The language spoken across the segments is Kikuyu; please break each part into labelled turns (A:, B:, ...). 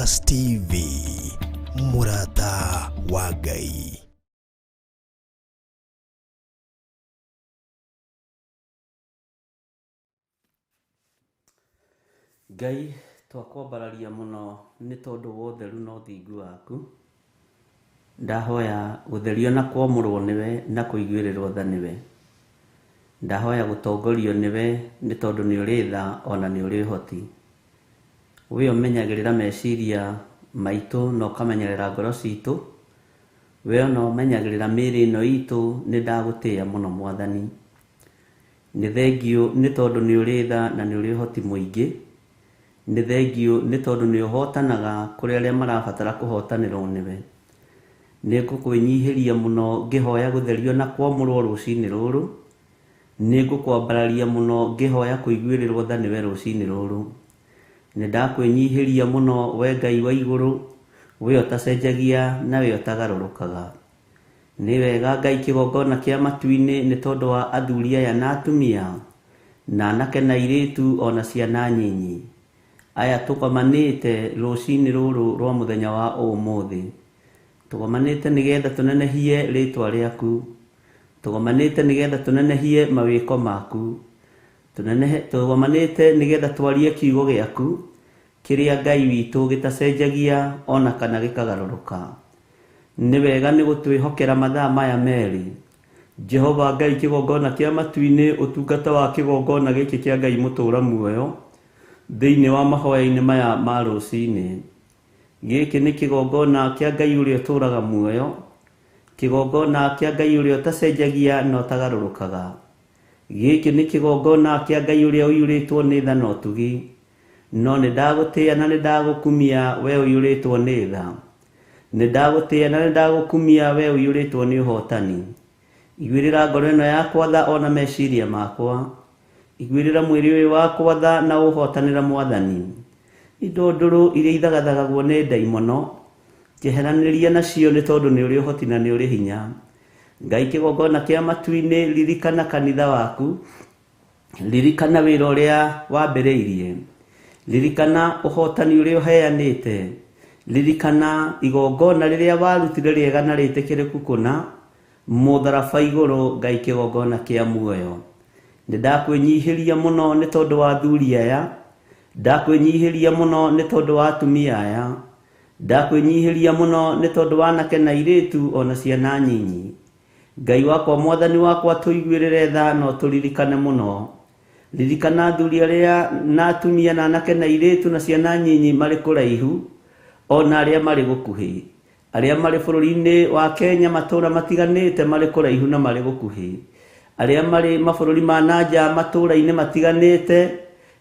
A: Lotus TV, mũrata wa Ngai.
B: Ngai twakwambararia mũno nĩ tondũ wa ũtheru na ũthingu waku. Ndahoya gũtherio na kwamũrwo nĩwe na kũiguĩrĩrwo tha nĩwe. Ndahoya gũtongorio nĩwe nĩ tondũ nĩ ũrĩ tha ona nĩ ũrĩ ũhoti. We ũmenyagĩrĩra meciria maitũ na ũkamenyerera ngoro citũ. We ona ũmenyagĩrĩra mĩĩrĩ ĩno itũ, nĩ ndagũtĩĩa mũno Mwathani. Nĩ thengiũ nĩ tondũ nĩ ũrĩ tha na nĩ ũrĩ ũhoti mũingĩ. Nĩ thengiũ nĩ tondũ nĩ ũhotanaga kũrĩ arĩa marabatara kũhotanĩrwo nĩwe. Nĩ ngũkwĩnyihĩria mũno ngĩhoya gũtherio na kwamũrwo rũcinĩ rũrũ. Nĩ ngũkwambararia mũno ngĩhoya kũiguĩrĩrwo tha nĩwe rũcinĩ rũrũ. Nĩ ndakwĩnyihĩria mũno we Ngai wa igũrũ, we ũtacenjagia na we ũtagarũrũkaga. Nĩ wega Ngai kĩgongona kĩa matu-inĩ nĩ tondũ wa athuri aya na atumia, na anake na airĩtu ona ciana nyinyi. Aya tũgomanĩte rũcinĩ rũrũ rwa mũthenya wa ũmũthĩ. Tũgomanĩte nĩgetha tũnenehie rĩtwa rĩaku. Tũgomanĩte nĩgetha tũnenehie mawĩko maku. Tũgomanĩte nĩgetha twarie kiugo gĩaku, kĩrĩa Ngai witũ gĩtacenjagia ona kana gĩkagarũrũka. Nĩ wega nĩ gũtwĩhokera mathaa maya merĩ. Jehova Ngai kĩgongona kĩa matu-inĩ, ũtungata wa kĩgongona gĩkĩ kĩa Ngai mũtũũra muoyo, thĩinĩ wa mahoya-inĩ maya ma rũcinĩ. Gĩkĩ nĩ kĩgongona kĩa Ngai ũrĩa ũtũũraga muoyo, kĩgongona kĩa Ngai ũrĩa ũtacenjagia na ũtagarũrũkaga. Gĩkĩ nĩ kĩgongona kĩa Ngai ũrĩa ũiyũrĩtwo nĩ tha na ũtugi. No nĩ ndagũtĩĩa na nĩ ndagũkumia we ũiyũrĩtwo nĩ tha. Nĩ ndagũtĩĩa na nĩ ndagũkumia we ũiyũrĩtwo nĩ ũhotani. Iguĩrĩra ngoro ĩno yakwa tha ona meciria makwa. Iguĩrĩra mwĩrĩ ũyũ wakwa tha na ũhotanĩra Mwathani. Indo ndũrũ iria ithagathagagwo nĩ ndaimono, njeheranĩria nacio nĩ tondũ nĩ ũrĩ ũhoti na nĩ ũrĩ hinya. Ngai kĩgongona kĩa matu-inĩ, ririkana kanitha waku. Ririkana wĩra ũrĩa wambĩrĩirie. Ririkana ũhotani ũrĩa ũheanĩte. Ririkana igongona rĩrĩa warutire rĩega na rĩtĩkĩrĩku kũna, mũtharaba igũrũ, Ngai kĩgongona kĩa muoyo. Nĩ ndakwĩnyihĩria mũno nĩ tondũ wa athuri aya. Ndakwĩnyihĩria mũno nĩ tondũ wa atumia aya. Ndakwĩnyihĩria mũno nĩ tondũ wa anake na airĩtu ona ciana nyinyi. Ngai wakwa Mwathani wakwa tũiguĩrĩre tha na ũtũririkane mũno. Ririkana athuri arĩa na atumia na anake na airĩtu na ciana nyinyi marĩ kũraihu ona arĩa marĩ gũkuhĩ. Arĩa marĩ bũrũri-inĩ wa Kenya matũũra matiganĩte marĩ kũraihu na marĩ gũkuhĩ. Arĩa marĩ mabũrũri ma na nja matũũra-inĩ matiganĩte,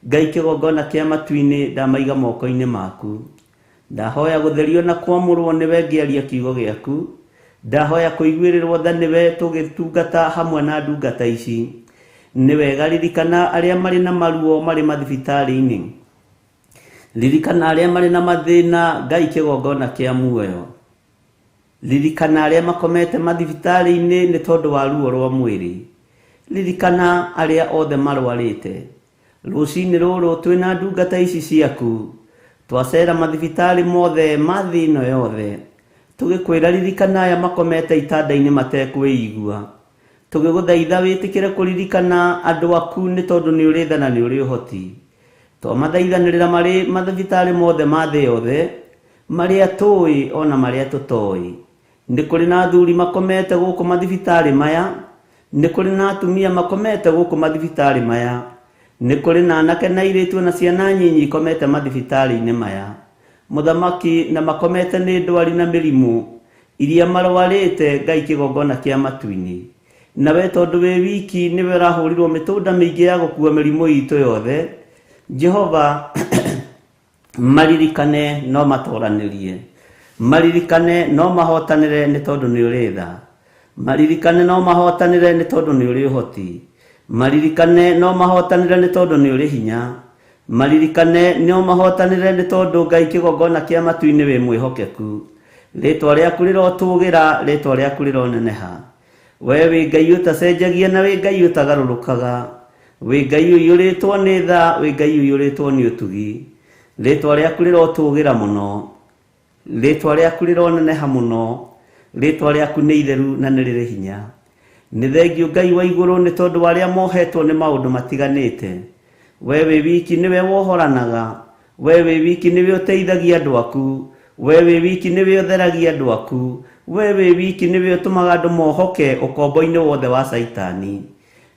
B: Ngai kĩgongona kĩa matu-inĩ ndamaiga moko-inĩ maku. Ndahoya gũtherio na kwamũrwo nĩwe ngĩaria kiugo gĩaku. Ndahoya kũiguĩrĩrwo tha nĩwe tũgĩtungata hamwe na ndungata ici. Nĩ wega ririkana arĩa marĩ na maruo marĩ mathibitarĩ-inĩ. Ririkana arĩa marĩ na mathĩna, Ngai kĩgongona kĩa muoyo. Ririkana arĩa makomete mathibitarĩ-inĩ nĩ tondũ wa ruo rwa mwĩrĩ. Ririkana arĩa othe marwarĩte. Rũcinĩ rũrũ twĩna ndungata ici ciaku. Twacera mathibitarĩ mothe ma thĩ ĩno yothe. Tũgĩkwĩra ririkana aya makomete itanda-inĩ matekwĩigua. Tũgĩgũthaitha wĩtĩkĩre kũririkana andũ aku nĩ tondũ nĩ ũrĩ tha na nĩ ũrĩ ũhoti. Twamathaithanĩrĩra marĩ mathibitarĩ mothe ma thĩ yothe, marĩa tũĩ ona marĩa tũtoĩ. Nĩ kũrĩ na athuri makomete gũkũ mathibitarĩ maya, nĩ kũrĩ na atumia makomete gũkũ mathibitarĩ maya, nĩ kũrĩ na anake na airĩtu na ciana nyinyi ikomete mathibitarĩ-inĩ maya. Mũthamaki na makomete nĩ ndwari na mĩrimũ iria marwarĩte, Ngai kĩgongona kĩa matu-inĩ. Nawe tondũ wĩ wiki nĩwe ũrahũrirwo mĩtũnda mĩingĩ ya gũkua mĩrimũ itũ yothe, Jehova maririkane no matoranĩrie. Maririkane no mahotanĩre nĩ tondũ nĩ ũrĩ tha. Maririkane no mahotanĩre nĩ tondũ nĩ ũrĩ ũhoti. Maririkane no mahotanĩre nĩ tondũ nĩ ũrĩ hinya. Maririkane no mahotanĩre nĩ tondũ Ngai kĩgongona kĩa matu-inĩ wĩ mwĩhokeku. Rĩtwa rĩaku rĩrotũgĩra, rĩtwa rĩaku rĩroneneha. We wĩ Ngai ũtacenjagia na wĩ Ngai ũtagarũrũkaga. Wĩ Ngai ũiyũrĩtwo nĩ tha, wĩ Ngai ũiyũrĩtwo nĩ ũtugi. Rĩtwa rĩaku rĩrotũgĩra mũno, rĩtwa rĩaku rĩroneneha mũno, rĩtwa rĩaku nĩ itheru na nĩ rĩrĩ hinya. Nĩ thengio Ngai wa igũrũ nĩ tondũ wa arĩa mohetwo nĩ maũndũ matiganĩte. We wĩ wiki nĩwe wohoranaga, we wĩ wiki nĩwe ũteithagia andũ aku, we wĩ wiki nĩwe ũtheragia andũ aku, we wĩ wiki nĩwe ũtũmaga andũ mohoke ũkombo-inĩ wothe wa Caitani.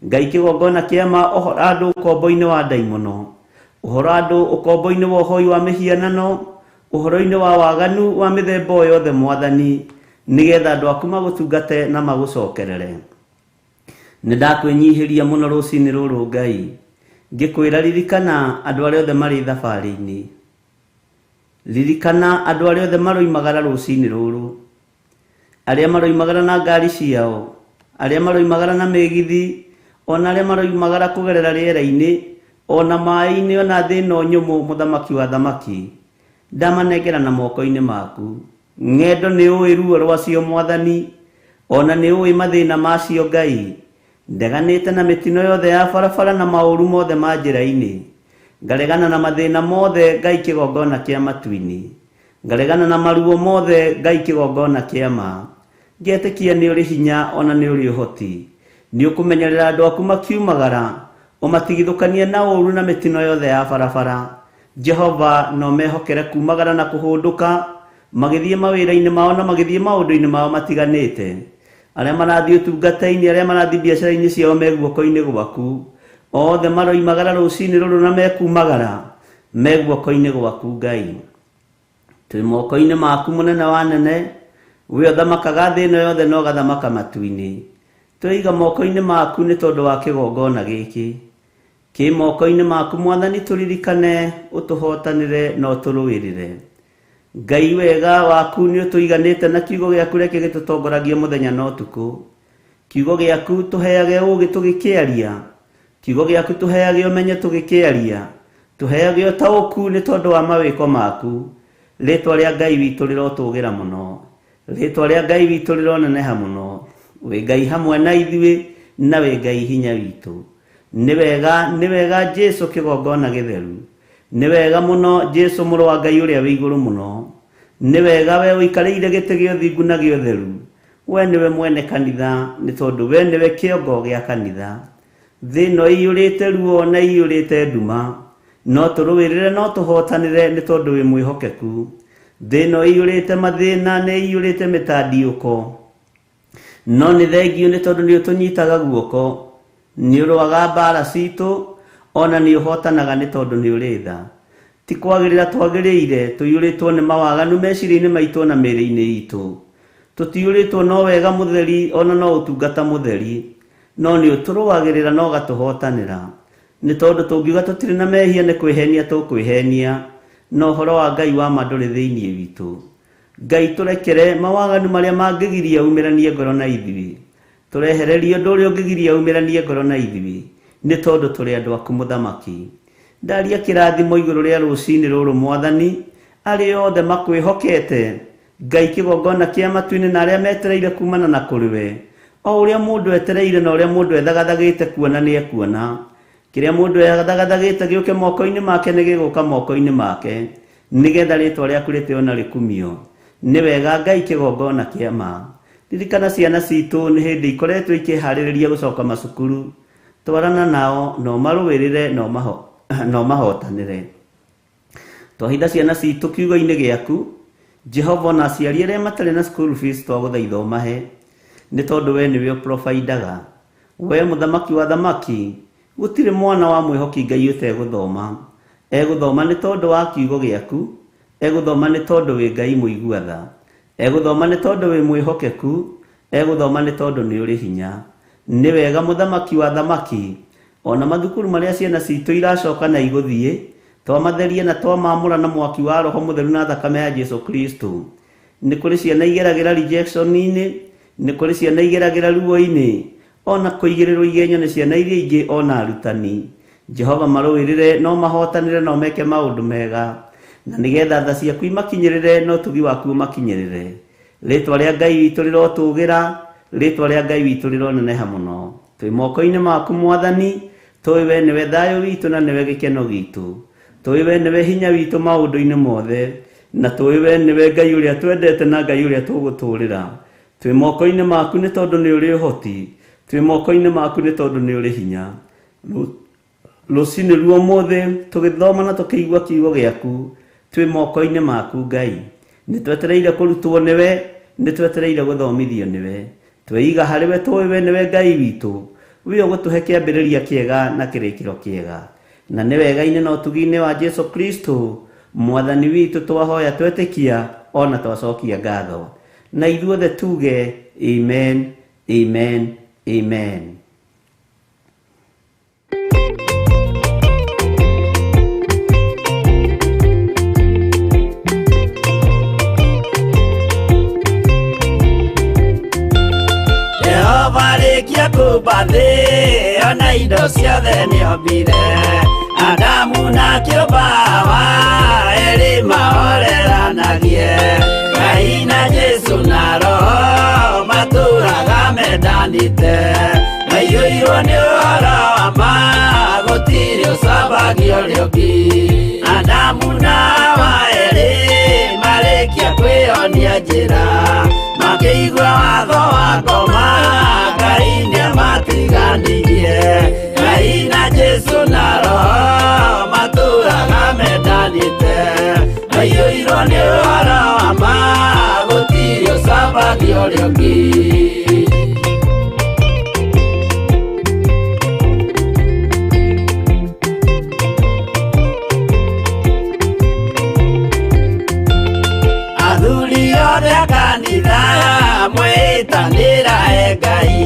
B: Ngai kĩgongona kĩa ma ũhora andũ ũkombo-inĩ wa ndaimono, ũhora andũ ũkombo-inĩ wa ũhoi wa mĩhianano, ũhoro-inĩ wa waganu wa mĩthemba o yothe Mwathani, nĩgetha andũ aku magũtungate na magũcokerere. Nĩ ndakwĩnyihĩria mũno rũcinĩ rũrũ Ngai, ngĩkwĩra ririkana andũ arĩa othe marĩ thabarĩ-inĩ, ririkana andũ arĩa othe maroimagara rũcinĩ rũrũ, arĩa maroimagara na ngari ciao, arĩa maroimagara na mĩgithi, ona arĩa maroimagara kũgerera rĩera-inĩ, ona maĩ-inĩ, ona thĩ ĩno nyũmũ. Mũthamaki wa thamaki, ndamanengera na moko-inĩ maku. Ng'endo nĩ ũĩ ruo rwacio Mwathani, ona nĩ ũĩ mathĩna macio Ngai. Ndeganĩte na mĩtino yothe ya barabara na maũru mothe ma njĩra-inĩ. Ngaregana na mathĩna mothe Ngai kĩgongona kĩa matu-inĩ. Ngaregana na maruo mothe Ngai kĩgongona kĩa ma. Ngetĩkia nĩ ũrĩ hinya ona nĩ ũrĩ ũhoti. Nĩ ũkũmenyerera andũ aku makiumagara, ũmatigithũkanie na ũru na mĩtino yothe ya barabara. Jehova no mehokere kumagara na kũhũndũka, magĩthiĩ mawĩra-inĩ mao na magĩthiĩ maũndũ-inĩ mao matiganĩte. Arĩa marathiĩ ũtungata-inĩ, arĩa marathiĩ biacara-inĩ ciao me guoko-inĩ gwaku. Othe maroimagara rũcinĩ rũrũ na mekumagara me guoko-inĩ gwaku Ngai. Twĩ moko-inĩ maku mũnene wa nene, we ũthamakaga thĩ ĩno yothe na ũgathamaka matu-inĩ. Tweiga moko-inĩ maku nĩ tondũ wa kĩgongona gĩkĩ. Kĩ moko-inĩ maku Mwathani, tũririkane, ũtũhotanĩre na ũtũrũĩrĩre. Ngai wega waku nĩ ũtũiganĩte na kiugo gĩaku reke gĩtũtongoragie mũthenya na ũtukũ. Kiugo gĩaku tũheage ũũgĩ tũgĩkĩaria, kiugo gĩaku tũheage ũmenyo tũgĩkĩaria, tũheage ũtaũku nĩ tondũ wa mawĩko maku. Rĩtwa rĩa Ngai witũ rĩrotũgĩra mũno, rĩtwa rĩa Ngai witũ rĩroneneha mũno. Wĩ Ngai hamwe na ithuĩ na wĩ Ngai hinya witũ. Nĩ wega, nĩ wega Jesu kĩgongona gĩtheru. Nĩ wega mũno Jesu mũrũ wa Ngai ũrĩa wĩ igũrũ mũno. Nĩ wega we ũikarĩire gĩtĩ gĩa ũthingu na gĩa ũtheru. We nĩwe mwene kanitha, nĩ tondũ we nĩwe kĩongo gĩa kanitha. Thĩ ĩno ĩiyũrĩte ruo na ĩiyũrĩte nduma, no tũrũĩrĩre no tũhotanĩre nĩ tondũ wĩ mwĩhokeku. Thĩ ĩno ĩiyũrĩte mathĩna na ĩiyũrĩte mĩtandiũko, no nĩ thengio nĩ tondũ nĩ ũtũnyitaga guoko. Nĩ ũrũaga mbara citũ, ona nĩ ũhotanaga nĩ tondũ nĩ ũrĩ tha. Ti kwagĩrĩra twagĩrĩire, tũiyũrĩtwo nĩ mawaganu meciria-inĩ maitũ na mĩĩrĩ-inĩ itũ. Tũtiyũrĩtwo no wega mũtheri ona no ũtungata mũtheri, no nĩ ũtũrũagĩrĩra na ũgatũhotanĩra. Nĩ tondũ tũngiuga tũtirĩ na mehia nĩ kwĩhenia tũkwĩhenia, no ũhoro wa Ngai wa ma ndũrĩ thĩinĩ witũ. Ngai tũrekere mawaganu marĩa mangĩgiria umĩranie ngoro na ithuĩ. Tũrehererie ũndũ ũrĩa ũngĩgiria umĩranie ngoro na ithuĩ, nĩ tondũ tũrĩ andũ aku Mũthamaki. Ndaria kĩrathimo igũrũ rĩa rũcinĩ rũrũ Mwathani, arĩa othe makwĩhokete Ngai kĩgongona kĩa matu-inĩ na arĩa metereire kumana na kũrĩ we. O ũrĩa mũndũ etereire na ũrĩa mũndũ ethagathagĩte kuona nĩ ekuona. Kĩrĩa mũndũ ethagathagĩte gĩũke moko-inĩ make nĩ gĩgũka moko-inĩ make, nĩgetha rĩtwa rĩaku rĩtĩo na rĩkumio. Nĩ wega Ngai kĩgongona kĩa ma. Ririkana ciana citũ nĩ hĩndĩ ikoretwo ikĩharĩrĩria gũcoka macukuru. Twarana nao no marũĩrĩre no mahotanĩre. Twahitha ciana citũ kiugo-inĩ gĩaku Jehova, ona aciari arĩa matarĩ na school fees twagũthaitha ũmahe, nĩ tondũ we nĩwe ũprovidaga. We mũthamaki wa thamaki, gũtirĩ mwana wa mwĩhoki Ngai ũtegũthoma. Egũthoma nĩ tondũ wa kiugo gĩaku, egũthoma nĩ tondũ wĩ Ngai mũigua tha, egũthoma nĩ tondũ wĩ mwĩhokeku, egũthoma nĩ tondũ nĩ ũrĩ hinya. Nĩ wega mũthamaki wa thamaki, ona mathukuru marĩa ciana citũ iracoka na igũthiĩ, twamatheria na twamamũra na mwaki wa Roho Mũtheru na thakame ya Jesu Kristo. Nĩ kũrĩ ciana igeragĩra rejection-inĩ, nĩ kũrĩ ciana igeragĩra ruo-inĩ, ona kũigĩrĩrwo igenyo nĩ ciana iria ingĩ ona arutani. Jehova marũĩrĩre no mahotanĩre no meke maũndũ mega, na nĩgetha tha ciaku imakinyĩrĩre na ũtugi waku ũmakinyĩrĩre. Rĩtwa rĩa Ngai witũ rĩrotũgĩra, rĩtwa rĩa Ngai witũ rĩroneneha mũno. Twĩ moko-inĩ maku Mwathani, tũĩ we nĩwe thayũ witũ na nĩwe gĩkeno gitũ. Tũĩ we nĩwe hinya witũ maũndũ-inĩ mothe, na tũĩ we nĩwe Ngai ũrĩa twendete na Ngai ũrĩa tũgũtũũrĩra. Twĩ moko-inĩ maku nĩ tondũ nĩ ũrĩ ũhoti, twĩ moko-inĩ maku nĩ tondũ nĩ ũrĩ hinya. Rũcinĩ ruo ũmũthĩ tũgĩthoma na tũkĩigua kiugo gĩaku, twĩ moko-inĩ maku Ngai. Nĩ twetereire kũrutwo nĩwe, nĩ twetereire gũthomithio nĩwe. Tweiga harĩ we tũĩ we nĩwe Ngai witũ, we ũgũtũhe kĩambĩrĩria kĩega na kĩrĩkĩro kĩega. Na nĩ wega-inĩ na ũtugi-inĩ wa Jesu Kristo mwathani witũ twahoya twetĩkia ona twacokia ngatho. Na ithuothe tuge amen, amen, amen.
C: Jehova rĩkia kũmba thĩ ona indo ciothe nĩombire Adamu na kĩũmba Hawa erĩ mahoreranagie Ngai na Jesu na Roho matũraga mendanĩte maiyũirwo nĩ ũhoro wa ma gũtirĩ ũcambagio ũrĩa ũngĩ Adamu na Hawa erĩ marĩkia kwĩyonia njĩra makĩigua watho wa ngoma Ngai nĩamatiganirie Ngai na Jesu na Roho matũraga mendanĩte maiyũirwo nĩ ũhoro wa ma gũtirĩ ũcambagio ũrĩa ũngĩ. Athuri othe a kanitha mwĩtanĩra e Ngai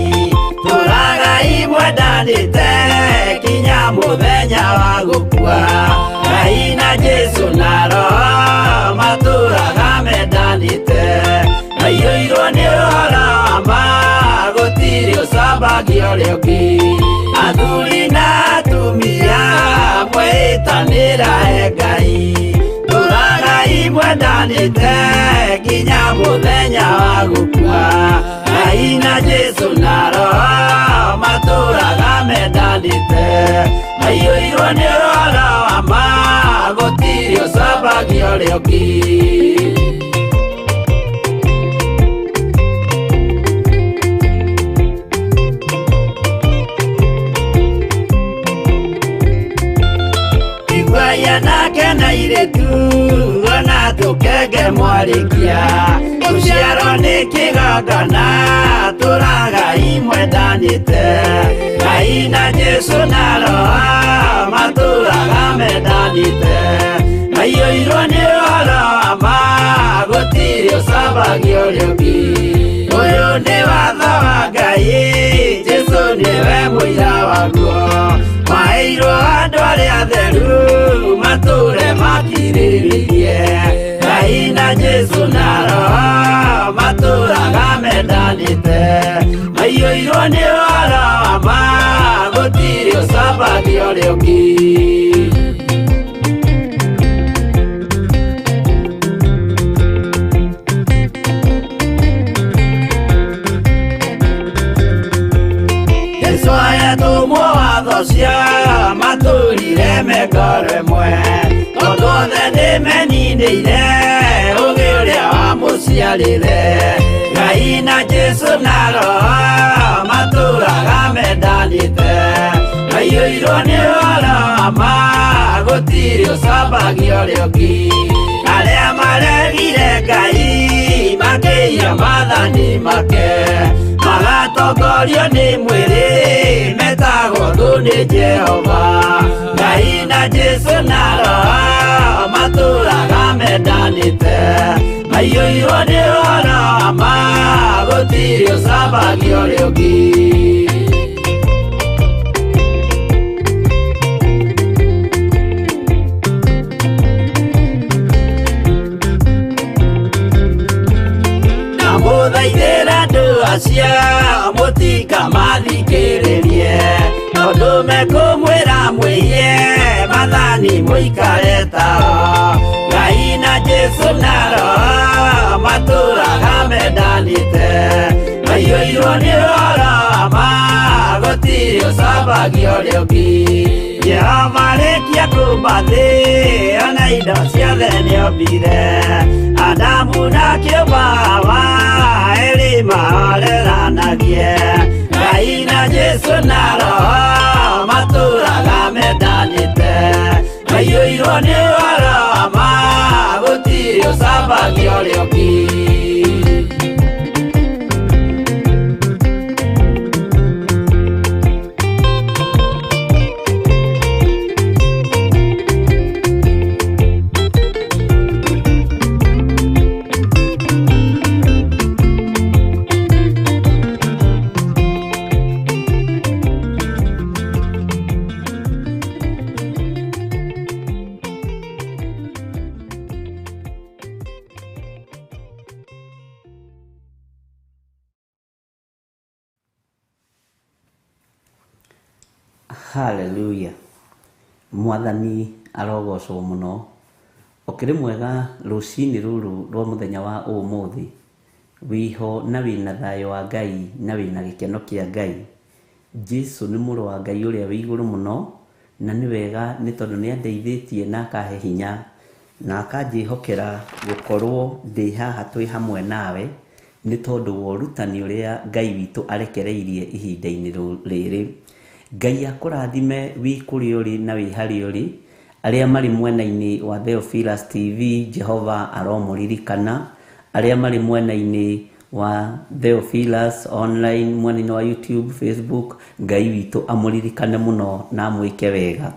C: tũragai mwendanĩte kinya mũthenya wa gũkua Ngai na Jesu na Roho matũraga mendanĩte maiyũirwo nĩ ũhoro wa ma gũtirĩ ũcambagio ũrĩa ũngĩ Athuri na atumia mwĩtanĩra e Ngai tũragai mwendanĩte kinya mũthenya wa gũkua Ngai na Jesu na Roho matũraga mendanĩte maiyũirwo nĩ ũhoro wa ma gũtirĩ ũcambagio ũrĩa ũngĩ. Iguaia nake na irĩtu ona tũkenge mwarĩkia rũciaro nĩ kĩgongona tũragai mwendanĩte Ngai na Jesu na Roho matũraga mendanĩte maiyũirwo nĩ ũhoro wa ma gũtirĩ ũcambagio ũrĩa ũngĩ Ũyũ nĩ watho wa Ngai Jesu nĩwe mũira waguo maheirwo andũ arĩa atheru matũre makirĩrĩirie Ngai na Jesu na Roho matũraga mendanĩte maiyũirwo nĩ ũhoro wa ma gũtirĩ ũcambagio ũrĩa ũngĩ. Jesu ayatũmwo watho cia matũrire mengoro ĩmwe tondũ othe nĩmeninĩire ũgĩ ũrĩa wamũciarĩre Ngai na Jesu na Roho matũraga mendanĩte maiyũirwo nĩ ũhoro wa ma gũtirĩ ũcambagio ũrĩa ũngĩ Arĩa maregire Ngai makĩiya maathani make magatongorio nĩ mwĩrĩ metagwo thũ nĩ Jehova Ngai na Jesu na Roho matũraga mendanĩte maiyũirwo nĩ ũhoro wa ma gũtirĩ ũcambagio ũrĩa ũngĩ. Ndamũthaithĩra andũ acio mũtikamathikĩrĩrie tondũ mekũmwĩra mwĩiye maathani mũikare tao Ngai na Jesu na Roho matũraga mendanĩte maiyũirwo nĩ ũhoro wa ma gũtirĩ ũcambagio ũrĩa ũngĩ Jehova Jehova marĩkia kũmba thĩ ona indo ciothe nĩombire Adamu na kĩũmba Hawa erĩ mahoreranagie Ngai na Jesũ na Roho matũraga mendanĩte maiyũirwo nĩ ũhoro wa ma gũtirĩ ũcambagia ũrĩa ũngĩ.
B: Haleluya. Mwathani arogocwo muno. Ũkĩrĩ mwega rũcinĩ rũrũ rwa mũthenya wa ũmũthĩ. Wĩho na wĩna thayũ wa Ngai na wĩna gĩkeno kĩa Ngai. Jesu nĩ mũrũ wa Ngai ũrĩa wĩ igũrũ mũno, na nĩ wega nĩ tondũ nĩ andeithĩtie na akahe hinya na akanjĩhokera gũkorwo ndĩ haha twĩ hamwe nawe nĩ tondũ wa ũrutani ũrĩa Ngai witũ arekereirie ihinda-inĩ rĩrĩ. Ngai akũrathime wĩ kũrĩa ũrĩ na wĩ harĩa ũrĩ. Arĩa marĩ mwena-inĩ wa Theophilus TV, Jehova aromũririkana. Arĩa marĩ mwena-inĩ wa Theophilus online, mwena-inĩ wa YouTube, Facebook, Ngai witũ amũririkane mũno na amwĩke wega.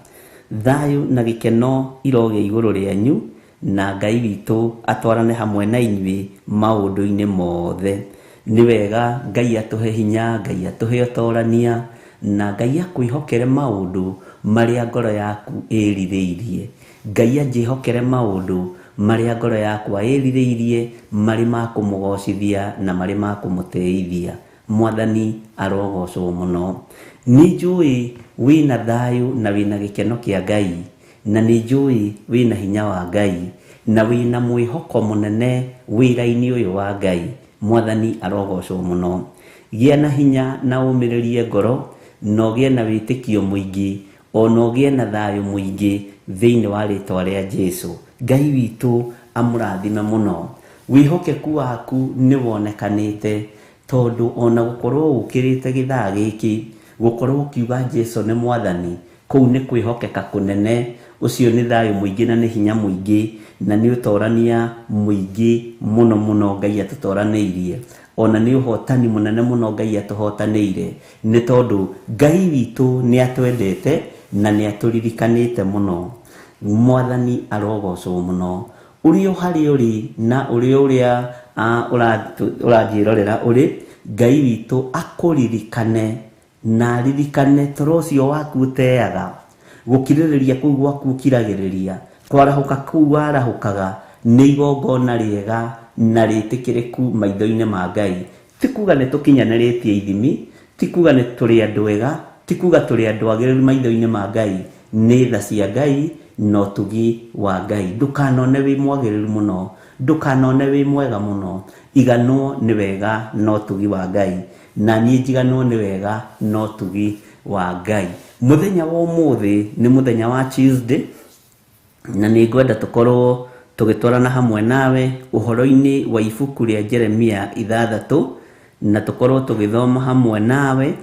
B: Thayũ na gĩkeno irogĩa igũrũ rĩanyu, na Ngai witũ atwarane hamwe na inyuĩ maũndũ-inĩ mothe. Nĩ wega Ngai atũhe hinya, Ngai atũhe ũtorania, na Ngai akwĩhokere maũndũ marĩa ngoro yaku ĩrirĩirie. Ngai anjĩhokere maũndũ marĩa ngoro yakwa ĩrirĩirie, marĩ ma kũmũgocithia na marĩ ma kũmũtĩithia. Mwathani arogocwo mũno. Nĩ njũĩ wĩna thayũ na wĩna gĩkeno kĩa Ngai, na nĩ njũĩ wĩna hinya wa Ngai, na wĩna mwĩhoko mũnene wĩra-inĩ ũyũ wa Ngai. Mwathani arogocwo mũno. Gĩa na hinya na ũmĩrĩrie ngoro, na ũgĩe na wĩtĩkio mũingĩ, ona ũgĩe na thayũ mũingĩ thĩinĩ wa rĩtwa rĩa Jesu. Ngai witũ amũrathime mũno. Wĩhokeku waku nĩ wonekanĩte, tondũ ona gũkorwo ũkĩrĩte gĩthaa gĩkĩ, gũkorwo ũkiuga Jesu nĩ mwathani, kũu nĩ kwĩhokeka kũnene. Ũcio nĩ thayũ mũingĩ na nĩ hinya mũingĩ, na nĩ ũtorania mũingĩ mũno mũno Ngai atũtoranĩirie. Ona nĩ ũhotani mũnene mũno Ngai atũhotanĩire, nĩ tondũ Ngai witũ nĩ atwendete na nĩ atũririkanĩte mũno. Mwathani arogocwo mũno. Ũrĩa harĩa ũrĩ na ũrĩa ũrĩa ũranjĩrorera ũrĩ, Ngai witũ akũririkane na aririkane toro ũcio waku ũteaga, gũkirĩrĩria kũu gwaku ũkiragĩrĩria, kwarahũka kũu warahũkaga nĩ igongona rĩega na rĩtĩkĩrĩku maitho-inĩ ma Ngai. Ti kuga nĩ tũkinyanĩrĩtie ithimi, ti kuga nĩ tũrĩ andũ ega, ti kuga tũrĩ andũ agĩrĩru maitho-inĩ ma Ngai. Nĩ tha cia Ngai na ũtugi wa Ngai. Ndũkanone wĩ mwagĩrĩru mũno, ndũkanone wĩ mwega mũno, iganwo nĩ wega na ũtugi wa Ngai. Na niĩ njiganwo nĩ wega na ũtugi wa Ngai. Mũthenya wa ũmũthĩ nĩ mũthenya wa Tuesday, na nĩ ngwenda tũkorwo tũgĩtwarana hamwe nawe ũhoro-inĩ wa ibuku rĩa Jeremia 6, na tũkorwo tũgĩthoma hamwe nawe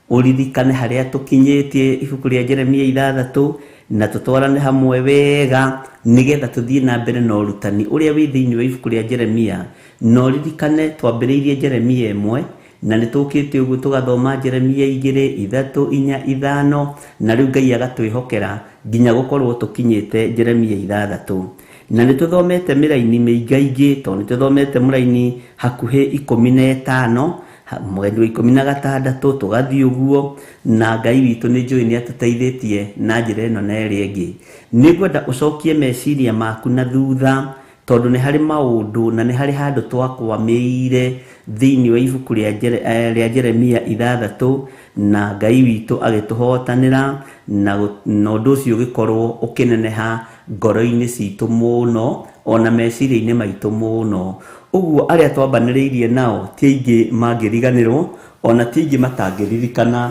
B: ũririkane harĩa tũkinyĩtie ibuku rĩa Jeremia 6, na tũtwarane hamwe wega nĩgetha tũthiĩ na mbere na ũrutani ũrĩa wĩ thĩinĩ wa ibuku rĩa Jeremia. Na ũririkane twambĩrĩirie Jeremia 1, na nĩ tũkĩte ũguo tũgathoma Jeremia 2, 3, 4, 5, na rĩu Ngai agatwĩhokera nginya gũkorwo tũkinyĩte Jeremia 6. Na nĩ tũthomete mĩraini mĩingaingĩ, tondũ nĩ tũthomete mũraini hakuhĩ 15, mweri wa 16 tũgathiĩ ũguo, na Ngai witũ nĩ njũĩ nĩ atũteithĩtie na njĩra ĩno na ĩrĩa ĩngĩ. Nĩ ngwenda ũcokie meciria maku na thutha, tondũ nĩ harĩ maũndũ na nĩ harĩ handũ twakwamĩire thĩinĩ wa ibuku rĩa Jeremia 6, na Ngai witũ agĩtũhotanĩra, na ũndũ ũcio ũgĩkorwo ũkĩneneha ngoro-inĩ citũ mũno, ona meciria-inĩ maitũ mũno. Ũguo arĩa twambanĩrĩirie nao ti aingĩ mangĩriganĩrwo, ona ti aingĩ matangĩririkana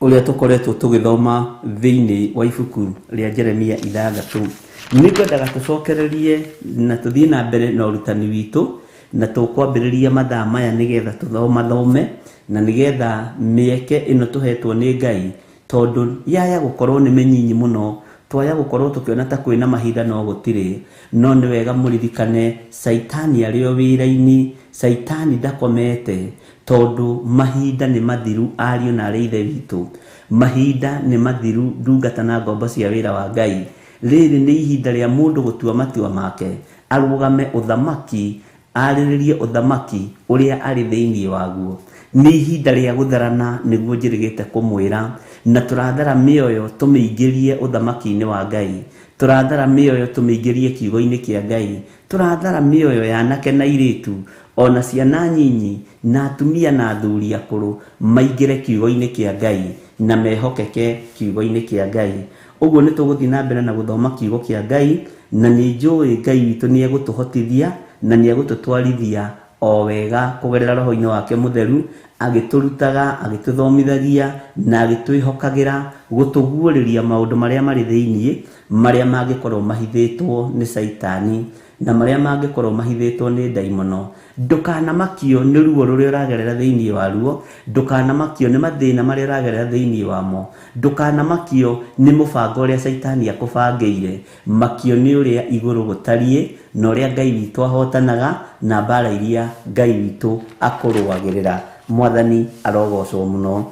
B: Ũrĩa tũkoretwo tũgĩthoma thĩinĩ wa ibuku rĩa Jeremia 6. Nĩngwendaga tũcokererie na tũthiĩ na mbere na ũrutani witũ, na tũkwambĩrĩria mathaa maya nĩgetha tũthomathome na nĩgetha mĩeke ĩno tũhetwo nĩ Ngai, tondũ yaya gũkorwo nĩ mĩnyinyi mũno, twaya gũkorwo tũkĩona ta kwĩna mahinda no gũtirĩ. No nĩ wega mũririkane Caitani arĩ o wĩra-inĩ, Caitani ndakomete, tondũ mahinda nĩ mathiru ariũ na arĩ ithe witũ. Mahinda nĩ mathiru ndungata na ngombo cia wĩra wa Ngai. Rĩrĩ nĩ ihinda rĩa mũndũ gũtua matua make, arũgame ũthamaki, arĩrĩrie ũthamaki ũrĩa arĩ thĩinĩ waguo. Nĩ ihinda rĩa gũtharana nĩguo njĩrĩgĩte kũmwĩra, na tũrathara mĩoyo tũmĩingĩrie ũthamaki-inĩ wa Ngai, tũrathara mĩoyo tũmĩingĩrie kiugo-inĩ kĩa Ngai, tũrathara mĩoyo ya anake na airĩtu ona ciana nyinyi na atumia na athuri akũrũ maingĩre kiugo-inĩ kĩa Ngai na mehokeke kiugo-inĩ kĩa Ngai. Ũguo nĩ tũgũthiĩ na mbere na gũthoma kiugo kĩa Ngai, na nĩ njũĩ Ngai witũ nĩ egũtũhotithia na nĩ egũtũtwarithia o wega kũgerera roho-inĩ wake mũtheru, agĩtũrutaga, agĩtũthomithagia na agĩtwĩhokagĩra gũtũguũrĩria maũndũ marĩa marĩ thĩinĩ, marĩa mangĩkorwo mahithĩtwo nĩ Caitani na marĩa mangĩkorwo mahithĩtwo nĩ ndaimono. Ndũkanamakio nĩ ruo rũrĩa ũragerera thĩinĩ waruo, ndũkanamakio nĩ mathĩna marĩa ũragerera thĩinĩ wamo, ndũkanamakio nĩ mũbango ũrĩa Caitani akũbangĩire. Makio nĩ ũrĩa igũrũ gũtariĩ na ũrĩa Ngai witũ ahotanaga na mbara iria Ngai witũ akũrũagĩrĩra. Mwathani arogocwo mũno.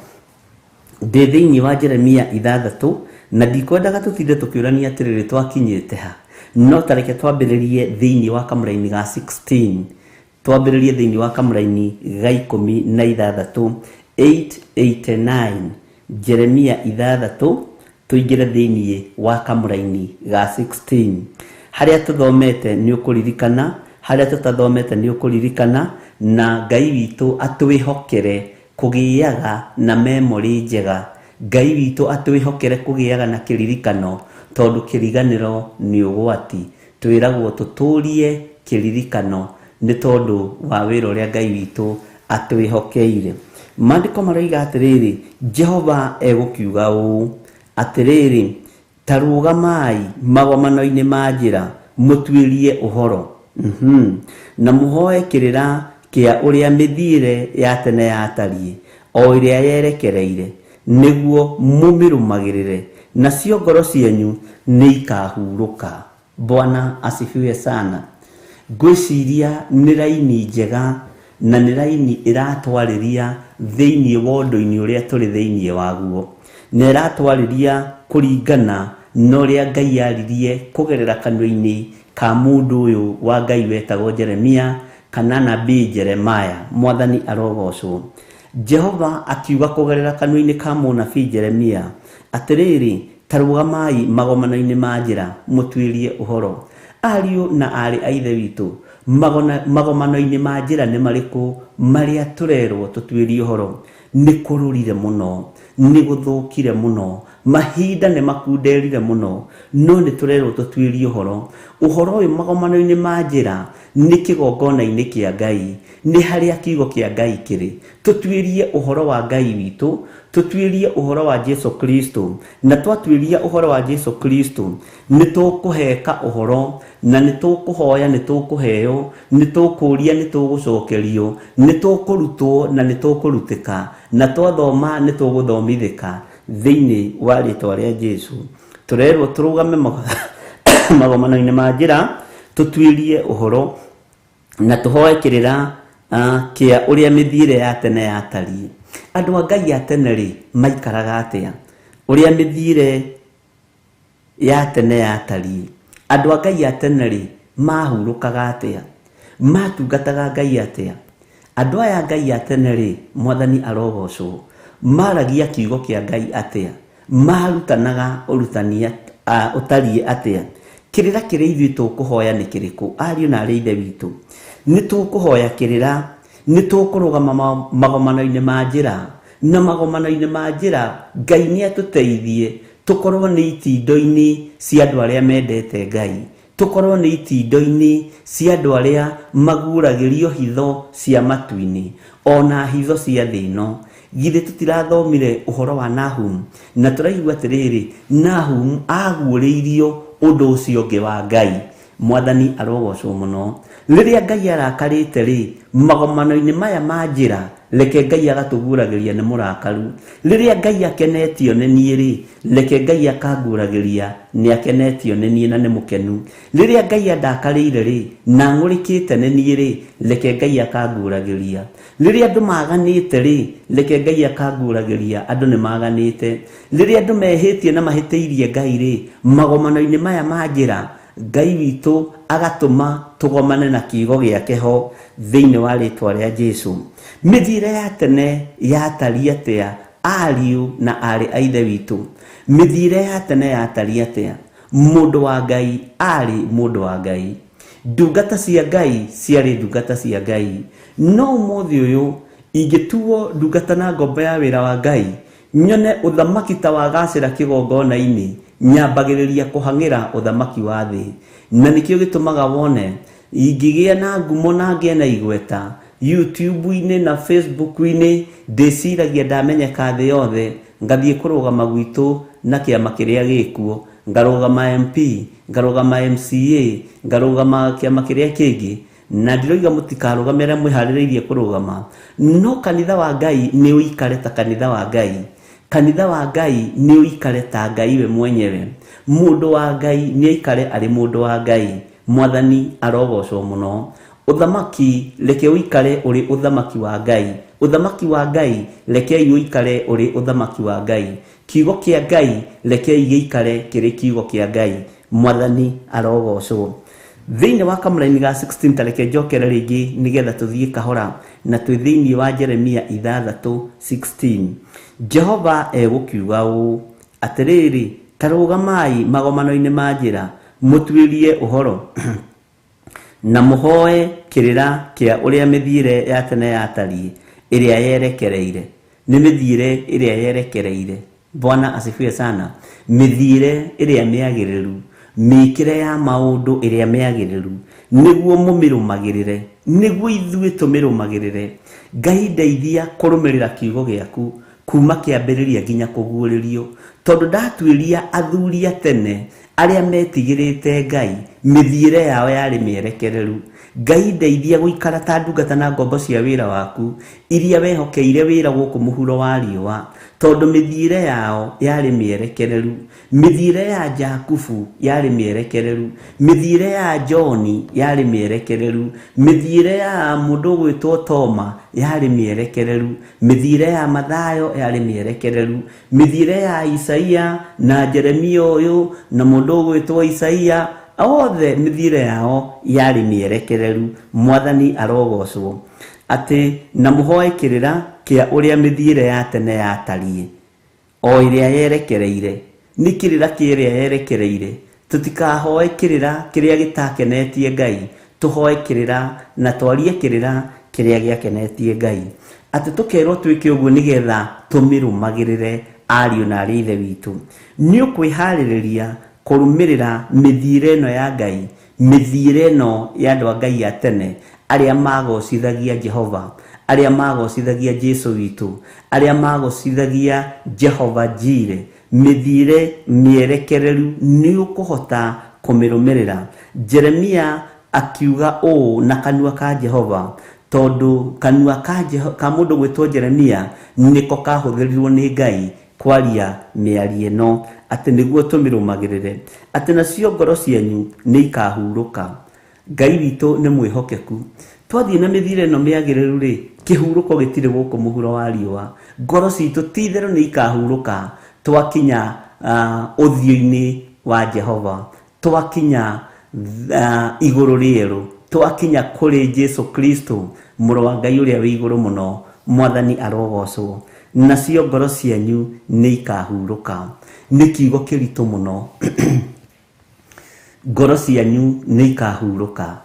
B: Ndĩ thĩinĩ wa Jeremia 6 na ndikwendaga tũtinde tũkĩũrania atĩrĩrĩ twakinyĩte ha, no ta reke twambĩrĩrie thĩinĩ wa kamũraini ga 16, twambĩrĩrie thĩinĩ wa kamũraini ga 16, 889 Jeremia 6, tũingĩre thĩinĩ wa kamũraini ga 16. Harĩa tũthomete nĩ ũkũririkana, harĩa tũtathomete nĩ ũkũririkana, na Ngai witũ atwĩhokere kũgĩaga na memory njega. Ngai witũ atwĩhokere kũgĩaga na kĩririkano, tondũ kĩriganĩro nĩ ũgwati. Twĩragwo tũtũrie kĩririkano nĩ tondũ wa wĩra ũrĩa Ngai witũ atwĩhokeire. Maandĩko maroiga atĩrĩrĩ, Jehova egũkiuga ũũ atĩrĩrĩ, ta rũgamai magomano-inĩ ma njĩra mũtuĩrie ũhoro, na mũhoe kĩrĩra kĩa ũrĩa mĩthiĩre ya tene yatariĩ, o ĩrĩa yerekereire, nĩguo mũmĩrũmagĩrĩre, nacio ngoro cianyu nĩ ikahurũka. Bwana asifiwe sana. Ngwĩciria nĩ raini njega na nĩ raini ĩratwarĩria thĩinĩ wa ũndũ-inĩ ũrĩa tũrĩ thĩinĩ waguo, na ĩratwarĩria kũringana na ũrĩa Ngai aririe kũgerera kanua-inĩ ka mũndũ ũyũ wa Ngai wetagwo Jeremia kana nabii Jeremiah. Mwathani arogocwo. Jehova akiuga kũgerera kanua-inĩ ka mũnabii Jeremia atĩrĩrĩ, ta rũgamai magomano-inĩ ma njĩra mũtuĩrie ũhoro. Ariũ na aarĩ a ithe witũ, magomano-inĩ ma njĩra nĩ marĩkũ marĩa tũrerwo tũtuĩrie ũhoro? Nĩ kũrũrire mũno, nĩ gũthũkire mũno, mahinda nĩ makunderire mũno, no nĩ tũrerwo tũtuĩrie ũhoro. Ũhoro ũyũ magomano-inĩ ma njĩra nĩ kĩgongona-inĩ kĩa Ngai, nĩ harĩa kiugo kĩa Ngai kĩrĩ. Tũtuĩrie ũhoro wa Ngai witũ, tũtuĩrie ũhoro wa Jesu Kristo, na twatuĩria ũhoro wa Jesu Kristo nĩ tũkũheka ũhoro, na nĩ tũkũhoya nĩ tũkũheo, nĩ tũkũũria nĩ tũgũcokerio, nĩ tũkũrutwo na nĩ tũkũrutĩka, na twathoma nĩ tũgũthomithĩka thĩinĩ wa rĩtwa rĩa Jesu. Tũrerwo tũrũgame magomano-inĩ ma njĩra tũtuĩrie ũhoro na tũhoe kĩrĩra kĩa ũrĩa mĩthiĩre ya tene yatariĩ. Andũ a Ngai a tene rĩ maikaraga atĩa? Ũrĩa mĩthiĩre ya tene yatariĩ. Andũ a Ngai a tene rĩ mahurũkaga atĩa? Matungataga Ngai atĩa? Andũ aya Ngai a tene rĩ, Mwathani arogocwo, maragia kiugo kĩa Ngai atĩa? Marutanaga ũrutani ũtariĩ atĩa? Kĩrĩra kĩrĩa ithuĩ tũkũhoya nĩ kĩrĩkũ? Ariũ na arĩ ithe witũ, nĩ tũkũhoya kĩrĩra, nĩ tũkũrũgama magomano-inĩ ma njĩra, na magomano-inĩ ma njĩra Ngai nĩ atũteithie tũkorwo nĩ itindo-inĩ cia andũ arĩa mendete Ngai, tũkorwo nĩ itindo-inĩ cia andũ arĩa maguũragĩrio hitho cia matu-inĩ ona hitho cia thĩ ĩno. Githĩ tũtirathomire ũhoro wa Nahum na tũraigua atĩrĩrĩ, Nahum aguũrĩirio ũndũ ũcio ũngĩ wa Ngai. Mwathani arogocwo mũno. Rĩrĩa Ngai arakarĩte rĩ, magomano-inĩ maya ma njĩra, reke Ngai agatũguũragĩria nĩ mũrakaru. Rĩrĩa Ngai akenetio nĩ niĩ rĩ, reke Ngai akanguũragĩria nĩ akenetio nĩ niĩ na nĩ mũkenu. Rĩrĩa Ngai andakarĩire rĩ, na ng'ũrĩkĩte nĩ niĩ rĩ, reke Ngai akanguũragĩria. Rĩrĩa andũ maganĩte rĩ, reke Ngai akanguũragĩria andũ nĩ maganĩte. Rĩrĩa andũ mehĩtie na mahĩtĩirie Ngai rĩ, magomano-inĩ maya ma njĩra, Ngai witũ agatũma tũgomane na kiugo gĩake ho thĩinĩ wa rĩtwa rĩa Jesũ. Mĩthiĩre ya tene yatariĩ atĩa, ariũ na aarĩ a Ithe witũ? Mĩthiĩre ya tene yatariĩ atĩa? Mũndũ wa Ngai arĩ mũndũ wa Ngai, ndungata cia Ngai ciarĩ ndungata cia Ngai. No ũmũthĩ ũyũ ingĩtuo ndungata na ngombo ya wĩra wa Ngai, nyone ũthamaki ta wagacĩra kĩgongona-inĩ, nyambagĩrĩria kũhang'ĩra ũthamaki wa thĩ. Na nĩkĩo gĩtũmaga wone ingĩgĩa na ngumo na ngĩe na igweta YouTube-inĩ na Facebook-inĩ, ndĩciragia ndamenyeka thĩ yothe, ngathiĩ kũrũgama gwitũ na kĩama kĩrĩa gĩkuo, ngarũgama MP, ngarũgama MCA, ngarũgama kĩama kĩrĩa kĩngĩ. Na ndiroiga mũtikarũgame arĩa mwĩharĩrĩirie kũrũgama, no kanitha wa Ngai nĩ ũikare ta kanitha wa Ngai. Kanitha wa Ngai nĩ ũikare ta Ngai we mwenyewe. Mũndũ wa Ngai nĩ aikare arĩ mũndũ wa Ngai. Mwathani arogocwo mũno. Ũthamaki reke ũikare ũrĩ ũthamaki wa Ngai. Ũthamaki wa Ngai rekei ũikare ũrĩ ũthamaki wa Ngai. Kiugo kĩa Ngai rekei gĩikare kĩrĩ kiugo kĩa Ngai. Mwathani arogocwo. Thĩinĩ wa kamũraini ga 16 tareke njokere rĩngĩ nĩgetha tũthiĩ kahora, na twĩ thĩinĩ wa Jeremia 6:16. Jehova egũkiuga ũũ, atĩrĩrĩ, ta rũgamai magomano-inĩ ma njĩra, mũtuĩrie ũhoro na mũhoe kĩrĩra kĩa ũrĩa mĩthiĩre ya tene yatariĩ, ĩrĩa yerekereire. Nĩ mĩthiĩre ĩrĩa yerekereire. Bwana asifiwe sana. Mĩthiĩre ĩrĩa mĩagĩrĩru, mĩkĩre ya maũndũ ĩrĩa mĩagĩrĩru, nĩguo mũmĩrũmagĩrĩre, nĩguo ithuĩ tũmĩrũmagĩrĩre. Ngai ndeithia kũrũmĩrĩra kiugo gĩaku kuma kĩambĩrĩria nginya kũguũrĩrio, tondũ ndatuĩria athuri a tene arĩa metigĩrĩte Ngai, mĩthiĩre yao yarĩ mĩerekereru. Ngai ndeithia gũikara ta ndungata na ngombo cia wĩra waku iria wehokeire wĩra gũkũ mũhuro wa riũa, tondũ mĩthiĩre yao yarĩ mĩerekereru. Mĩthiĩre ya Jakubu yarĩ mĩerekereru, mĩthiĩre ya John yarĩ mĩerekereru, mĩthiĩre ya mũndũ ũgwĩtwo Toma yarĩ mĩerekereru, mĩthiĩre ya Mathayo yarĩ mĩerekereru, mĩthiĩre ya Isaia na Jeremia ũyũ na mũndũ ũgwĩtwo Isaia, othe mĩthiĩre yao yarĩ mĩerekereru. Mwathani arogocwo. Atĩ na mũhoe kĩrĩra kĩa ũrĩa mĩthiĩre ya tene yatariĩ, o ĩrĩa yerekereire. Nĩ kĩrĩra kĩrĩa yerekereire. Tũtikahoe kĩrĩra kĩrĩa gĩtakenetie Ngai, tũhoe kĩrĩra na twarie kĩrĩra kĩrĩa gĩakenetie Ngai. Atĩ tũkerwo twĩke ũguo nĩgetha tũmĩrũmagĩrĩre, ariũ na aarĩ a Ithe witũ. Nĩ ũkwĩharĩrĩria kũrũmĩrĩra mĩthiĩre ĩno ya Ngai, mĩthiĩre ĩno ya andũ a Ngai a tene, arĩa magocithagia Jehova, arĩa magocithagia Jesũ witũ, arĩa magocithagia Jehova Jire. Mĩthiĩre mĩerekereru nĩ ũkũhota kũmĩrũmĩrĩra. Jeremia akiuga ũũ na kanua ka Jehova, tondũ kanua ka mũndũ gwĩtwo Jeremia nĩko kahũthĩrirwo nĩ Ngai kwaria mĩario ĩno, atĩ nĩguo tũmĩrũmagĩrĩre, atĩ nacio ngoro cianyu nĩ ikahurũka. Ngai witũ nĩ mwĩhokeku. Twathiĩ na mĩthiĩre ĩno mĩagĩrĩru rĩ, kĩhurũko gĩtirĩ gũkũ mũhuro wa riũa. Ngoro citũ ti itherũ nĩ ikahurũka twakinya ũthiũ-inĩ wa Jehova, twakinya igũrũ rĩerũ, twakinya kũrĩ Jesu Kristo, mũrũ wa Ngai ũrĩa wĩ igũrũ mũno. Mwathani arogocwo. Nacio ngoro cianyu nĩ ikahurũka. Nĩ kiugo kĩritũ mũno. Ngoro cianyu nĩ ikahurũka.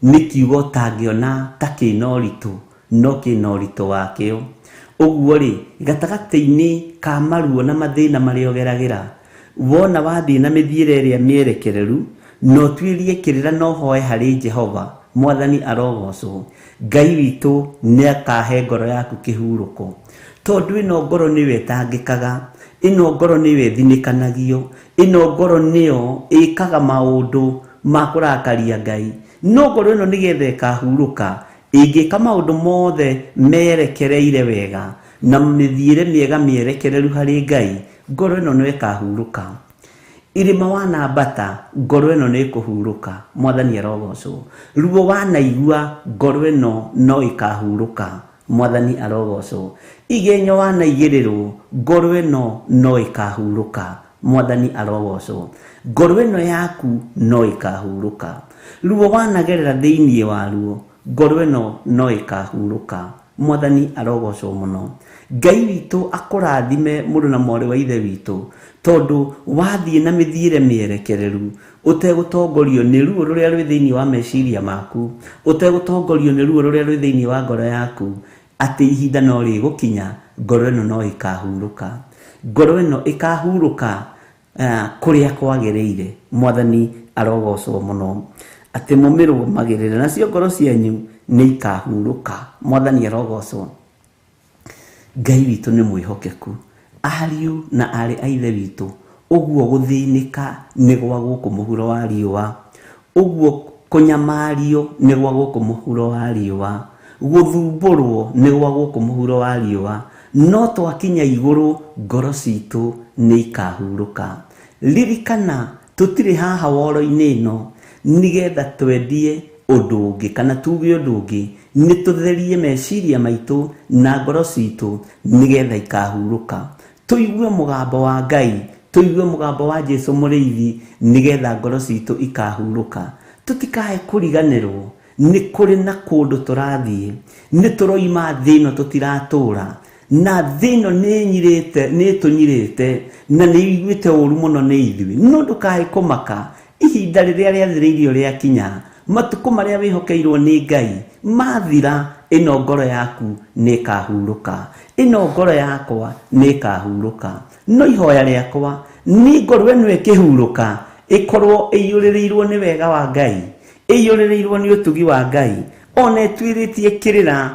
B: Nĩ kiugo ũtangĩona ta kĩna ũritũ, no kĩna ũritũ wakĩo. Ũguo rĩ, gatagatĩ-inĩ ka maruo na mathĩna marĩa ũgeragĩra, wona wathiĩ na mĩthiĩre ĩrĩa mĩerekereru, na ũtuĩrie kĩrĩra na ũhoe harĩ Jehova, Mwathani arogocwo. Ngai witũ nĩ akahe ngoro yaku kĩhurũko, tondũ ĩno ngoro nĩyo ĩtangĩkaga, ĩno ngoro nĩyo ĩthinĩkanagio, ĩno ngoro nĩyo ĩkaga maũndũ ma kũrakaria Ngai. No ngoro ĩno nĩgetha ĩkahurũka, ĩngĩka maũndũ mothe merekereire wega na mĩthiĩre mĩega mĩerekereru harĩ Ngai, ngoro ĩno no ĩkahurũka. Irĩma wanambata, ngoro ĩno nĩ ĩkũhurũka. Mwathani arogocwo. Ruo wanaigua, ngoro ĩno no ĩkahurũka. Mwathani arogocwo. Igenyo wanaigĩrĩrwo, ngoro ĩno no ĩkahurũka. Mwathani arogocwo. Ngoro ĩno yaku no ĩkahurũka. Ruo wanagerera thĩinĩ waruo, ngoro ĩno no ĩkahurũka. Mwathani arogocwo mũno. Ngai witũ akũrathime mũrũ na mwarĩ wa ithe witũ, tondũ wathiĩ na mĩthiĩre mĩerekereru, ũtegũtongorio nĩ ruo rũrĩa rwĩ thĩinĩ wa meciria maku, ũtegũtongorio nĩ ruo rũrĩa rwĩ thĩinĩ wa ngoro yaku, atĩ ihinda no rĩgũkinya ngoro ĩno no ĩkahurũka. Ngoro ĩno ĩkahurũka kũrĩa kwagĩrĩire. Mwathani arogocwo mũno. Atĩ mũmĩrũmagĩrĩre, nacio ngoro cianyu nĩ ikahurũka. Mwathani arogocwo. Ngai witũ nĩ mwĩhokeku. Ariũ na aarĩ a ithe witũ, ũguo gũthĩnĩka nĩ gwa gũkũ mũhuro wa riũa, ũguo kũnyamario nĩ gwa gũkũ mũhuro wa riũa, gũthumbũrwo nĩ gwa gũkũ mũhuro wa riũa, no twakinya igũrũ ngoro citũ nĩ ikahurũka. Ririkana tũtirĩ haha woro-inĩ ĩno nĩgetha twendie ũndũ ũngĩ kana tuge ũndũ ũngĩ, nĩ tũtherie meciria maitũ na ngoro citũ nĩgetha ikahurũka. Tũigue mũgambo wa Ngai, tũigue mũgambo wa Jesu mũrĩithi nĩgetha ngoro citũ ikahurũka. Tũtikae kũriganĩrwo nĩ kũrĩ na kũndũ tũrathiĩ, nĩ tũroima thĩ ĩno tũtiratũra, na thĩ ĩno nĩ ĩtũnyirĩte na nĩ ĩiguĩte ũru mũno nĩ ithuĩ. No ndũkae kũmaka, ihinda rĩrĩa rĩathĩrĩirio rĩakinya, matukũ marĩa wĩhokeirwo nĩ Ngai mathira, ĩno ngoro yaku nĩ ĩkahurũka, ĩno ngoro yakwa nĩ ĩkahurũka. No ihoya rĩakwa nĩ ngoro ĩno ĩkĩhurũka ĩkorwo ĩiyũrĩrĩirwo nĩ wega wa Ngai, ĩiyũrĩrĩirwo nĩ ũtugi wa Ngai, ona ĩtuĩrĩtie kĩrĩra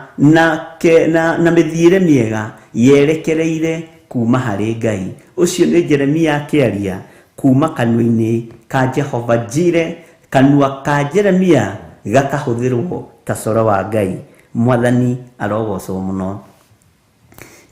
B: na mĩthiĩre mĩega yerekereire kuma harĩ Ngai. Ũcio nĩ Jeremia akĩaria kuma kanua-inĩ ka Jehova Jire, kanua ka Jeremia gakahũthĩrwo ta coro wa Ngai. Mwathani arogocwo mũno.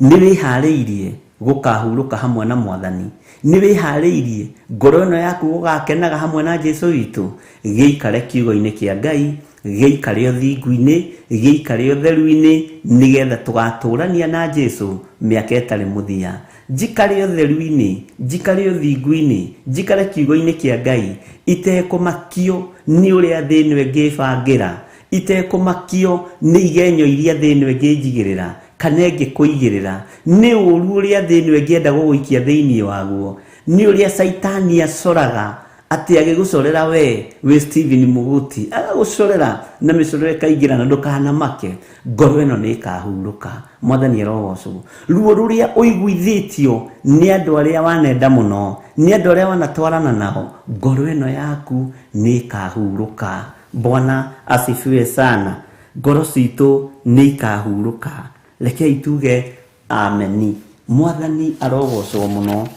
B: Nĩ wĩharĩirie gũkahurũka hamwe na Mwathani, nĩ wĩharĩirie ngoro ĩno yaku gũgakenaga hamwe na Jesu witũ. Gĩikare kiugo-inĩ kĩa Ngai, gĩikare ũthingu-inĩ, gĩikare ũtheru-inĩ, nĩgetha tũgatũrania na Jesu mĩaka ĩtarĩ mũthia. Njikare ũtheru-inĩ, njikare ũthingu-inĩ, njikare kiugo-inĩ kĩa Ngai, itekũmakio nĩ ũrĩa thĩ ĩno ĩngĩbangĩra, itekũmakio nĩ igenyo iria thĩ ĩno ĩngĩnjigĩrĩra kana ĩngĩkũigĩrĩra, nĩ ũru ũrĩa thĩ ĩno ĩngĩenda gũgũikia thĩinĩ waguo, nĩ ũrĩa Caitani acoraga atĩ agĩgũcorera we wĩ Stephen Muguti, agagũcorera na mĩcorero ĩkaingĩra, na ndũkanamake, ngoro ĩno nĩ ĩkahurũka. Mwathani arogocwo. Ruo rũrĩa ũiguithĩtio nĩ andũ arĩa wanenda mũno, nĩ andũ arĩa wanatwarana nao, ngoro ĩno yaku nĩ ĩkahurũka. Bwana asifiwe sana. Ngoro citũ nĩ ikahurũka. Rekei tuge ameni. Mwathani arogocwo mũno.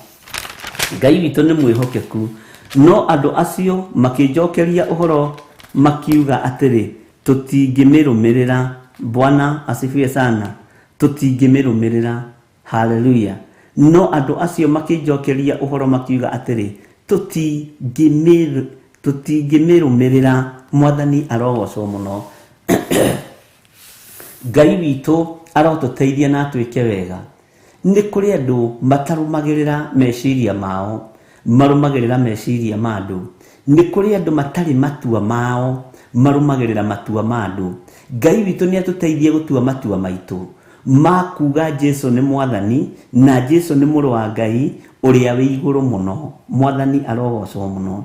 B: Ngai witũ nĩ mwĩhokeku. No andũ acio makĩnjokeria ũhoro makiuga atĩrĩ, tũtingĩmĩrũmĩrĩra. Bwana asifiwe sana. Tũtingĩmĩrũmĩrĩra. Haleluya. No andũ acio makĩnjokeria ũhoro makiuga atĩrĩ, tũtingĩmĩrũmĩrĩra. Mwathani arogocwo mũno. Ngai witũ arotũteithia na atwĩke wega. Nĩ kũrĩ andũ matarũmagĩrĩra meciria mao, marũmagĩrĩra meciria ma andũ. Nĩ kũrĩ andũ matarĩ matua mao, marũmagĩrĩra matua ma andũ. Ngai witũ nĩ atũteithie gũtua matua maitũ ma kuga Jesu nĩ Mwathani na Jesu nĩ mũrũ wa Ngai ũrĩa wĩ igũrũ mũno. Mwathani arogocwo mũno.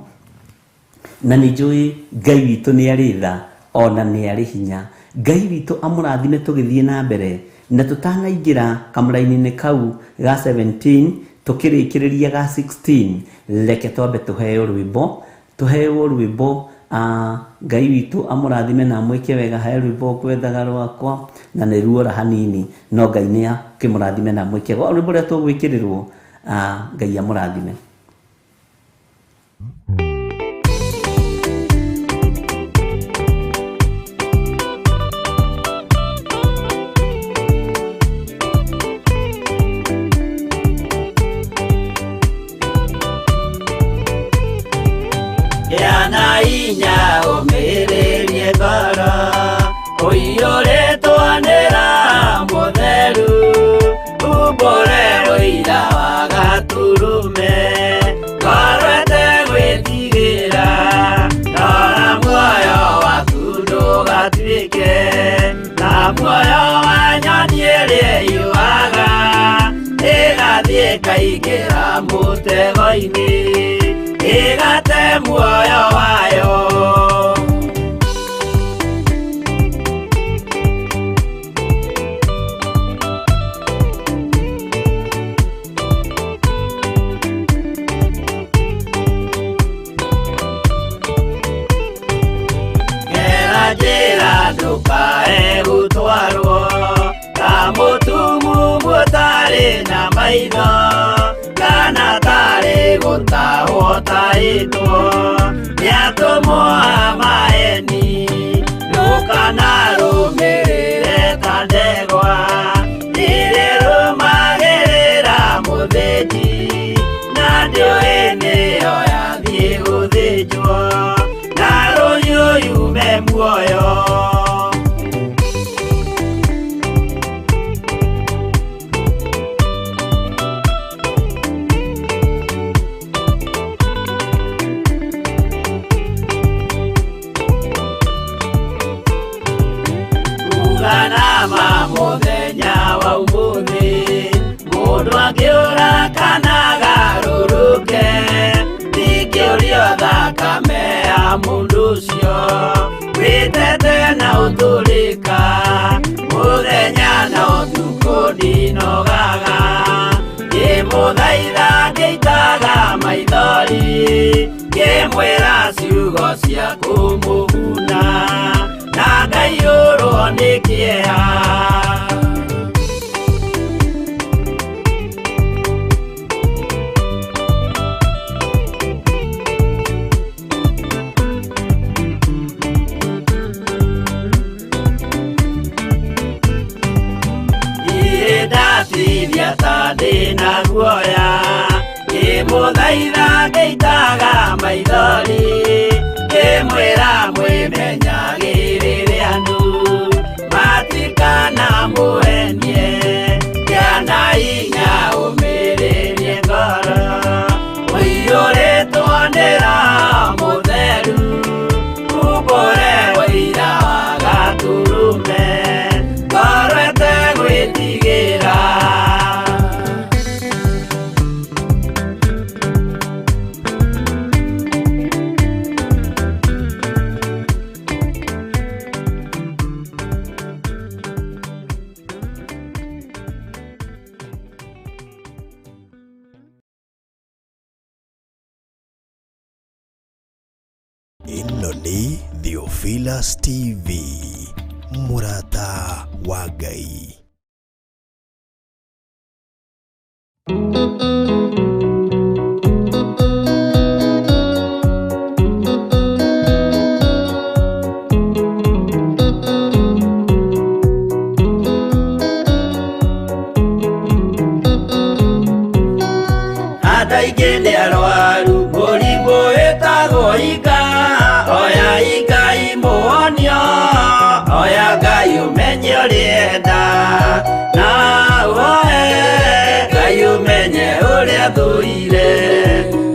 B: Na nĩ njũĩ Ngai witũ nĩ arĩ tha ona nĩ arĩ hinya. Ngai witũ amũrathime tũgĩthiĩ na mbere na tũtanaingĩra kamũraini-inĩ kau ga 17 tũkĩrĩkĩrĩria ga 16, reke twambe tũheo rwĩmbo, tũheo rwĩmbo Ngai witũ amũrathime na amwĩke wega. He rwĩmbo ngwethaga rwakwa na nĩ ruora hanini, no Ngai nĩ akĩmũrathime na amwĩke wega. Rwĩmbo rũrĩa tũgwĩkĩrĩrwo, Ngai amũrathime.
C: Gĩa inya ũmĩrĩrie ngoro, ũiyũrĩtwo nĩ Roho Mũtheru, umbũre ũira wa Gatũrũme, ngoro ĩtegwĩtigĩra, rora muoyo waku ndũgatuĩke ta muoyo wa nyoni ĩrĩa ĩũaga, ĩgathiĩ ĩkaingĩra mũtego-inĩ, ĩgate muoyo wayo. Gera njĩra ndũkae gũtwarwo ta mũtumumu ũtarĩ na maitho, kana tarĩ gũtahwo taĩtwo nĩ atũmwo a maeni, ndũkanarũmĩrĩre ta ndegwa ĩrĩrũmagĩrĩra mũthĩnji, na ndĩũĩ nĩyo yathiĩ gũthĩnjwo, na rũhiũ yume muoyo. Uganama mũthenya wa ũmũthĩ, mũndũ angĩũra kana agarũrũke, ndingĩũrio thakame ya mũndũ ũcio, wĩtete na ũtũrĩka, mũthenya na ũtukũ ndinogaga, ngĩmũthaitha ngĩitaga maithori, ngĩmwĩra ciugo cia kũmũguna, na ngaiyũrwo nĩ kĩeha. Ndirĩ ndatithia ta ndĩna guoya, ngĩmũthaitha ngĩitaga maithori, ngĩmwĩra mwĩmenyagĩrĩre andũ, matikanamũhenie, gĩa na hinya ũmĩrĩrie ngoro, ũiyũrĩtwo nĩ Roho Mũtheru, umbũre ũira wa Gatũrũme, ngoro ĩtegwĩtigĩra.
A: Ĩno nĩ Theophilus TV, mũrata wa Ngai.
C: Andũ aingĩ nĩ arwaru mũrimũ wĩtagwo ika, oya Ngai mũhonio, oya Ngai ũmenye ũrĩa enda, na ũhoe Ngai ũmenye ũrĩa thũire,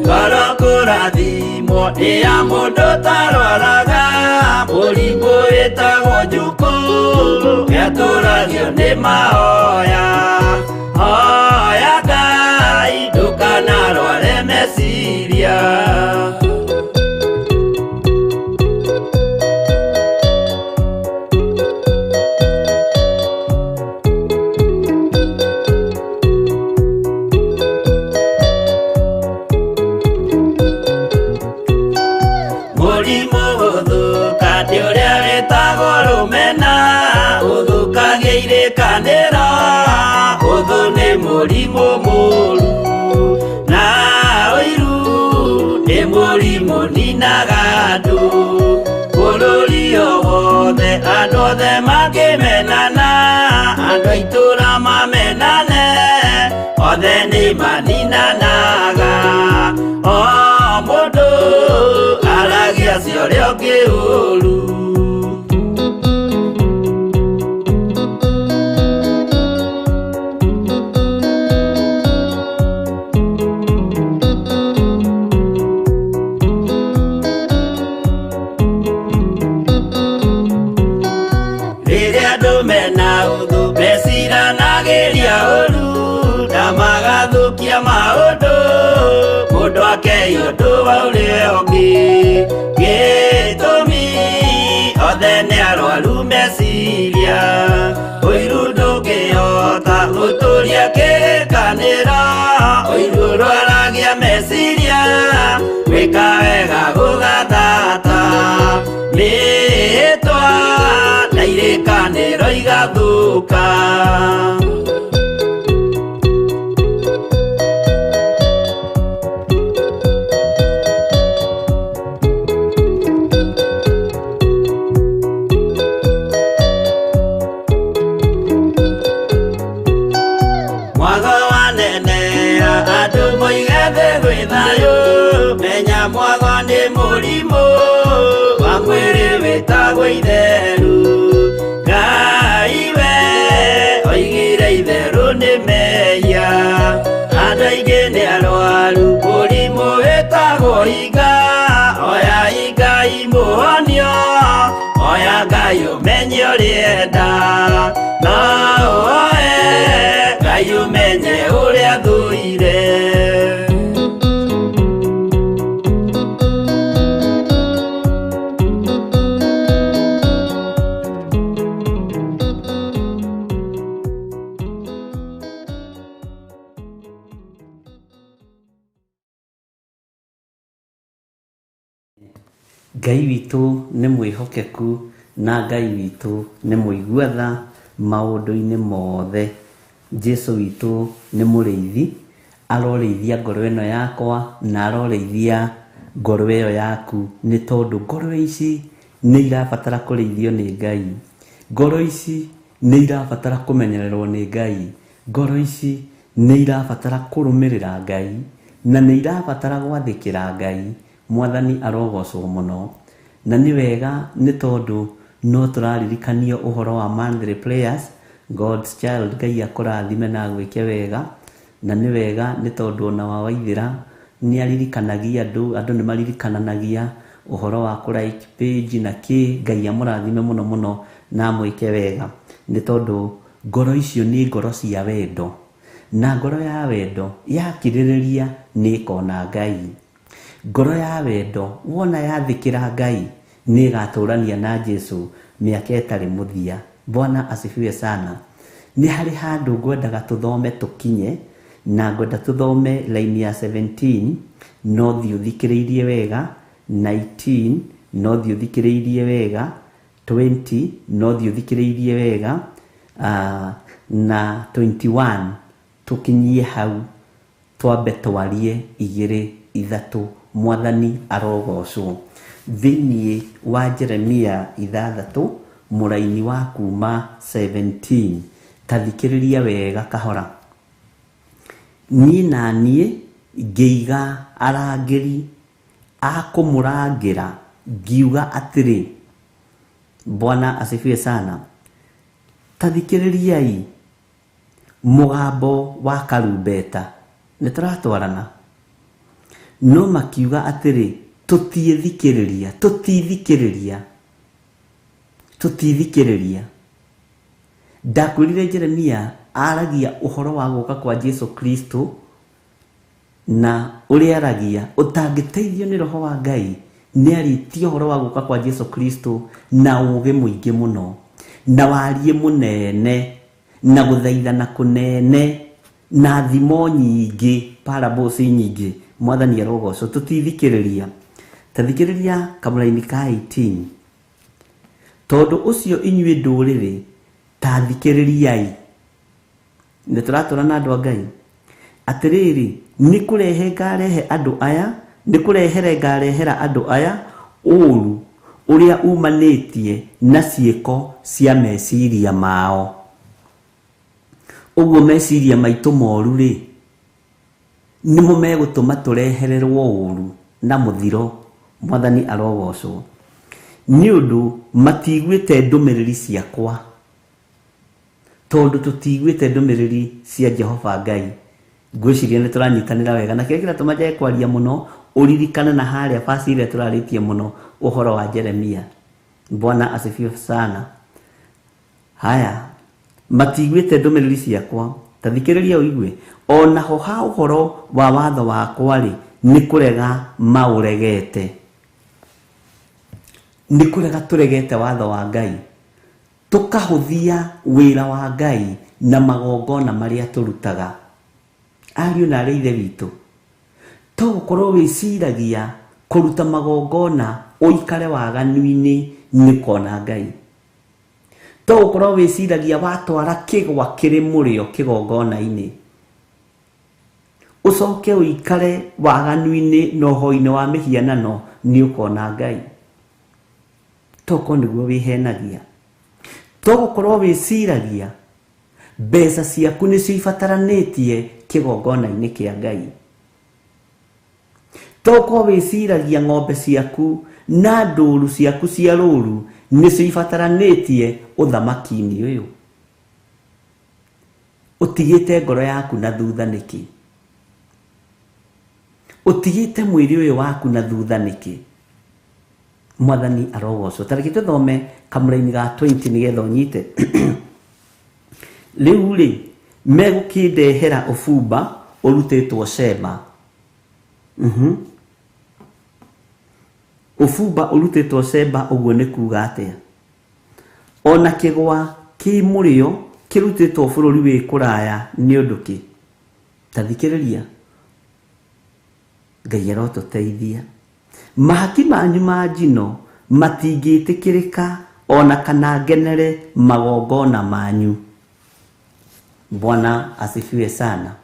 C: ngoro kũrathimwo nĩ ya mũndũ ũtarwaraga, mũrimũ wĩtagwo njukũ nĩatũragio nĩ mahoya, hoya Ngai ndũkanarware meciria. Mũrimũ Mũrimũ mũru na ũiru nĩ mũrimũ ninaga andũ bũrũri o wothe andũ othe makĩmenana andũ a itũũra mamenane othe nĩ maninanaga o mũndũ aragia cia ũrĩa ũngĩ ũru. Rĩrĩa andũ mena ũthũ meciranagĩria ũru na magathũkia maũndũ mũndũ akei ũndũ wa ũrĩa ũngĩ gĩtũmi othe nĩ arwaru meciria ũiru ndũngĩhota gũtũria kĩrĩkanĩro ũiru ũrwaragia meciria gwĩka wega gũgathata mĩĩtwa na irĩkanĩro igathũka. Mwago wanenea andũ moige thĩ gwĩ thayũ menya mwago nĩ mũrimũ wa mwĩrĩ wĩtagwo itheru Ngai we oigire itherũ nĩ mehia andũ aingĩ nĩ arwaru mũrimũ wĩtagwo iga oya Ngai mũhonio oya Ngai ũmenye ũrĩa enda no ũoe Ngai ũmenye ũrĩa thũire.
B: Ngai witũ nĩ mwĩhokeku na Ngai witũ nĩ mũigua tha maũndũ-inĩ mothe. Jesu witũ nĩ mũrĩithi, arorĩithia ngoro ĩno yakwa na arorĩithia ngoro ĩyo yaku, nĩ tondũ ngoro ici nĩ irabatara kũrĩithio nĩ Ngai. Ngoro ici nĩ irabatara kũmenyererwo nĩ Ngai. Ngoro ici nĩ irabatara kũrũmĩrĩra Ngai na nĩ irabatara gwathĩkĩra Ngai. Mwathani arogocwo mũno. Na nĩ wega nĩ tondũ no tũraririkanio ũhoro wa monthly prayers, God's child, Ngai akũrathime na agwĩke wega. Na nĩ wega nĩ tondũ ona wa Waithĩra nĩ aririkanagia andũ, andũ nĩ maririkananagia ũhoro wa kũ like page na kĩ. Ngai amũrathime mũno mũno na amwĩke wega, nĩ tondũ ngoro icio nĩ ngoro cia wendo, na ngoro ya wendo yakirĩrĩria nĩ ĩkona Ngai. Ngoro ya wendo wona yathĩkĩra Ngai nĩ ĩgatũrania na Jesu mĩaka ĩtarĩ mũthia. Bwana asifiwe sana. Nĩ harĩ handũ ngwendaga tũthome tũkinye, na ngwenda tũthome line ya 17, no thiĩ ũthikĩrĩirie wega, 19, no thiĩ ũthikĩrĩirie wega, 20, no thiĩ ũthikĩrĩirie wega, na 21, tũkinyie hau twambe twarie igĩrĩ ithatũ. Mwathani arogocwo. Thĩinĩ wa Jeremia 6 mũraini wa kuma 17, ta thikĩrĩria wega kahora. Niĩ na niĩ ngĩiga arangĩri a kũmũrangĩra, ngiuga atĩrĩ, Bwana asifiwe sana. Ta thikĩrĩriai mũgambo wa karumbeta, nĩ tũratwarana. No makiuga atĩrĩ, tũtiĩthikĩrĩria, tũtithikĩrĩria, tũtithikĩrĩria. Ndakwĩrire Jeremia aragia ũhoro wa gũka kwa Jesu Kristo, na ũrĩa aragia ũtangĩteithio nĩ Roho wa Ngai nĩ arĩtie ũhoro wa gũka kwa Jesu Kristo na ũũgĩ mũingĩ mũno, na warie mũnene, na gũthaithana kũnene, na thimo nyingĩ, parables nyingĩ. Mwathani arogocwo. Tũtithikĩrĩria. Ta thikĩrĩria kamũraini ka 18. Tondũ ũcio inyuĩ ndũrĩrĩ, ta thikĩrĩriai. Nĩ tũratũra na andũ a Ngai. Atĩrĩrĩ, nĩ kũrehe ngarehe andũ aya, nĩ kũrehere ngarehera andũ aya ũũru ũrĩa umanĩtie na ciĩko cia meciria mao. Ũguo meciria maitũ moru rĩ, nĩmo megũtũma tũrehererwo ũũru na mũthiro. Mwathani arogocwo. Nĩ ũndũ matiiguĩte ndũmĩrĩri ciakwa, tondũ tũtiiguĩte ndũmĩrĩri cia Jehova Ngai. Ngwĩciria nĩ tũranyitanĩra wega, na kĩrĩa kĩratũma njage kwaria mũno ũririkane na harĩa basi ĩrĩa tũrarĩtie mũno ũhoro wa Jeremia. Bwana asifiwe sana. Haya, matiiguĩte ndũmĩrĩri ciakwa, ta thikĩrĩria ũigue. Onaho ha ũhoro wa watho wakwa rĩ, nĩ kũrega maũregete. Nĩ kũrega tũregete watho wa Ngai, tũkahũthia wĩra wa Ngai na magongona marĩa tũrutaga. Ariũ na arĩ ithe witũ, to gũkorwo wĩciragia kũruta magongona ũikare waganu-inĩ nĩ kona Ngai. To gũkorwo wĩciragia watwara kĩgwa kĩrĩ mũrĩo kĩgongona-inĩ, ũcoke ũikare waganu-inĩ na ũhoi-inĩ wa mĩhianano nĩ ũkona Ngai. To korwo nĩguo wĩhenagia. To gũkorwo wĩciragia mbeca ciaku nĩcio ibataranĩtie kĩgongona-inĩ kĩa Ngai. To gũkorwo wĩciragia ng'ombe ciaku na ndũru ciaku cia rũru nĩcio ibataranĩtie ũthamaki-inĩ ũyũ. Ũtigĩte ngoro yaku na thutha nĩkĩ? Ũtigĩte mwĩrĩ ũyũ waku na thutha nĩkĩ? Mwathani arogocwo. Ta reke tũthome kamũraini ga 20 nĩgetha ũnyite. Rĩu rĩ, megũkĩndehera ũbumba ũrutĩtwo Sheba. Ũbumba ũrutĩtwo Sheba ũguo nĩ kuga atĩa? Ona kĩgwa kĩ mũrĩo kĩrutĩtwo bũrũri wĩ kũraya nĩ ũndũ kĩ? Ta thikĩrĩria. Ngai arotũteithia. Mahaki manyu ma njino matingĩtĩkĩrĩka ona kana ngenere magongona manyu. Bwana asifiwe sana.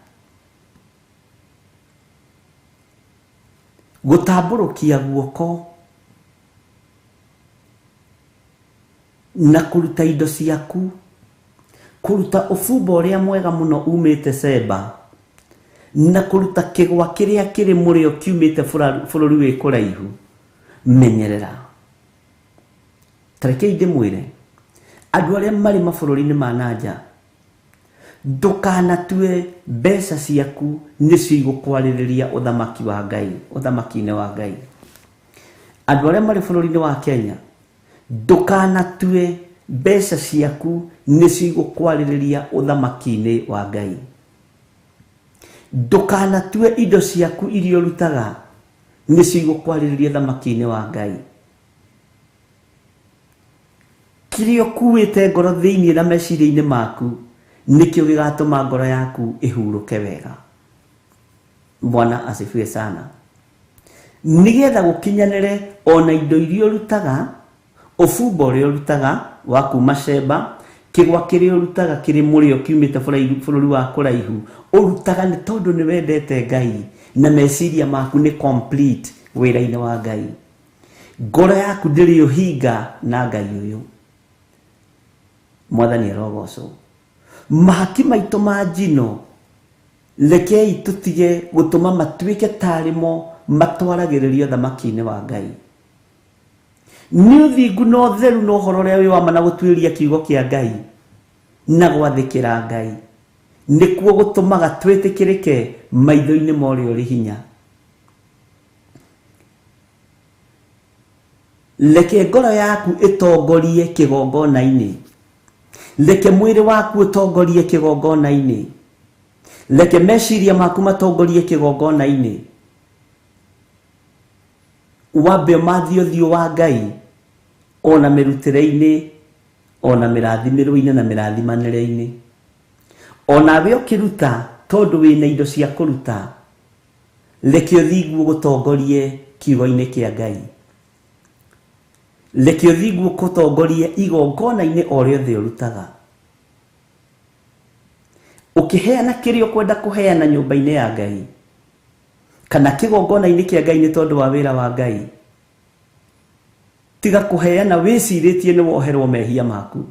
B: Gũtambũrũkia guoko na kũruta indo ciaku, kũruta ũbumba ũrĩa mwega mũno umĩte Sheba, na kũruta kĩgwa kĩrĩa kĩrĩ mũrĩo kiumĩte bũrũri wĩ kũraihu, menyerera. Ta rekei ndĩmwĩre, andũ arĩa marĩ mabũrũri-inĩ ma nanja, ndũkanatue mbeca ciaku nĩcio igũkwarĩrĩria ũthamaki wa Ngai, ũthamaki-inĩ wa Ngai. Andũ arĩa marĩ bũrũri-inĩ wa Kenya, ndũkanatue mbeca ciaku nĩcio igũkwarĩrĩria ũthamaki-inĩ wa Ngai. Ndũkanatue indo ciaku iria ũrutaga nĩcio igũkwarĩrĩria ũthamaki-inĩ wa Ngai. Kĩrĩa ũkuĩte ngoro thĩinĩ na meciria-inĩ maku nĩkĩo gĩgatũma ngoro yaku ĩhurũke wega. Bwana asifiwe sana. Nĩgetha gũkinyanĩre ona indo iria ũrutaga, ũbumba ũrĩa ũrutaga wa kuma Sheba, kĩgwa kĩrĩa ũrutaga kĩrĩ mũrĩo kiumĩte bũrũri wa kũraihu, ũrutaga nĩ tondũ nĩ wendete Ngai na meciria maku nĩ complete wĩra-inĩ wa Ngai. Ngoro yaku ndĩrĩ ũhinga na Ngai ũyũ. Mwathani arogocwo. Mahaki maitũ ma njino rekei tũtige gũtũma matuĩke tarĩ mo matwaragĩrĩrio thamaki-inĩ wa Ngai. Nĩ ũthingu na ũtheru na ũhoro ũrĩa wĩ wa ma na gũtuĩria kiugo kĩa Ngai na gwathĩkĩra Ngai nĩkuo gũtũmaga twĩtĩkĩrĩke maitho-inĩ ma ũrĩa ũrĩ hinya. Reke ngoro yaku ĩtongorie kĩgongona-inĩ. Reke mwĩrĩ waku ũtongorie kĩgongona-inĩ. Reke meciria maku matongorie kĩgongona-inĩ. Wambe ũmathie ũthiũ wa Ngai ona mĩrutĩre-inĩ, ona mĩrathimĩrwo-inĩ na mĩrathimanĩre-inĩ. Onawe ũkĩruta tondũ wĩna indo cia kũruta, reke ũthingu ũgũtongorie kiugo-inĩ kĩa Ngai. Reke ũthingu ũgũtongorie igongona-inĩ o rĩothe ũrutaga. Ũkĩheana kĩrĩa ũkwenda kũheana nyũmba-inĩ ya Ngai kana kĩgongona-inĩ kĩa Ngai nĩ tondũ wa wĩra wa Ngai, tiga kũheana wĩcirĩtie nĩ woherwo mehia maku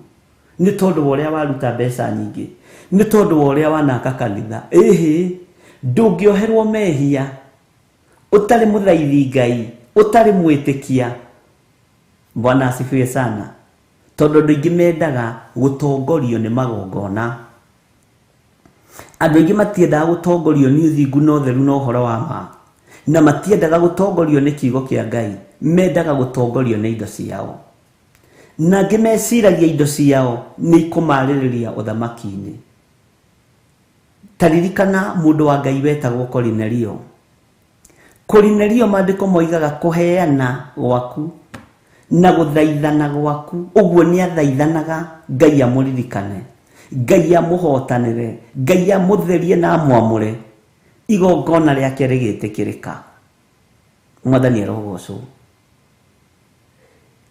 B: nĩ tondũ wa ũrĩa waruta mbeca nyingĩ, nĩ tondũ wa ũrĩa wanaka kanitha. Ĩhĩ, ndũngĩoherwo mehia ũtarĩ mũthaithi Ngai, ũtarĩ mwĩtĩkia. Bwana asifiwe sana. Tondũ andũ aingĩ mendaga gũtongorio nĩ magongona. Andũ aingĩ matiendaga gũtongorio nĩ ũthingu na ũtheru na ũhoro wa ma, na matiendaga gũtongorio nĩ kiugo kĩa Ngai, mendaga gũtongorio nĩ indo ciao. Na angĩ meciragia indo ciao nĩ ikũmarĩrĩria ũthamaki-inĩ. Ta ririkana mũndũ wa Ngai wetagwo Korinelio. Korinelio maandĩko moigaga kũheana gwaku na gũthaithana gwaku, ũguo nĩ athaithanaga Ngai amũririkane, Ngai amũhotanĩre, Ngai amũtherie na amwamũre, igongona rĩake rĩgĩtĩkĩrĩka. Mwathani arogocwo.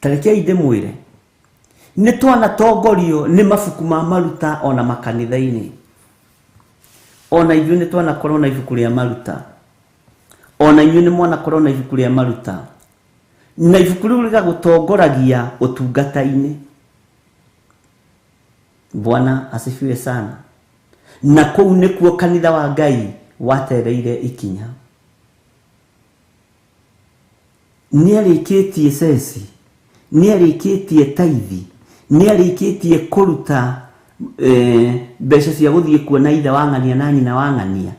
B: Ta rekei ndĩmwĩre, nĩ twanatongorio nĩ mabuku ma maruta ona makanitha-inĩ. Ona ithuĩ nĩ twanakorwo na ibuku rĩa maruta, ona inyuĩ nĩ mwanakorwo na ibuku rĩa maruta, na ibuku rĩu rĩgagũtongoragia ũtungata-inĩ. Bwana asifiwe sana. Na kũu nĩkuo kanitha wa Ngai watereire ikinya. Nĩarĩkĩtie ceci, nĩarĩkĩtie taithi, nĩarĩkĩtie kũruta mbeca cia gũthiĩ kuona ithe wa ng'ania na nyina wa ng'ania,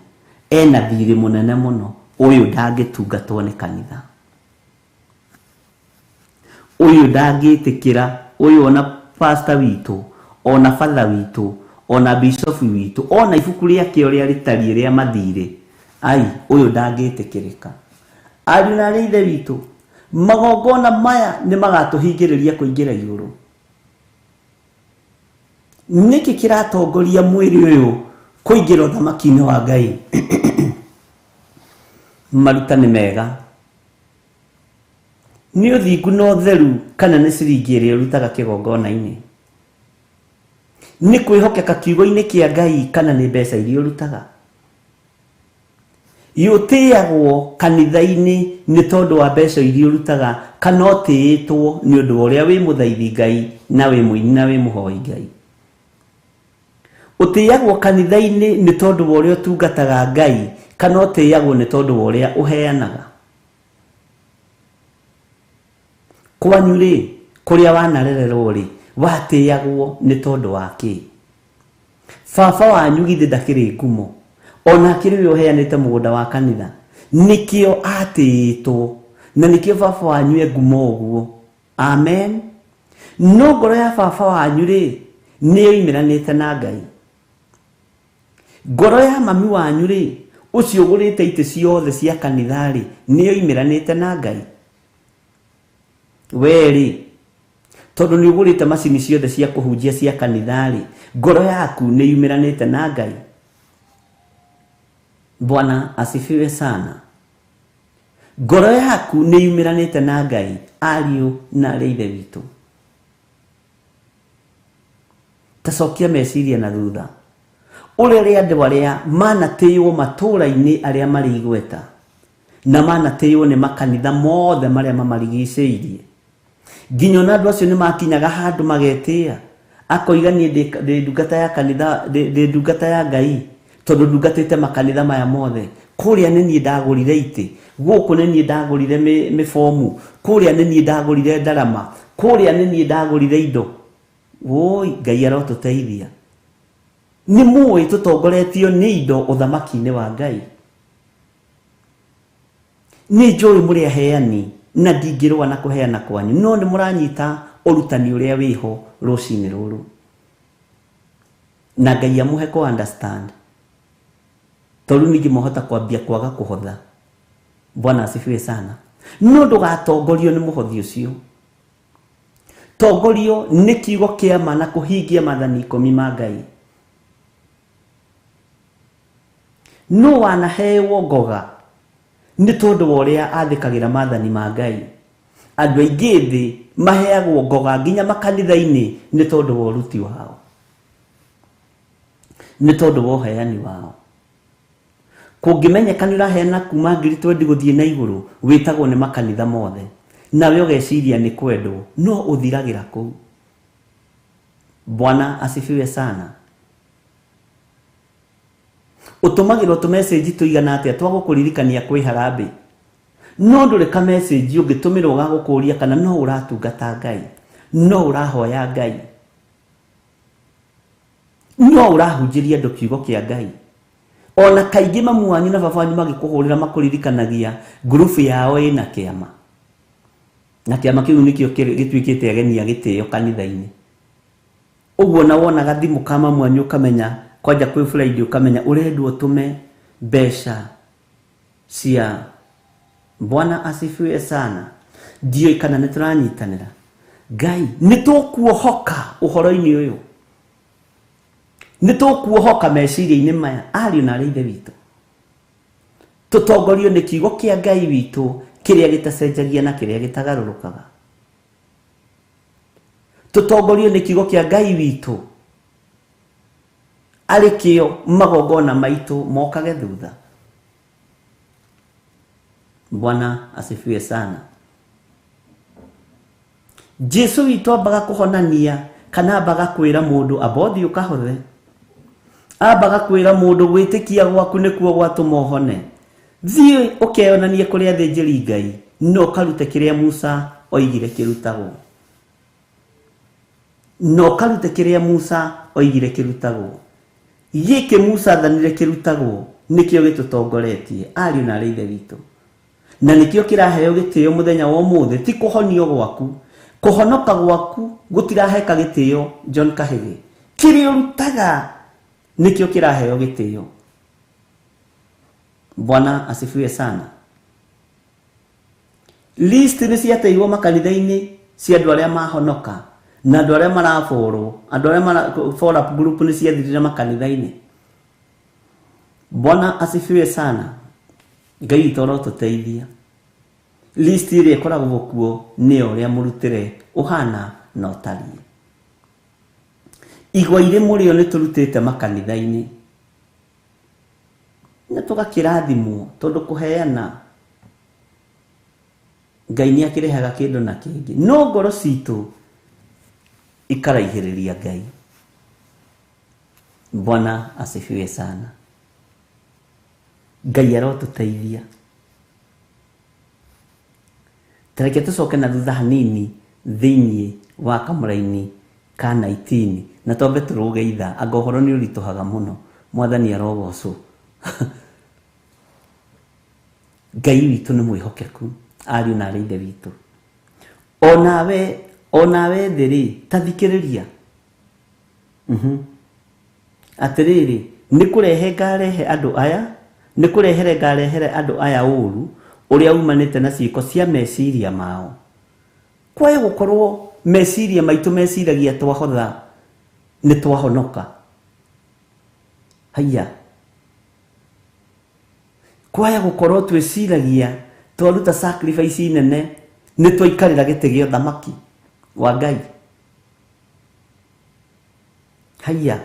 B: ena thirĩ mũnene mũno. Ũyũ ndangĩtungatwo nĩ kanitha, ũyũ ndangĩtĩkĩra, ũyũ ona pastor witũ, ona father witũ, ona bishop witũ, ona ibuku rĩake ũrĩa rĩtariĩ rĩa mathirĩ, ai, ũyũ ndangĩtĩkĩrĩka. Ariũ na arĩ ithe witũ, magongona maya nĩ magatũhingĩrĩria kũingĩra igũrũ. Nĩkĩ kĩratongoria mwĩrĩ ũyũ kũingĩra ũthamaki-inĩ wa Ngai? Maruta nĩ mega, nĩ ũthingu na ũtheru, kana nĩ ciringi ĩrĩa ũrutaga kĩgongona-inĩ? Nĩ kwĩhokeka kiugo-inĩ kĩa Ngai, kana nĩ mbeca iria ũrutaga? Ũtĩagwo kanitha-inĩ nĩ tondũ wa mbeca iria ũrutaga, kana ũtĩĩtwo nĩ ũndũ wa ũrĩa wĩ mũthaithi Ngai na wĩ mũini na wĩ mũhoi Ngai? Ũtĩagwo kanitha-inĩ nĩ tondũ wa ũrĩa ũtungataga Ngai, kana ũtĩagwo nĩ tondũ wa ũrĩa ũheanaga? Kwanyu rĩ, kũrĩa wanarererwo rĩ, watĩagwo nĩ tondũ wa kĩ? Baba wanyu githĩ ndakĩrĩ ngumo, ona akĩrĩ ũrĩa ũheanĩte mũgũnda wa kanitha, nĩkĩo atĩĩtwo, na nĩkĩo baba wanyu e ngumo ũguo. Amen. No ngoro ya baba wanyu rĩ, nĩ yoimĩranĩte na Ngai. Ngoro ya mami wanyu rĩ, ũcio ũgũrĩte itĩ ciothe cia kanitha rĩ, nĩ yoimĩranĩte na Ngai. We rĩ, tondũ nĩ ũgũrĩte macini ciothe cia kũhunjia cia kanitha rĩ, ngoro yaku nĩ yumĩranĩte na Ngai. Bwana asifiwe sana. Ngoro yaku nĩ yumĩranĩte na Ngai, ariũ na arĩ ithe witũ. Tacokia meciria na thutha, ũrere andũ arĩa manatĩĩo matũũra-inĩ arĩa marĩ igweta, na manatĩĩo nĩ makanitha mothe marĩa mamarigicĩirie. Nginya ona andũ acio nĩ makinyaga handũ magetĩĩa, akoiga niĩ ndĩ ndungata ya kanitha, ndĩ ndungata ya Ngai, tondũ ndungatĩte makanitha maya mothe. Kũrĩa nĩ niĩ ndagũrire itĩ, gũkũ nĩ niĩ ndagũrire mĩbomu, kũrĩa nĩ niĩ ndagũrire ndarama, kũrĩa nĩ niĩ ndagũrire indo. Woi, Ngai arotũteithia. Nĩ mũĩ tũtongoretio nĩ indo ũthamaki-inĩ wa Ngai. Nĩ njũĩ mũrĩ aheani na ndingĩrũa na kũheana kwanyu, no nĩ mũranyita ũrutani ũrĩa wĩho rũcinĩ rũrũ, na Ngai amũhe kũ understand, tondũ ningĩ mwahota kwambia kwaga kũhotha. Bwana asifiwe sana. No ndũgatongorio nĩ mũhothi ũcio, tongorio nĩ kiugo kĩa ma na kũhingia maathani 10 ma Ngai. No wanahewo ngoga nĩ tondũ wa ũrĩa athĩkagĩra maathani ma Ngai. Andũ aingĩ thĩ maheagwo ngoga nginya makanitha-inĩ nĩ tondũ wa ũruti wao. Nĩ tondũ wa ũheani wao. Kũngĩmenyeka nĩ ũraheana kuma ngiri twendi gũthiĩ na igũrũ, wĩtagwo nĩ makanitha mothe. Nawe ũgeciria nĩ kwendwo, no ũthiragĩra kũu. Bwana asifiwe sana. Ũtũmagĩrwo tũmessage tũigana atĩa twa gũkũririkania kwĩ harambee? No ndũrĩ ka message ũngĩtũmĩrwo ga gũkũria kana no ũratungata Ngai, no ũrahoya Ngai, no ũrahunjĩria andũ kiugo kĩa Ngai. Ona kaingĩ mamu wanyu na baba wanyu magĩkũhũrĩra makũririkanagia ngurubu yao ĩna kĩama, na kĩama kĩu nĩkĩo gĩtuĩkĩte ageni a gĩtĩo kanitha-inĩ. Ũguo na wonaga thimũ ka mamu wanyu ũkamenya kwanja kwĩ Friday ũkamenya ũrendwo ũtũme mbeca cia. Bwana asifiwe sana. Ndiũĩ kana nĩ tũranyitanĩra. Ngai nĩ tũkuohoka ũhoro-inĩ ũyũ, nĩ tũkuohoka meciria-inĩ maya, ariũ na arĩ ithe witũ. Tũtongorio nĩ kiugo kĩa Ngai witũ kĩrĩa gĩtacenjagia na kĩrĩa gĩtagarũrũkaga. Tũtongorio nĩ kiugo kĩa Ngai witũ arĩ kĩo magongona maitũ mokage thutha. Bwana asifiwe sana. Jesu witũ ambaga kũhonania kana ambaga kwĩra mũndũ amba ũthiĩ ũkahothe, ambaga kwĩra mũndũ gwĩtĩkia gwaku nĩkuo gwatũma ũhone, thiĩ ũkeyonanie kũrĩ athĩnjĩri Ngai na ũkarute kĩrĩa Musa oigire kĩrutagwo, na ũkarute kĩrĩa Musa oigire kĩrutagwo. Gĩkĩ Musa athanire kĩrutagwo nĩkĩo gĩtũtongoretie, ariũ na arĩ ithe witũ, na nĩkĩo kĩraheo gĩtĩo mũthenya wa ũmũthĩ. Ti kũhonio gwaku, kũhonoka gwaku gũtiraheka gĩtĩo John Kahĩgĩ, kĩrĩa ũrutaga nĩkĩo kĩraheo gĩtĩo. Bwana asifiwe sana. List nĩ ciateirwo makanitha-inĩ cia andũ arĩa mahonoka na andũ arĩa maraborwo, andũ arĩa mara follow up group nĩ ciathirire makanitha-inĩ. Bwana asifiwe sana. Ngai witũ arotũteithia. List ĩrĩa ĩkoragwo kuo nĩ ũrĩa mũrutĩre ũhana na ũtariĩ. Igwa irĩ mũrĩo nĩ tũrutĩte makanitha-inĩ na tũgakĩrathimwo, tondũ kũheana Ngai nĩ akĩrehaga kĩndũ na kĩngĩ, no ngoro citũ ikaraihĩrĩria Ngai. Bwana asifiwe sana. Ngai arotũteithia. Tareke tũcoke na thutha hanini thĩinĩ wa kamũraini ka 19 na twambe tũrũge itha, anga ũhoro nĩ ũritũhaga mũno. Mwathani arogocwo. Ngai witũ nĩ mwĩhokeku, ariũ na arĩ ithe witũ. Onawe thĩ rĩ, ta thikĩrĩria. Atĩrĩrĩ, nĩ kũrehe ngarehe andũ aya, nĩ kũrehere ngarehere andũ aya ũru ũrĩa umanĩte na ciĩko cia meciria mao. Kwaya gũkorwo meciria maitũ meciragia twahotha nĩ twahonoka. Haiya. Kwaya gũkorwo twĩciragia twaruta sacrifice nene nĩ twaikarĩra gĩtĩ gĩa ũthamaki wa Ngai. Haiya.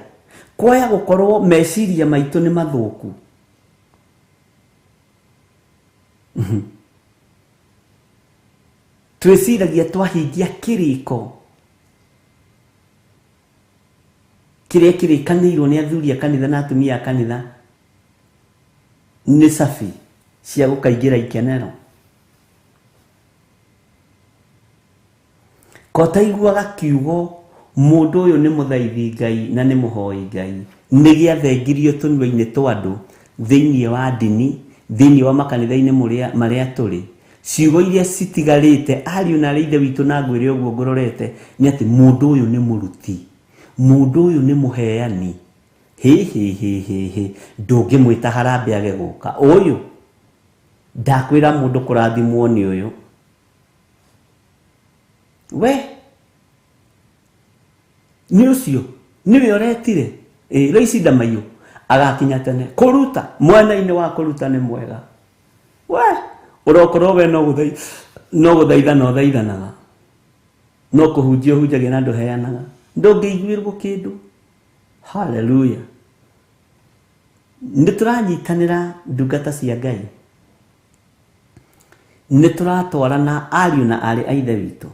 B: Kwaya gũkorwo meciria maitũ nĩ mathũku. Twĩciragia twahingia kĩrĩko kĩrĩa kĩrĩkanĩirwo nĩ athuri a kanitha na atumia a kanitha nĩ cabi cia gũkaingĩra ikenero. Ko taiguaga kiugo mũndũ ũyũ nĩ mũthaithi Ngai na nĩ mũhoi Ngai, nĩ gĩathengirio tũnua-inĩ twa andũ thĩinĩ wa ndini, thĩinĩ wa makanitha-inĩ marĩa tũrĩ. Ciugo iria citigarĩte ariũ na arĩ ithe witũ na ngwĩre ũguo ngũrorete nĩ atĩ mũndũ ũyũ nĩ mũruti, mũndũ ũyũ nĩ mũheani. Hĩ hĩ hĩ hĩ hĩ, ndũngĩmwĩta harambee age gũka. Ũyũ ndakwĩra mũndũ kũrathimwo nĩ ũyũ. We nĩ ũcio nĩwe ũretire Loici Ndamaiyũ agakinya tene kũruta mwena-inĩ wa kũruta nĩ mwega. We ũrokorwo we no gũthaithana ũthaithanaga, no kũhunjia ũhunjagia na ndũheanaga, ndũngĩiguĩrwo kĩndũ. Hallelujah. Nĩ tũranyitanĩra ndungata cia Ngai, nĩ tũratwarana ariũ na aarĩ a Ithe witũ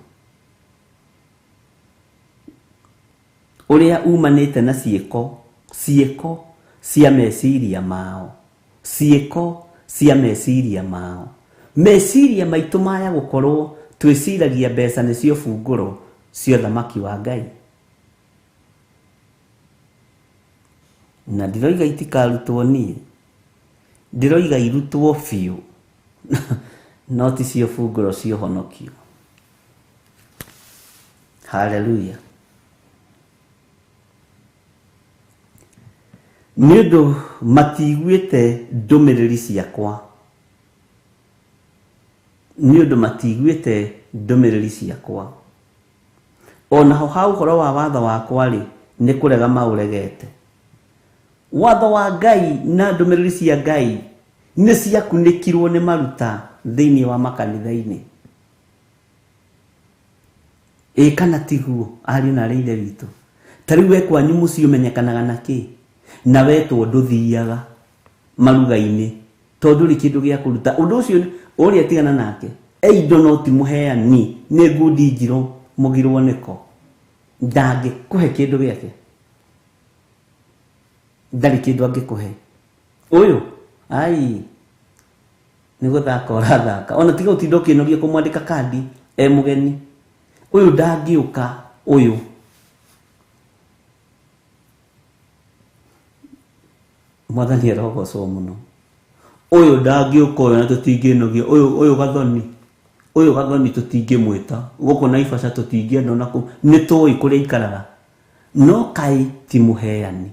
B: ũrĩa umanĩte na ciĩko, ciĩko cia meciria mao, ciĩko cia meciria mao. Meciria maitũ maya gũkorwo twĩciragia mbeca nĩcio bungũro cia ũthamaki wa Ngai. Na ndiroiga itikarutwo niĩ, ndiroiga irutwo biũ, no ti cio bungũro cia ũhonokio. Haleluya. Nĩ ũndũ matiguĩte ndũmĩrĩri ciakwa, nĩ ũndũ matiguĩte ndũmĩrĩri ciakwa. Onaho ha ũhoro wa watho wakwa rĩ, nĩ kũrega maũregete. Watho wa Ngai na ndũmĩrĩri cia Ngai nĩ ciakunĩkirwo nĩ maruta thĩinĩ wa makanitha-inĩ. Ĩ kana tiguo, ariũ na aarĩ a Ithe witũ? Ta rĩu we kwanyu mũciĩ ũmenyekanaga na kĩ? Na wetwo ndũthiaga maruga-inĩ tondũ ndũrĩ kĩndũ gĩa kũruta. Ũndũ ũcio ũrĩa tigana nake, e indo no ti mũheani, nĩ ngundi njirũ mũgirwo nĩko. Ndangĩkũhe kĩndũ gĩake, ndarĩ kĩndũ angĩkũhe. Ũyũ ai nĩ gũthaka ũrathaka, ona tiga ũtinda ũkĩnogia kũmwandĩka kandi e mũgeni. Ũyũ ndangĩũka, ũyũ Mwathani arogocwo mũno. Ũyũ ndangĩũka, ũyũ na tũtingĩnogia, ũyũ ũyũ gathoni, ũyũ gathoni tũtingĩmwĩta gũkũ Naivasha, tũtingĩenda ona kũ, nĩ tũĩ kũrĩa aikaraga, no kaĩ ti mũheani.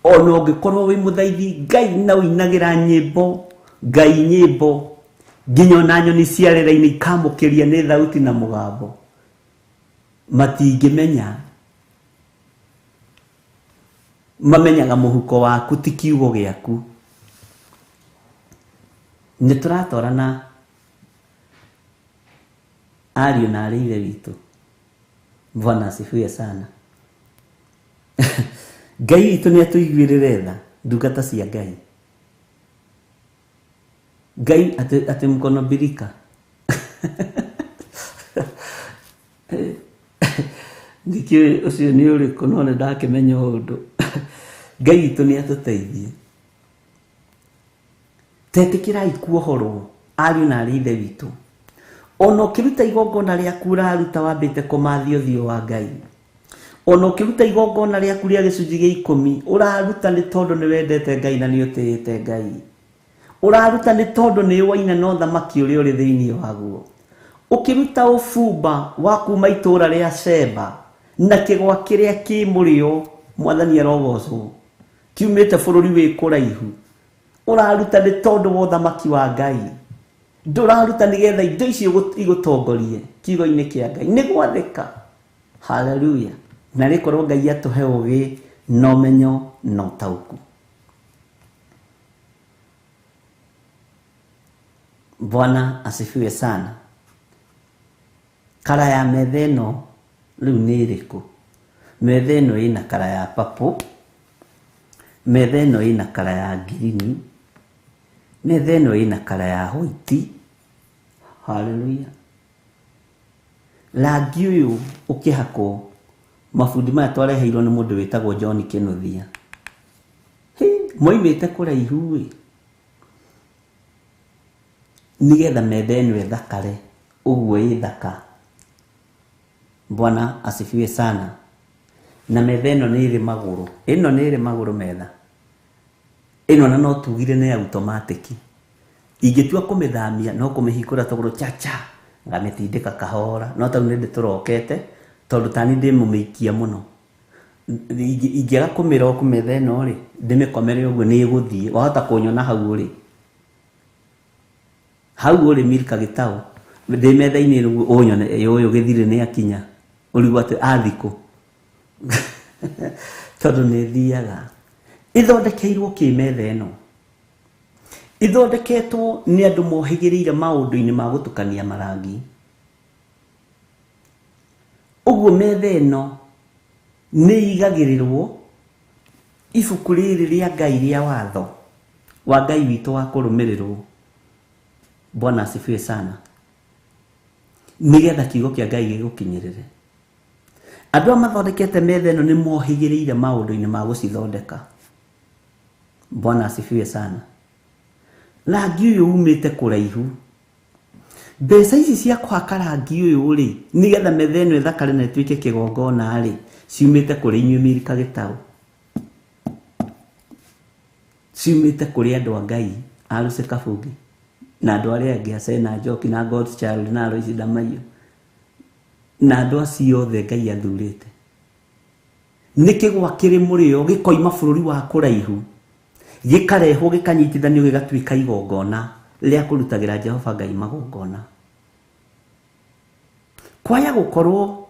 B: Ona ũngĩkorwo wĩ mũthaithi Ngai na ũinagĩra nyĩmbo Ngai nyĩmbo nginya ona nyoni cia rĩera-inĩ ikamũkĩria nĩ thauti na mũgambo, matingĩmenya. Mamenyaga mũhuko waku ti kiugo gĩaku. Nĩ tũratwarana ariũ na aarĩ a Ithe witũ. Bwana asifiwe sana. Ngai witũ nĩ atũiguĩrĩre tha, ndungata cia Ngai. Ngai atĩ mkono birika. Ndikĩũĩ ũcio nĩ ũrĩkũ, no nĩ ndakĩmenya ũndũ. Ngai witũ nĩ atũteithie. Tetĩkĩrai kuohorwo ariũ na aarĩ a Ithe witũ. Ona ũkĩruta igongona rĩaku ũraruta wambĩte kũmathia ũthiũ wa Ngai. Ona ũkĩruta igongona rĩaku rĩa gĩcunjĩ gĩa ikũmi ũraruta nĩ tondũ nĩ wendete Ngai na nĩ ũtĩĩte Ngai. Ũraruta nĩ tondũ nĩ waina na ũthamaki ũrĩa ũrĩ thĩinĩ waguo. Ũkĩruta ũbumba wa kuma itũũra rĩa Sheba na kĩgwa kĩrĩa kĩ mũrĩo, Mwathani arogocwo, kiumĩte bũrũri wĩ kũraihu. Ũraruta nĩ tondũ wa ũthamaki wa Ngai. Ndũraruta nĩgetha indo icio igũtongorie kiugo-inĩ kĩa Ngai. Nĩ gwathĩka. Haleluya. Na rĩkorwo Ngai atũhe ũgĩ na ũmenyo na ũtaũku. Bwana asifiwe sana. Kara ya metha ĩno rĩu nĩ ĩrĩkũ? Metha ĩno ĩna kara ya purple, metha ĩno ĩna kara ya green, metha ĩno ĩna kara ya white. Haleluya. Rangi ũyũ ũkĩhakwo mabundi maya twareheirwo nĩ mũndũ wĩtagwo John Kĩnuthia. Hĩ, moimĩte kũraihu ĩ, nĩgetha metha ĩno ĩthakare ũguo ĩ thaka. Bwana asifiwe sana. Na metha ĩno nĩ ĩrĩ magũrũ, ĩno nĩ ĩrĩ magũrũ metha ĩno, na no tugire nĩ automatic. Ingĩtua kũmĩthamia no kũmĩhingũra tũgũrũ chacha, ngamĩtindĩka kahora, no tau nĩ ndĩtũrokete tondũ tani ndĩ mũmĩikia mũno. Ingĩaga kũmĩrock metha ĩno rĩ, ndĩmĩkomere ũguo nĩ ĩgũthiĩ. Wahota kũnyona hau ũrĩ, hau ũrĩ Milka Gĩtaũ, ndĩ metha-inĩ ũguo ũnyone, ĩ ũyũ gĩthirĩ nĩ akinya, ũrigwo atĩ athikũ tondũ nĩ thiaga. Ĩthondekeirwo kĩ metha ĩno? Ithondeketwo nĩ andũ mohĩgĩrĩire maũndũ-inĩ ma gũtukania marangi. Ũguo metha ĩno nĩ igagĩrĩrwo Ibuku rĩrĩ rĩa Ngai rĩa watho wa Ngai witũ wa kũrũmĩrĩrwo. Bwana asifiwe sana. Nĩgetha kiugo kĩa Ngai gĩgũkinyĩrĩre. Andũ aya mathondekete metha ĩno nĩ mohĩgĩrĩire maũndũ-inĩ ma gũcithondeka. Bwana asifiwe sana. Rangi ũyũ umĩte kũraihu. Mbeca ici cia kũhaka rangi ũyũ rĩ, nĩgetha metha ĩno ĩthakare na ĩtuĩke kĩgongona rĩ, ciumĩte kũrĩ inyuĩ Milka Gĩtaũ. Ciumĩte kũrĩ andũ a Ngai a Lucy Kabungi na andũ arĩa angĩ a Sena Njoki na God's Child na Alois Ndamaiyũ na andũ acio othe Ngai athurĩte. Nĩ kĩgwa kĩrĩ mũrĩo gĩkoima bũrũri wa kũraihu, gĩkarehwo gĩkanyitithanio gĩgatuĩka igongona rĩa kũrutagĩra Jehova Ngai magongona. Kwaya gũkorwo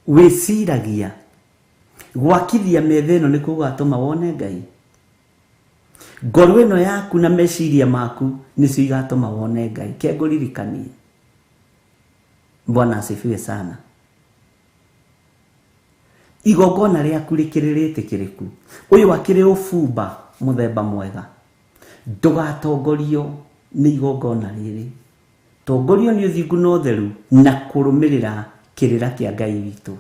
B: wĩciragia gwakithia metha ĩno nĩkuo gũgatũma wone Ngai. Ngoro ĩno yaku na meciria maku nĩcio igatũma wone Ngai. Ke ngũririkanie. Bwana asifiwe sana. Igongona rĩaku rĩkĩrĩ rĩtĩkĩrĩku. Ũyũ akĩrĩ ũbumba mũthemba mwega. Ndũgatongorio nĩ igongona rĩrĩ. Tongorio nĩ ũthingu na ũtheru na kũrũmĩrĩra kĩrĩra kĩa Ngai witũ.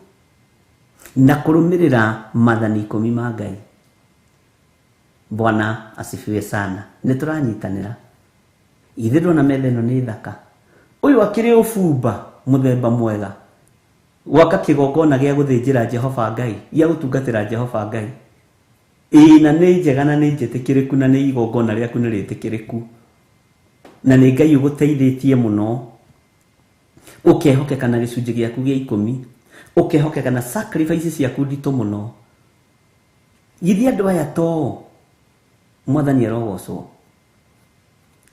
B: Na kũrũmĩrĩra maathani ikũmi ma Ngai. Bwana asifiwe sana. Nĩ tũranyitanĩra. Ithe ndona metha ĩno nĩ thaka. Ũyũ akĩrĩ ũbumba mũthemba mwega. Gwaka kĩgongona gĩa gũthĩnjĩra Jehova Ngai, gĩa gũtungatĩra Jehova Ngai. Ĩĩ na nĩ njega na nĩ njĩtĩkĩrĩku na nĩ igongona rĩaku nĩ rĩtĩkĩrĩku. Na nĩ Ngai ũgũteithĩtie mũno. Ũkehokeka na gĩcunjĩ gĩaku gĩa ikũmi. Ũkehokeka na sacrifice ciaku nditũ mũno. Githĩ andũ aya to Mwathani arogocwo.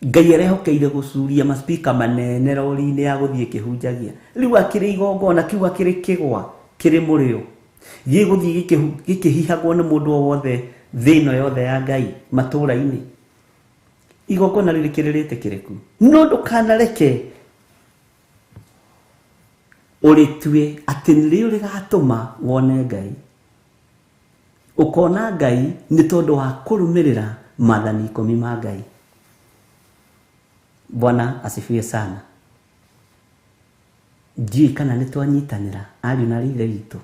B: Ngai arehokeire gũcuria maspika manene rori-inĩ ya gũthiĩ kĩhunjagia. Rĩu akĩrĩ igongona kĩu akĩrĩ kĩgwa kĩrĩ mũrĩo. Gĩgũthiĩ gĩkĩhihagwo nĩ mũndũ o wothe thĩ ĩno yothe ya Ngai matũũra-inĩ. Igongona rĩrĩ kĩrĩ rĩtĩkĩrĩku. No ndũkanareke ũrĩtue atĩ nĩrĩo rĩgatũma wone Ngai. Ũkona Ngai nĩ tondũ wa kũrũmĩrĩra maathani ikũmi ma Ngai. Bwana asifiwe sana. Ndiũĩ kana nĩ twanyitanĩra ariũ na ithe witũ.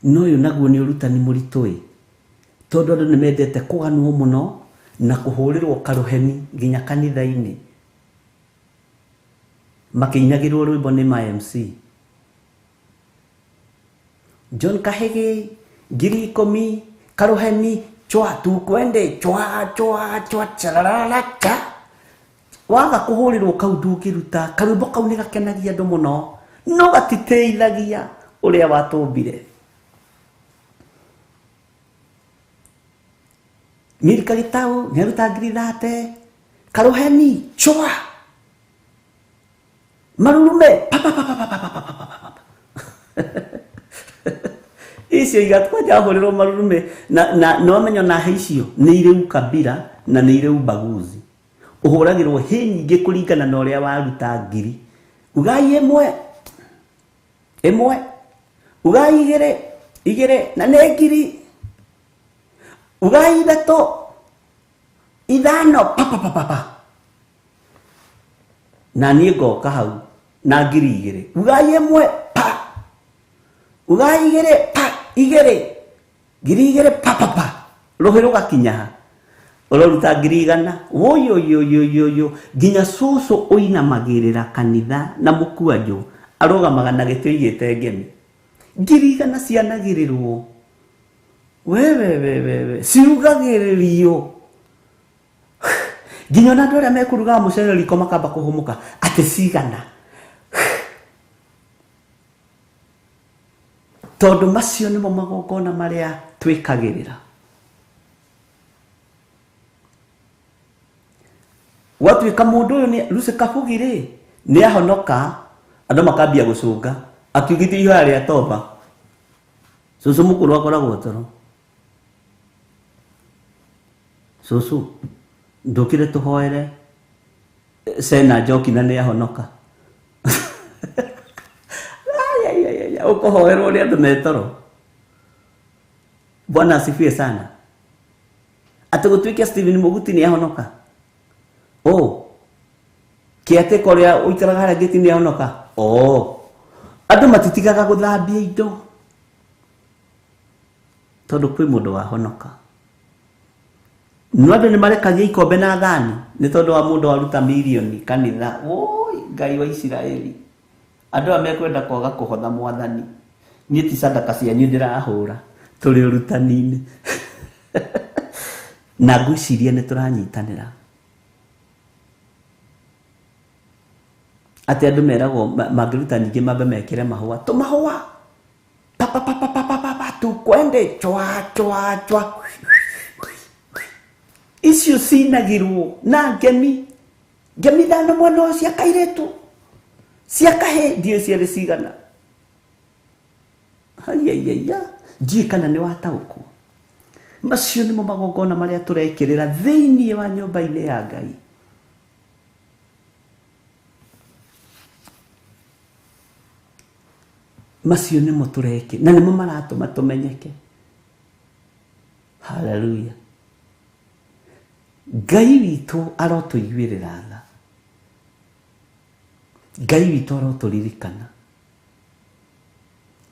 B: No ũyũ naguo nĩ ũrutani mũritũ ĩ, tondũ andũ nĩ mendete kũganwo mũno na kũhũrĩrwo karũheni nginya kanitha-inĩ. Makĩinagĩrwo rwĩmbo nĩ ma MC. John Kahigi 10,000 karũheni chwa tukwende chwa chwa chwa chararara cha. Waga kũhũrĩrwo kau ndũngĩruta. Karwĩmbo kau nĩ gakenagia andũ mũno, no gatiteithagia ũrĩa watũmbire. Milka Gĩtaũ nĩaruta 30,000 karũheni chwa marurume pa pa pa pa pa pa pa pa pa pa. Icio igatwanja hũrĩrwo marurume na no menyo na he icio nĩ irĩ ukabira na nĩ irĩ ubaguzi. Ũhũragĩrwo hĩ nyingĩ kũringana na ũrĩa waruta ngiri. Ugai ĩmwe ĩmwe, ugai igĩrĩ igĩrĩ na nĩ ngiri, ugai ithatũ ithano pa pa pa pa pa. Na niĩ ngoka hau na 2,000. Ugai ĩmwe pa, ugai igĩrĩ pa, igĩrĩ 2,000 pa pa pa. Rũhĩ rũgakinya ha ũroruta 100,000. Woyoyoyoyoyo nginya cũcũ ũinamagĩrĩra kanitha na mũkwanjũ arũgamaga na gĩtĩ oigĩte ngemi. 100,000 cianagĩrĩrwo wewe wewe ciugagĩrĩrio nginya ona andũ arĩa mekũrugaga mũcere riko makamba kũhũmũka atĩ cigana, tondũ macio nĩmo magongona marĩa twĩkagĩrĩra. Gwatuĩka mũndũ ũyũ nĩ Lucy Kabugi rĩ, nĩ ahonoka, andũ makambia gũcũnga akiugithia ihoya rĩa toba. Cũcũ mũkũrũ akoragwo toro. Cũcũ ndũkire tũhoere Sena Njoki na nĩ ahonoka. Ũkũhoerwo nĩ andũ me toro. Bwana asifiwe sana. Atĩ gũtuĩke Stephen Mũguti nĩ ahonoka, oh kĩatĩka ũrĩa ũikaraga harĩa ngĩti nĩ ahonoka, oh andũ matitigaga gũthambia indo tondũ kwĩ mũndũ wahonoka. No andũ nĩ marekagia ikombe na thani nĩ tondũ wa mũndũ waruta mirioni kanitha. Oi Ngai wa Isiraeli, andũ aya mekwenda kwaga kũhotha mwathani. Niĩ ti sadaka cianyu ndĩrahũra, tũrĩ ũrutani-inĩ. Na ngwĩciria nĩ tũranyitanĩra atĩ andũ meragwo mangĩruta nyingĩ mambe mekĩre mahũa, tũmahũa pa pa pa pa pa pa pa pa tukwende chwa chwa chwa, icio cinagĩrwo na ngemi ngemi ithano mwena ũyũ cia kairĩtu cia kahĩĩ, ndiũĩ ciarĩ cigana. Haiyaiyaiya, ndiũĩ kana nĩ wataũkwo. Macio nĩmo magongona marĩa tũrekĩrĩra thĩinĩ wa nyũmba-inĩ ya Ngai. Macio nĩmo tũrekĩ na nĩmo maratũma tũmenyeke. Haleluya. Ngai witũ arotũiguĩrĩra tha, Ngai witũ arotũririkana.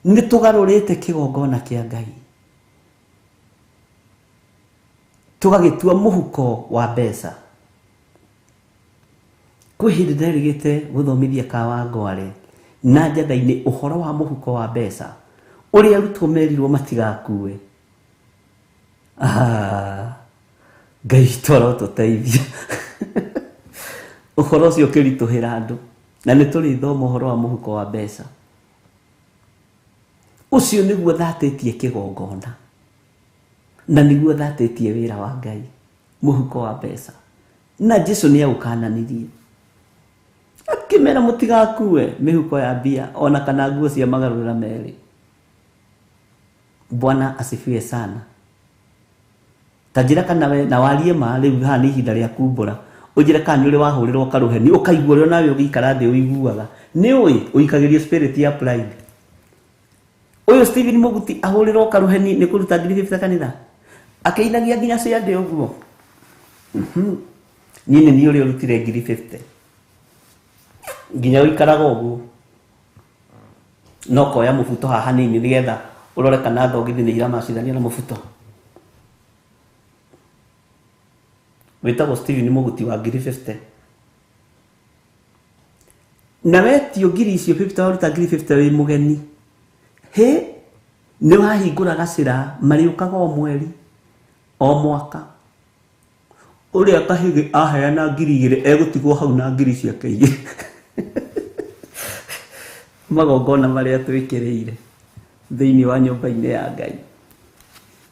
B: Nĩ tũgarũrĩte kĩgongona kĩa Ngai tũgagĩtua mũhuko wa mbeca. Kwĩ hĩndĩ nderĩgĩte gũthomithia Kawangware na njatha-inĩ ũhoro wa mũhuko wa mbeca ũrĩa arutwo merirwo matigakue. Ngai witũ arotũteithia. Ũhoro ũcio ũkĩritũhĩra andũ, na nĩ tũrĩthoma ũhoro wa mũhuko wa mbeca. Ũcio nĩguo thatĩtie kĩgongona na nĩguo thatĩtie wĩra wa Ngai, mũhuko wa mbeca. Na Jesu nĩ aũkananirie akĩmera mũtigakue mĩhuko ya mbia ona kana nguo cia magarũrĩra merĩ. Bwana asifiwe sana. Ta njĩra kana we na warie ma rĩu haha nĩ ihinda rĩa kumbũra, ũnjĩre kana nĩ ũrĩ wahũrĩrwo karũheni ũkaigua ũrĩa nawe ũgĩikara thĩ ũiguaga nĩ ũĩ ũikagĩrio spirit ya pride. Ũyũ Stephen Mũguti ahũrĩrwo karũheni nĩ kũruta ngiri 50 kanitha akĩinagia nginya ciande ũguo. Niĩ nĩ niĩ ũrĩa ũrutire ngiri 50 nginya ũikaraga ũguo, no koya mũbuto haha hanini nĩgetha ũrore kana thogithi nĩ iramacithania na mũbuto. Wĩtagwo Stephen Mũguti wa ngiri 50 na wetio ngiri icio 50 waruta ngiri 50 wĩ mũgeni, hĩ nĩ wahingũra gacĩra marĩũkaga o mweri o mwaka. Ũrĩa kahĩgĩ aheana ngiri igĩrĩ egũtigwo hau na ngiri ciake igĩrĩ. Magongona marĩa twĩkĩrĩire thĩinĩ wa nyũmba-inĩ ya Ngai.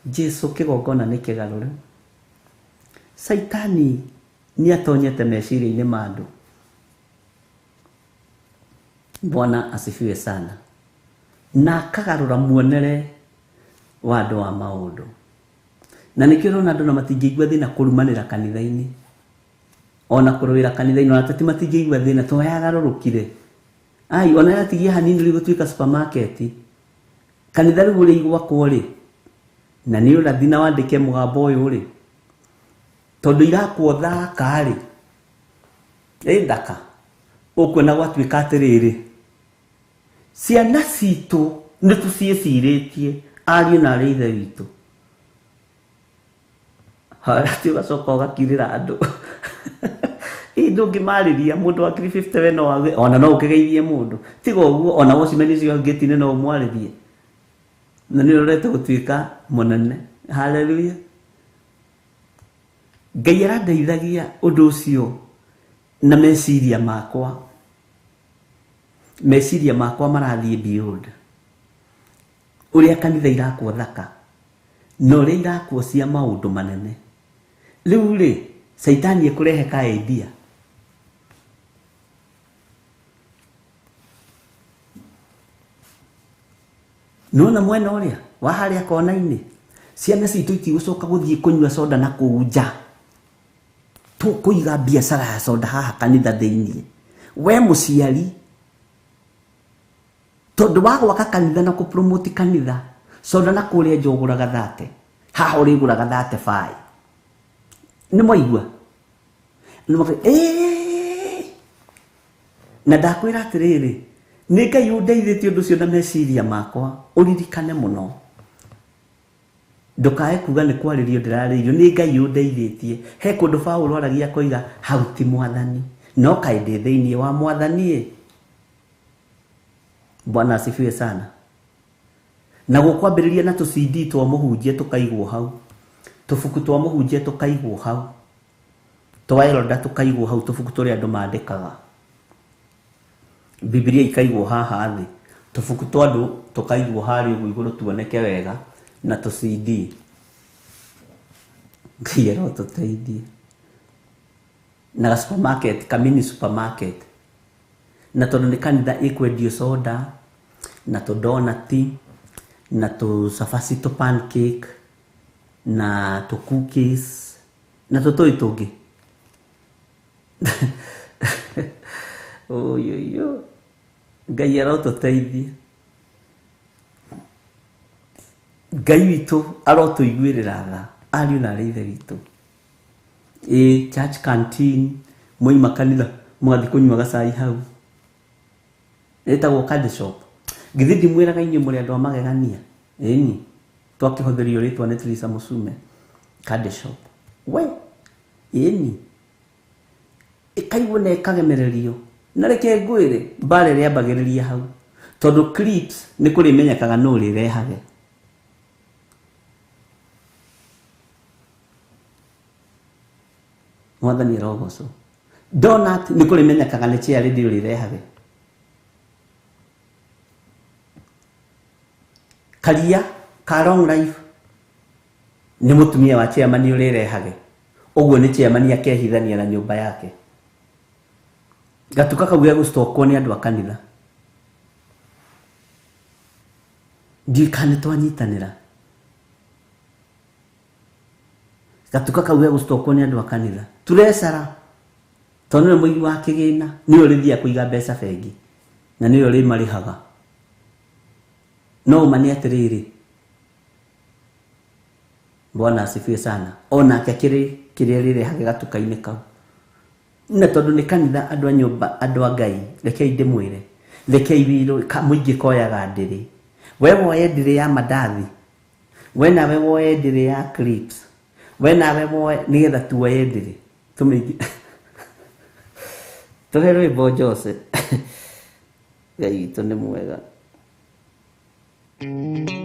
B: Jesu kĩgongona nĩ kĩgarũre. Caitani nĩ atonyete meciria-inĩ ma andũ. Bwana asifiwe sana. Na akagarũra muonere wa andũ wa maũndũ. Na nĩkĩo ũrona andũ na matingĩigua thĩna kũrumanĩra kanitha-inĩ ona kũrũĩra kanitha-inĩ, ona ateti matingĩigua thĩna to yagarũrũkire. Ai, ona yatigia hanini rĩu gũtuĩka supermarket. Kanitha rĩu ũrĩa igwakwo rĩ, na nĩ ũrathi na wandĩke mũgambo ũyũ rĩ, tondũ irakwo thaka rĩ, ĩ thaka, ũkuona gwatuĩka atĩrĩrĩ, ciana citũ nĩ tũciĩcirĩtie ariũ na arĩ ithe witũ. Atĩ ũgacoka ũgakirĩra andũ. Ĩ ndũngĩmarĩria mũndũ wa ngiri 50 we no wage, ona no ũkĩgeithie mũndũ. Tiga ũguo, ona watchman ũcio ngĩti-inĩ no ũmwarĩrie. Na nĩ ũrorete gũtuĩka mũnene. Hallelujah. Ngai arandeithagia ũndũ ũcio na meciria makwa. Meciria makwa marathiĩ beyond ũrĩa kanitha irakwo thaka na ũrĩa irakwo cia maũndũ manene. Rĩu rĩ, caitani ekũrehe ka idea. Nĩwona mwena ũrĩa wa harĩa kona-inĩ, ciana citũ itigũcoka gũthiĩ kũnyua soda na kũu nja. Tũkũiga biacara ya soda haha kanitha thĩinĩ. We mũciari, tondũ wa gwaka kanitha na kũpromote kanitha, soda na kũrĩa nja ũgũraga thate. Haha ũrĩgũraga 35. Nĩ mwaigua? Nĩ mwaigua? Na ndakwĩra atĩrĩrĩ, nĩ Ngai ũndeithĩtie ũndũ ũcio na meciria makwa, ũririkane mũno. Ndũkae kuga nĩ kwarĩrio ndĩrarĩirio, nĩ Ngai ũndeithĩtie. He kũndũ Paũlũ aragia akoiga hau ti mwathani, no kaĩ ndĩ thĩinĩ wa mwathani ĩ. Bwana asifiwe sana. Na gũkwambĩrĩria na tũ CD twa mũhunjia tũkaigwo hau, tũbuku twa mũhunjia tũkaigwo hau, twa elda tũkaigwo hau, tũbuku tũrĩa andũ mandĩkaga, Bibilia ikaigwo haha thĩ, tũbuku twa andũ tũkaigwo harĩa ũguo igũrũ tuoneke wega, na tũ CD. Ngai arotũteithie. Na ga supermarket, ka mini supermarket. Na tondũ nĩ kanitha ĩkwendio soda, na tũ donati, na tũ cabaci, tũ pancake, na tũ cookies, na tũ tũĩ tũngĩ. Oyoyo. Ngai arotũteithie. Ngai witũ arotũiguĩrĩra tha, ariũ na arĩ ithe witũ. Ĩ church canteen, mwaima kanitha mũgathiĩ kũnyua gacai hau. Ĩtagwo candy shop. Githĩ ndimwĩraga inyuĩ mũrĩ andũ a magegania? Ĩni, twakĩhũthĩrio rĩtwa nĩ Teresa Mũcume. Candy shop. We, ĩni. Ĩkaigwo na ĩkagemererio. Na reke ngwĩre, mbara ĩrĩa yambagĩrĩria hau. Tondũ clips nĩ kũrĩmenyekaga nũ ũrĩrehage. Mwathani arogocwo. Donut nĩ kũrĩmenyekaga nĩ chair lady ũrĩrehage. Karia ka long life nĩ mũtumia wa chairman ũrĩrehage. Ũguo nĩ chairman akehithania na nyũmba yake. Gatuka kau gegũcokwo nĩ andũ a kanitha. Ndiũĩ kana nĩ twanyitanĩra. Gatuka kau gegũcokwo nĩ andũ a kanitha. Turecara tondũ nĩwe mũigi wa kĩgĩna, nĩwe ũrĩthiaga kũiga mbeca bengi na nĩwe ũrĩmarĩhaga. No ũma nĩ atĩrĩrĩ, Bwana asifiwe sana. Onake akĩrĩ kĩrĩa rĩrehage gatuka-inĩ kau. Na tondũ nĩ kanitha andũ a nyũmba, andũ a Ngai, rekei ndĩmwĩre, rekei wĩrũ mũingĩ koyaga ndĩrĩ. We woye ndĩrĩ ya mandathi, we nawe woye ndĩrĩ ya clips, we nawe woye, nĩgetha tuoye ndĩrĩ tũmĩingĩ. Tũhe rwĩmbo Jose. Ngai witũ nĩ mwega.
D: Oh.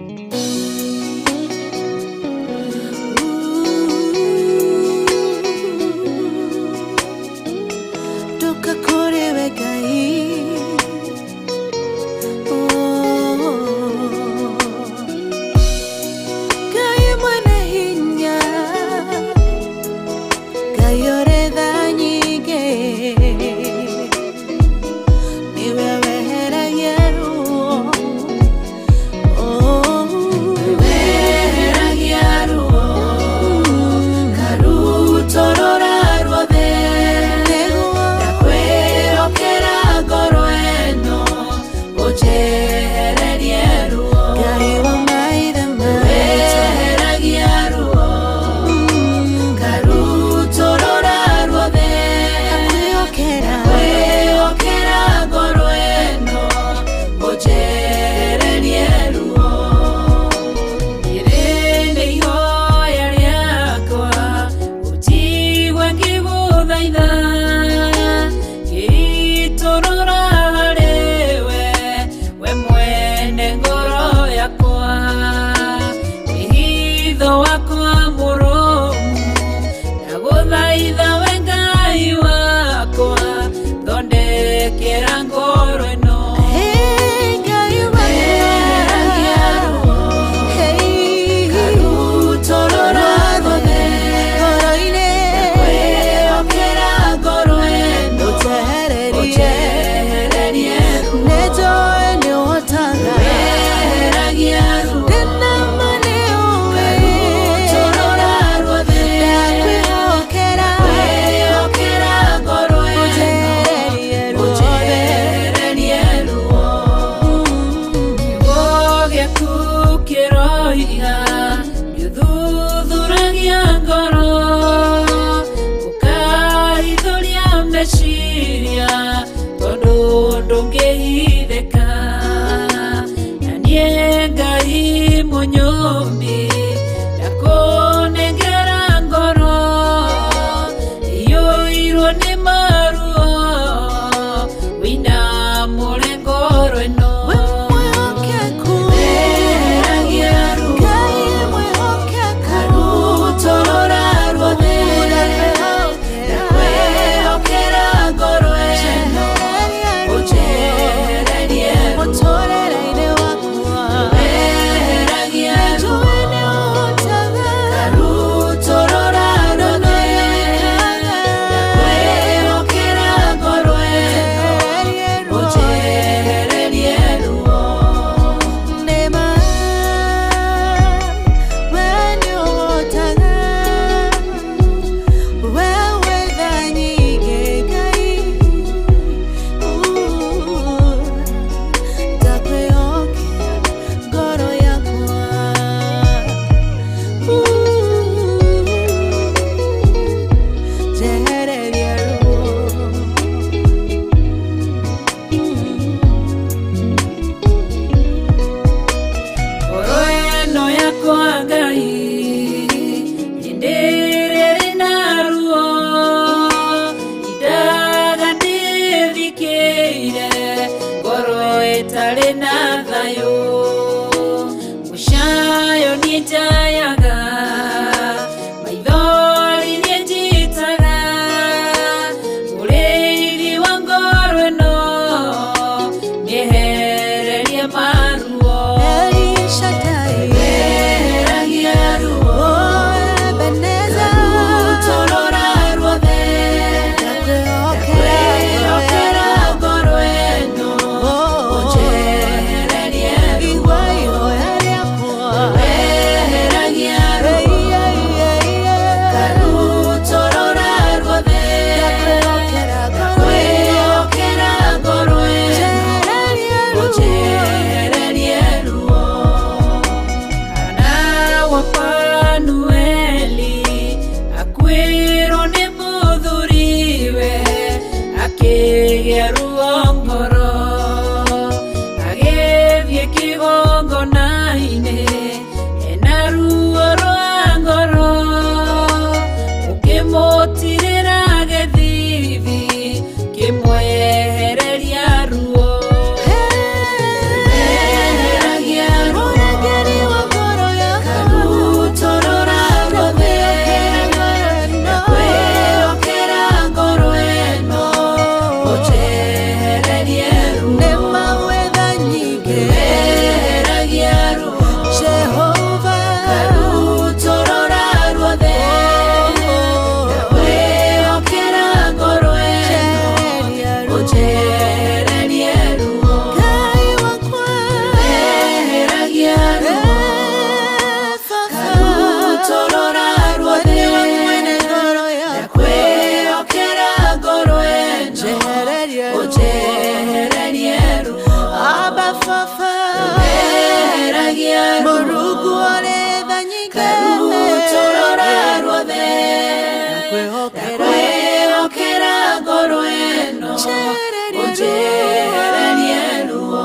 C: Ũnjehererie ruo.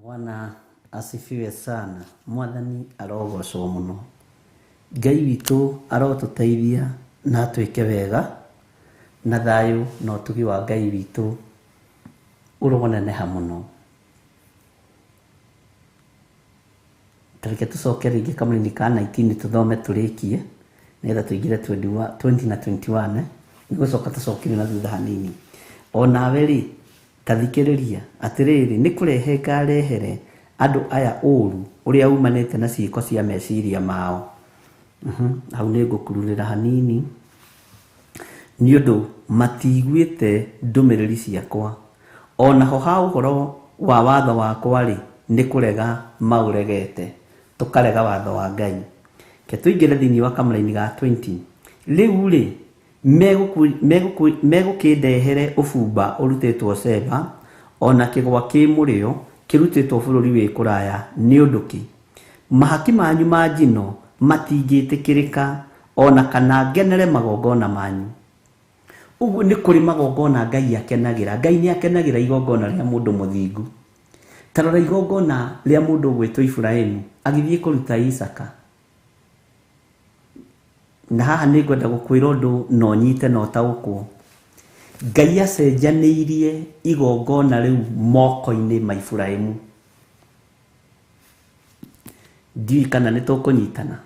B: Bwana asifiwe sana. Mwathani arogocwo muno. Ngai witũ arotũteithia na atwĩke wega, na thayũ na ũtugi wa Ngai witũ ũroneneha mũno. Tareke tũcoke rĩngĩ kamũrĩni ka 19 tũthome tũrĩkie nĩgetha tũingĩre 20 na 21, nĩgũcoka tũcokire na thutha hanini. Onawe rĩ, ta thikĩrĩria atĩrĩrĩ, nĩ kũrehe ngarehere andũ aya ũru ũrĩa umanĩte na ciĩko cia meciria mao. Hau nĩ ngũkururĩra hanini nĩ ũndũ matiiguĩte ndũmĩrĩri ciakwa, onaho ha ũhoro wa watho wakwa rĩ, nĩ kũrega maũregete. Tũkarega watho wa Ngai. Ke tũingĩre thĩinĩ wa kamũraini ga 20. Rĩu rĩ, megũkĩndehere ũbumba ũrutĩtwo Sheba, ona kĩgwa kĩ mũrĩo kĩrutĩtwo bũrũri wĩ kũraya nĩ ũndũ kĩ? Mahaki manyu ma njino matingĩtĩkĩrĩka, ona kana ngenere magongona manyu. Ũguo nĩ kũrĩ magongona Ngai akenagĩra. Ngai nĩ akenagĩra igongona rĩa mũndũ mũthingu. Ta rora igongona rĩa mũndũ ũgwĩtwo Iburahĩmu agĩthiĩ kũruta Isaka. Na haha nĩ ngwenda gũkwĩra ũndũ na ũnyite na ũtaũkwo. Ngai acenjanĩirie igongona rĩu moko-inĩ ma Iburahĩmu. Ndiũĩ kana nĩ tũkũnyitana.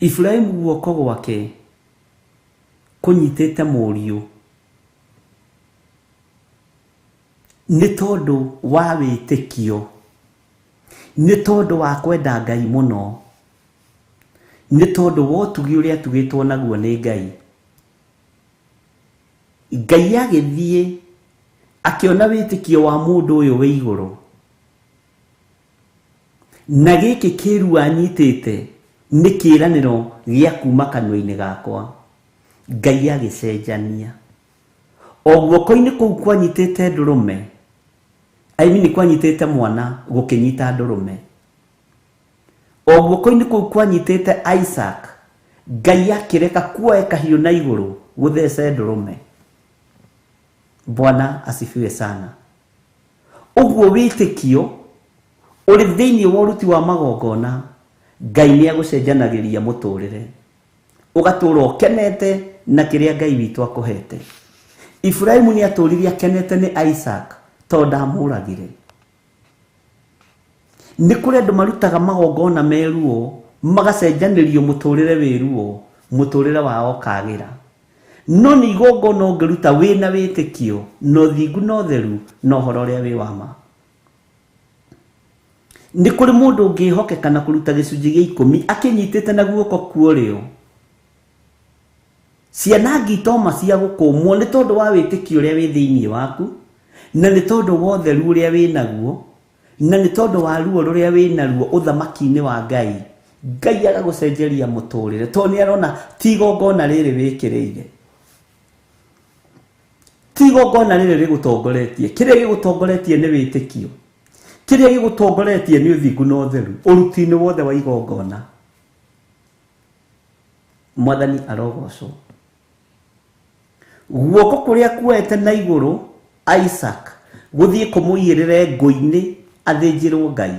B: Iburahĩmu guoko gwake kũnyitĩte mũriũ nĩ tondũ wa wĩtĩkio, nĩ tondũ wa kwenda Ngai mũno, nĩ tondũ wa ũtugi ũrĩa atugĩtwo naguo nĩ Ngai. Ngai agĩthiĩ akĩona wĩtĩkio wa mũndũ ũyũ wĩ igũrũ, na gĩkĩ kĩrua anyitĩte nĩ kĩĩranĩro gĩa kuma kanua-inĩ gakwa. Ngai agĩcenjania. O guoko-inĩ kũu kwanyitĩte ndũrũme, I mean kwanyitĩte mwana gũkĩnyita ndũrũme. O guoko-inĩ kũu kwanyitĩte Isaac, Ngai akĩreka kuoe kahiũ na igũrũ gũthece ndũrũme. Bwana asifiwe sana. Ũguo wĩtĩkio ũrĩ thĩinĩ wa ũruti wa magongona, Ngai nĩ agũcenjanagĩria mũtũrĩre, ũgatũra ũkenete na kĩrĩa Ngai witũ akũhete. Iburahĩmu nĩ atũrire akenete nĩ Isaac tondũ ndamũragire. Nĩ kũrĩ andũ marutaga magongona me ruo, magacenjanĩrio mũtũrĩre wĩ ruo, mũtũrĩre wao ũkagĩra. No nĩ igongona ũngĩruta wĩna wĩtĩkio na ũthingu na ũtheru na ũhoro ũrĩa wĩ wa ma. Nĩ kũrĩ mũndũ ũngĩhokeka na kũruta gĩcunjĩ gĩa 10 akĩnyitĩte na guoko kuorĩo. Ciana ngitoma cia gũkũmwo nĩ tondũ wa wĩtĩkio ũrĩa wĩ thĩinĩ waku, na nĩ tondũ wa ũtheru ũrĩa wĩ naguo, na nĩ tondũ wa ruo rũrĩa wĩ naruo ũthamaki-inĩ wa Ngai. Ngai agagũcenjeria mũtũrĩre tondũ nĩ arona ti igongona rĩrĩ wĩkĩrĩire, ti igongona rĩrĩ rĩgũtongoretie. Kĩrĩa gĩgũtongoretie nĩ wĩtĩkio, kĩrĩa gĩgũtongoretie nĩ ũthingu na ũtheru ũruti-inĩ wothe wa igongona. Mwathani arogocwo. Guoko kũrĩa kuoete na igũrũ Isaac gũthiĩ kũmũigĩrĩre ngũ-inĩ athĩnjĩrwo Ngai.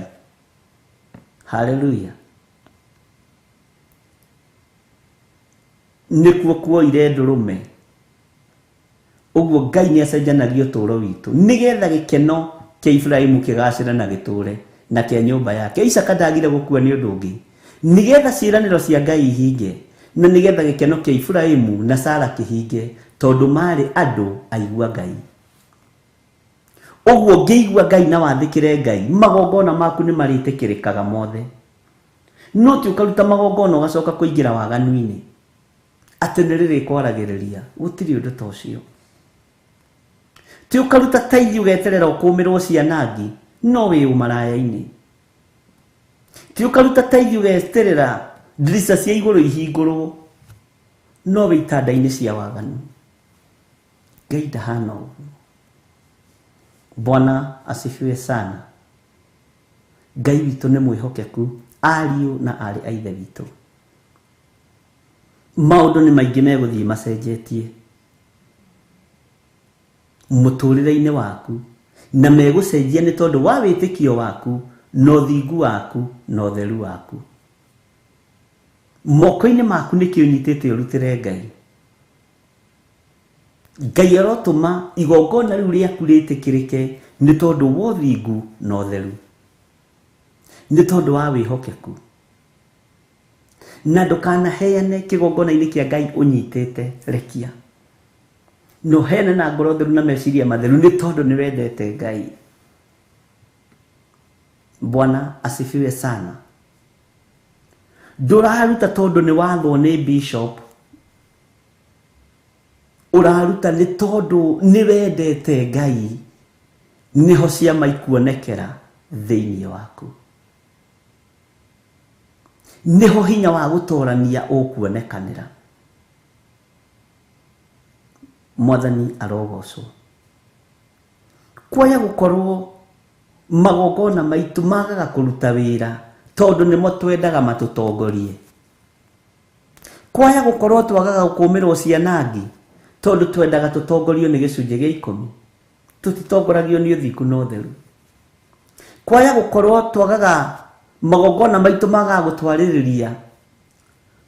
B: Haleluya. Nĩkuo kuoire ndũrũme. Ũguo Ngai nĩ acenjanagia ũtũũro witũ nĩgetha gĩkeno kĩa Iburahĩmu kĩgacĩre na gĩtũre na kĩa nyũmba yake. Isaka ndagire gũkua nĩ ũndũ ũngĩ, nĩgetha ciĩranĩro cia Ngai ihinge, na nĩgetha gĩkeno kĩa Iburahĩmu na Sara kĩhinge, tondũ marĩ andũ aigua Ngai. Ũguo ũngĩigua Ngai na wathĩkĩre Ngai, magongona maku nĩ marĩtĩkĩrĩkaga mothe. No ti ũkaruta magongona ũgacoka kũingĩra waganu-inĩ atĩ nĩ rĩrĩkwaragĩrĩria, gũtirĩ ũndũ ta ũcio. Ti ũkaruta taithi ũgeterera ũkũmĩrwo ciana ngi, no wĩ ũmaraya-inĩ. Ti ũkaruta taithi ũgeterera ndirica cia igũrũ ihingũrwo, no wĩ itanda-inĩ cia waganu. Ngai ndahana ũguo. Bwana asifiwe sana. Ngai witũ nĩ mwĩhokeku Ariũ na aarĩ a Ithe witũ, maũndũ nĩ maingĩ megũthiĩ macenjetie mũtũrĩre-inĩ waku, na megũcenjia nĩ tondũ wa wĩtĩkio waku na ũthingu waku na ũtheru waku. Moko-inĩ maku nĩkĩ ũnyitĩte ũrutĩre Ngai. Ngai arotũma igongona rĩu rĩaku rĩtĩkĩrĩke nĩ tondũ wa ũthingu na ũtheru, nĩ tondũ wa wĩhokeku. Na ndũkanaheane kĩgongona-inĩ kĩa Ngai ũnyitĩte rekia, no heane na ngoro theru na meciria matheru nĩ tondũ nĩ wendete Ngai. Bwana asifiwe sana. Ndũraruta tondũ nĩ wathwo nĩ bishop, ũraruta nĩ tondũ nĩ wendete Ngai, nĩho ciama ikuonekera thĩinĩ waku, nĩho hinya wa gũtorania ũkuonekanĩra. Mwathani arogocwo. Kwaya gũkorwo magongona maitũ magaga kũruta wĩra tondũ nĩmo twendaga matũtongorie. Kwaya gũkorwo twagaga gũkũmĩrwo ciana angĩ tondũ twendaga tũtongorio nĩ gĩcunjĩ gĩa 10, tũtitongoragio nĩ ũthingu na ũtheru. Kwaya gũkorwo twagaga magongona maitũ magaga gũtwarĩrĩria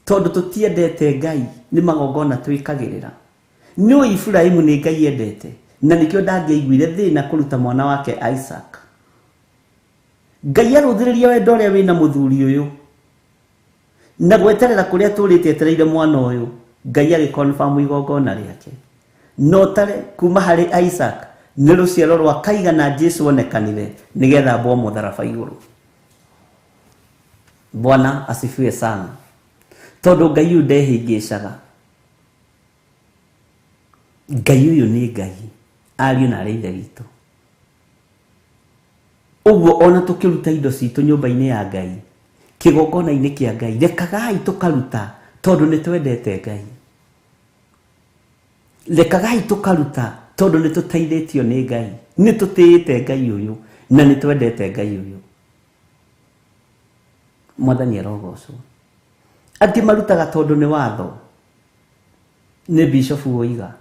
B: tondũ tũtiendete Ngai, nĩ magongona twĩkagĩrĩra. No Iburahĩmu nĩ Ngai endete, na nĩkĩo ndangĩaiguire thĩna kũruta mwana wake Isaac. Ngai arũthĩrĩria wendo ũrĩa wĩna mũthuri ũyũ na gweterera kũrĩa tũrĩte etereire mwana ũyũ, Ngai agĩconfirm igongona rĩake. No tare kuma harĩ Isaac nĩ rũciaro rwa kaigana Jesu onekanire nĩgetha ambwo mũtharaba igũrũ. Bwana asifiwe sana. Tondũ Ngai ũyũ ndehĩngĩcaga. Ngai ũyũ nĩ Ngai, ariũ na arĩ Ithe witũ. Ũguo ona tũkĩruta indo citũ nyũmba-inĩ ya Ngai, kĩgongona-inĩ kĩa Ngai, rekagai tũkaruta tondũ nĩ twendete Ngai. Rekagai tũkaruta tondũ nĩ tũteithĩtio nĩ Ngai, nĩ tũtĩĩte Ngai ũyũ na nĩ twendete Ngai ũyũ. Mwathani arogocwo. Angĩ marutaga tondũ nĩ watho, nĩ bishofu oiga.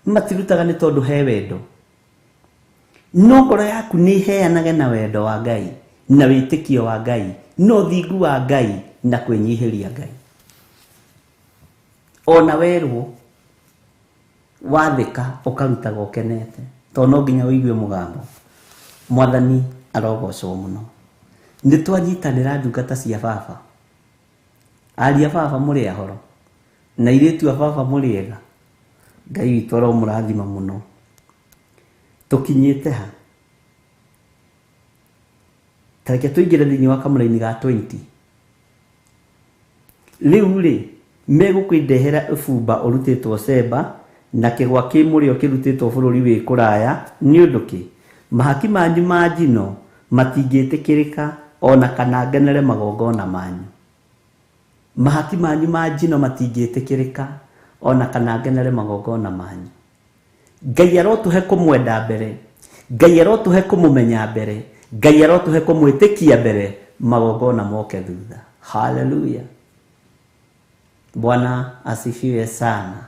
B: Matirutaga nĩ tondũ he wendo. No ngoro yaku nĩ ĩheanage na wendo wa Ngai, na wĩtĩkio wa Ngai, na ũthingu wa Ngai, na kwĩnyihĩria Ngai. Ona werwo wathĩka ũkarutaga ũkenete, tondũ no nginya ũigue mũgambo. Mwathani arogocwo mũno. Nĩ twanyitanĩra ndungata cia baba, aria baba mũrĩ ahoro, na airĩtu a baba mũrĩ ega. Ngai witũ aromũrathima mũno. Tũkinyĩte ha? Ta reke tũingĩre thĩinĩ wa kamũraini ga 20. Rĩu rĩ, megũkwĩndehera ũbumba ũrutĩtwo Seba na kĩgwa kĩ mũrĩo kĩrutĩtwo bũrũri wĩ kũraya, nĩ ũndũ kĩ? Mahaki manyu ma njino matingĩtĩkĩrĩka ona kana ngenere magongona manyu. Mahaki manyu ma njino matingĩtĩkĩrĩka ona kana ngenere magongona manyu. Ngai arotũhe kũmwenda mbere, Ngai arotũhe kũmũmenya mbere, Ngai arotũhe kũmwĩtĩkia mbere, magongona moke thutha. Haleluya. Bwana asifiwe sana.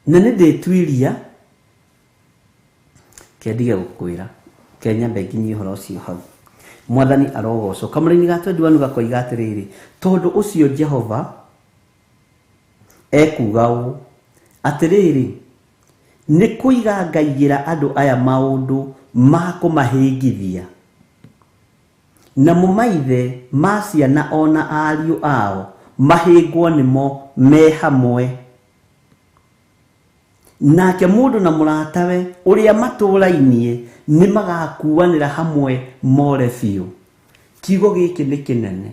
B: Na nĩ ndĩtuiria kendige gũkwĩra kenyambe nginyie ũhoro ũcio hau. Mwathani arogocwo. Kamũraini ga 21 gakoiga atĩrĩrĩ, tondũ ũcio Jehova ekuuga ũũ, atĩrĩrĩ, nĩ kũiga ngaigĩra andũ aya maũndũ ma kũmahĩngithia, namo maithe ma ciana ona ariũ ao mahĩngwo nĩmo me hamwe. Nake mũndũ na mũratawe ũrĩa matũrainie nĩ magakuanĩra hamwe more biũ. Kiugo gĩkĩ nĩ kĩnene.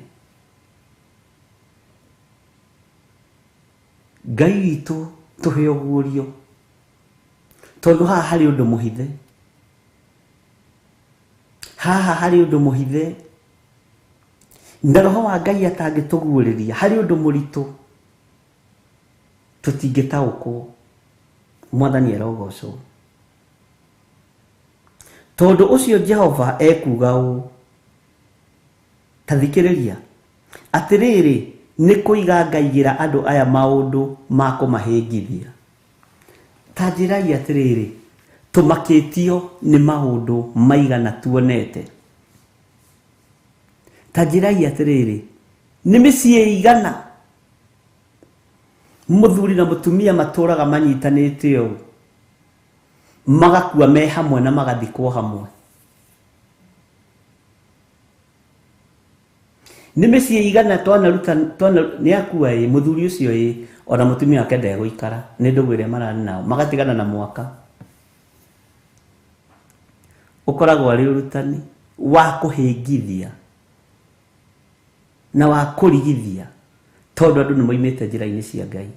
B: Ngai witũ tũhe ũguũrio, tondũ haha harĩ ũndũ mũhithe. Haha harĩ ũndũ mũhithe, na roho wa Ngai atangĩtũguũrĩria, harĩ ũndũ mũritũ tũtingĩtaũkwo. Mwathani arogocwo. Tondũ ũcio Jehova ekuuga ũũ, Ta thikĩrĩria, atĩrĩrĩ, nĩ kũiga ngaigĩra andũ aya maũndũ ma kũmahĩngithia. Ta njĩrai atĩrĩrĩ, tũmakĩtio nĩ maũndũ maigana tuonete. Ta njĩrai atĩrĩrĩ, nĩ mĩciĩ igana mũthuri na mũtumia matũraga manyitanĩte ũũ, magakua me hamwe na magathikwo hamwe. Nĩ mĩciĩ igana twanaruta, twana nĩ akua ĩ, mũthuri ũcio ĩ, ona mũtumia wake ndegũikara nĩ ndũgũ ĩrĩa mararĩ nao, magatigana na mwaka. Ũkoragwo arĩ ũrutani wa kũhĩngithia na wa kũrigithia, tondũ andũ nĩ moimĩte njĩra-inĩ cia Ngai.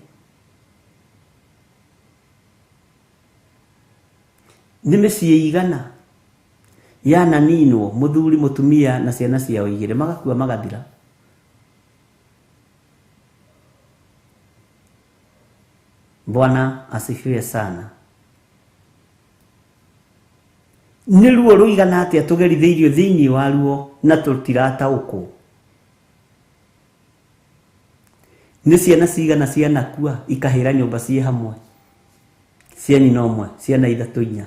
B: Nĩ mĩciĩ igana yananinwo, mũthuri, mũtumia na ciana ciao igĩrĩ magakua magathira. Bwana asifiwe sana. Nĩ ruo rũigana atĩa tũgerithĩirio thĩinĩ wa ruo na tũtirataũkwo. Nĩ ciana cigana cianakua ikahĩra nyũmba ciĩ hamwe, cia nyina ũmwe, ciana ithatũ inya.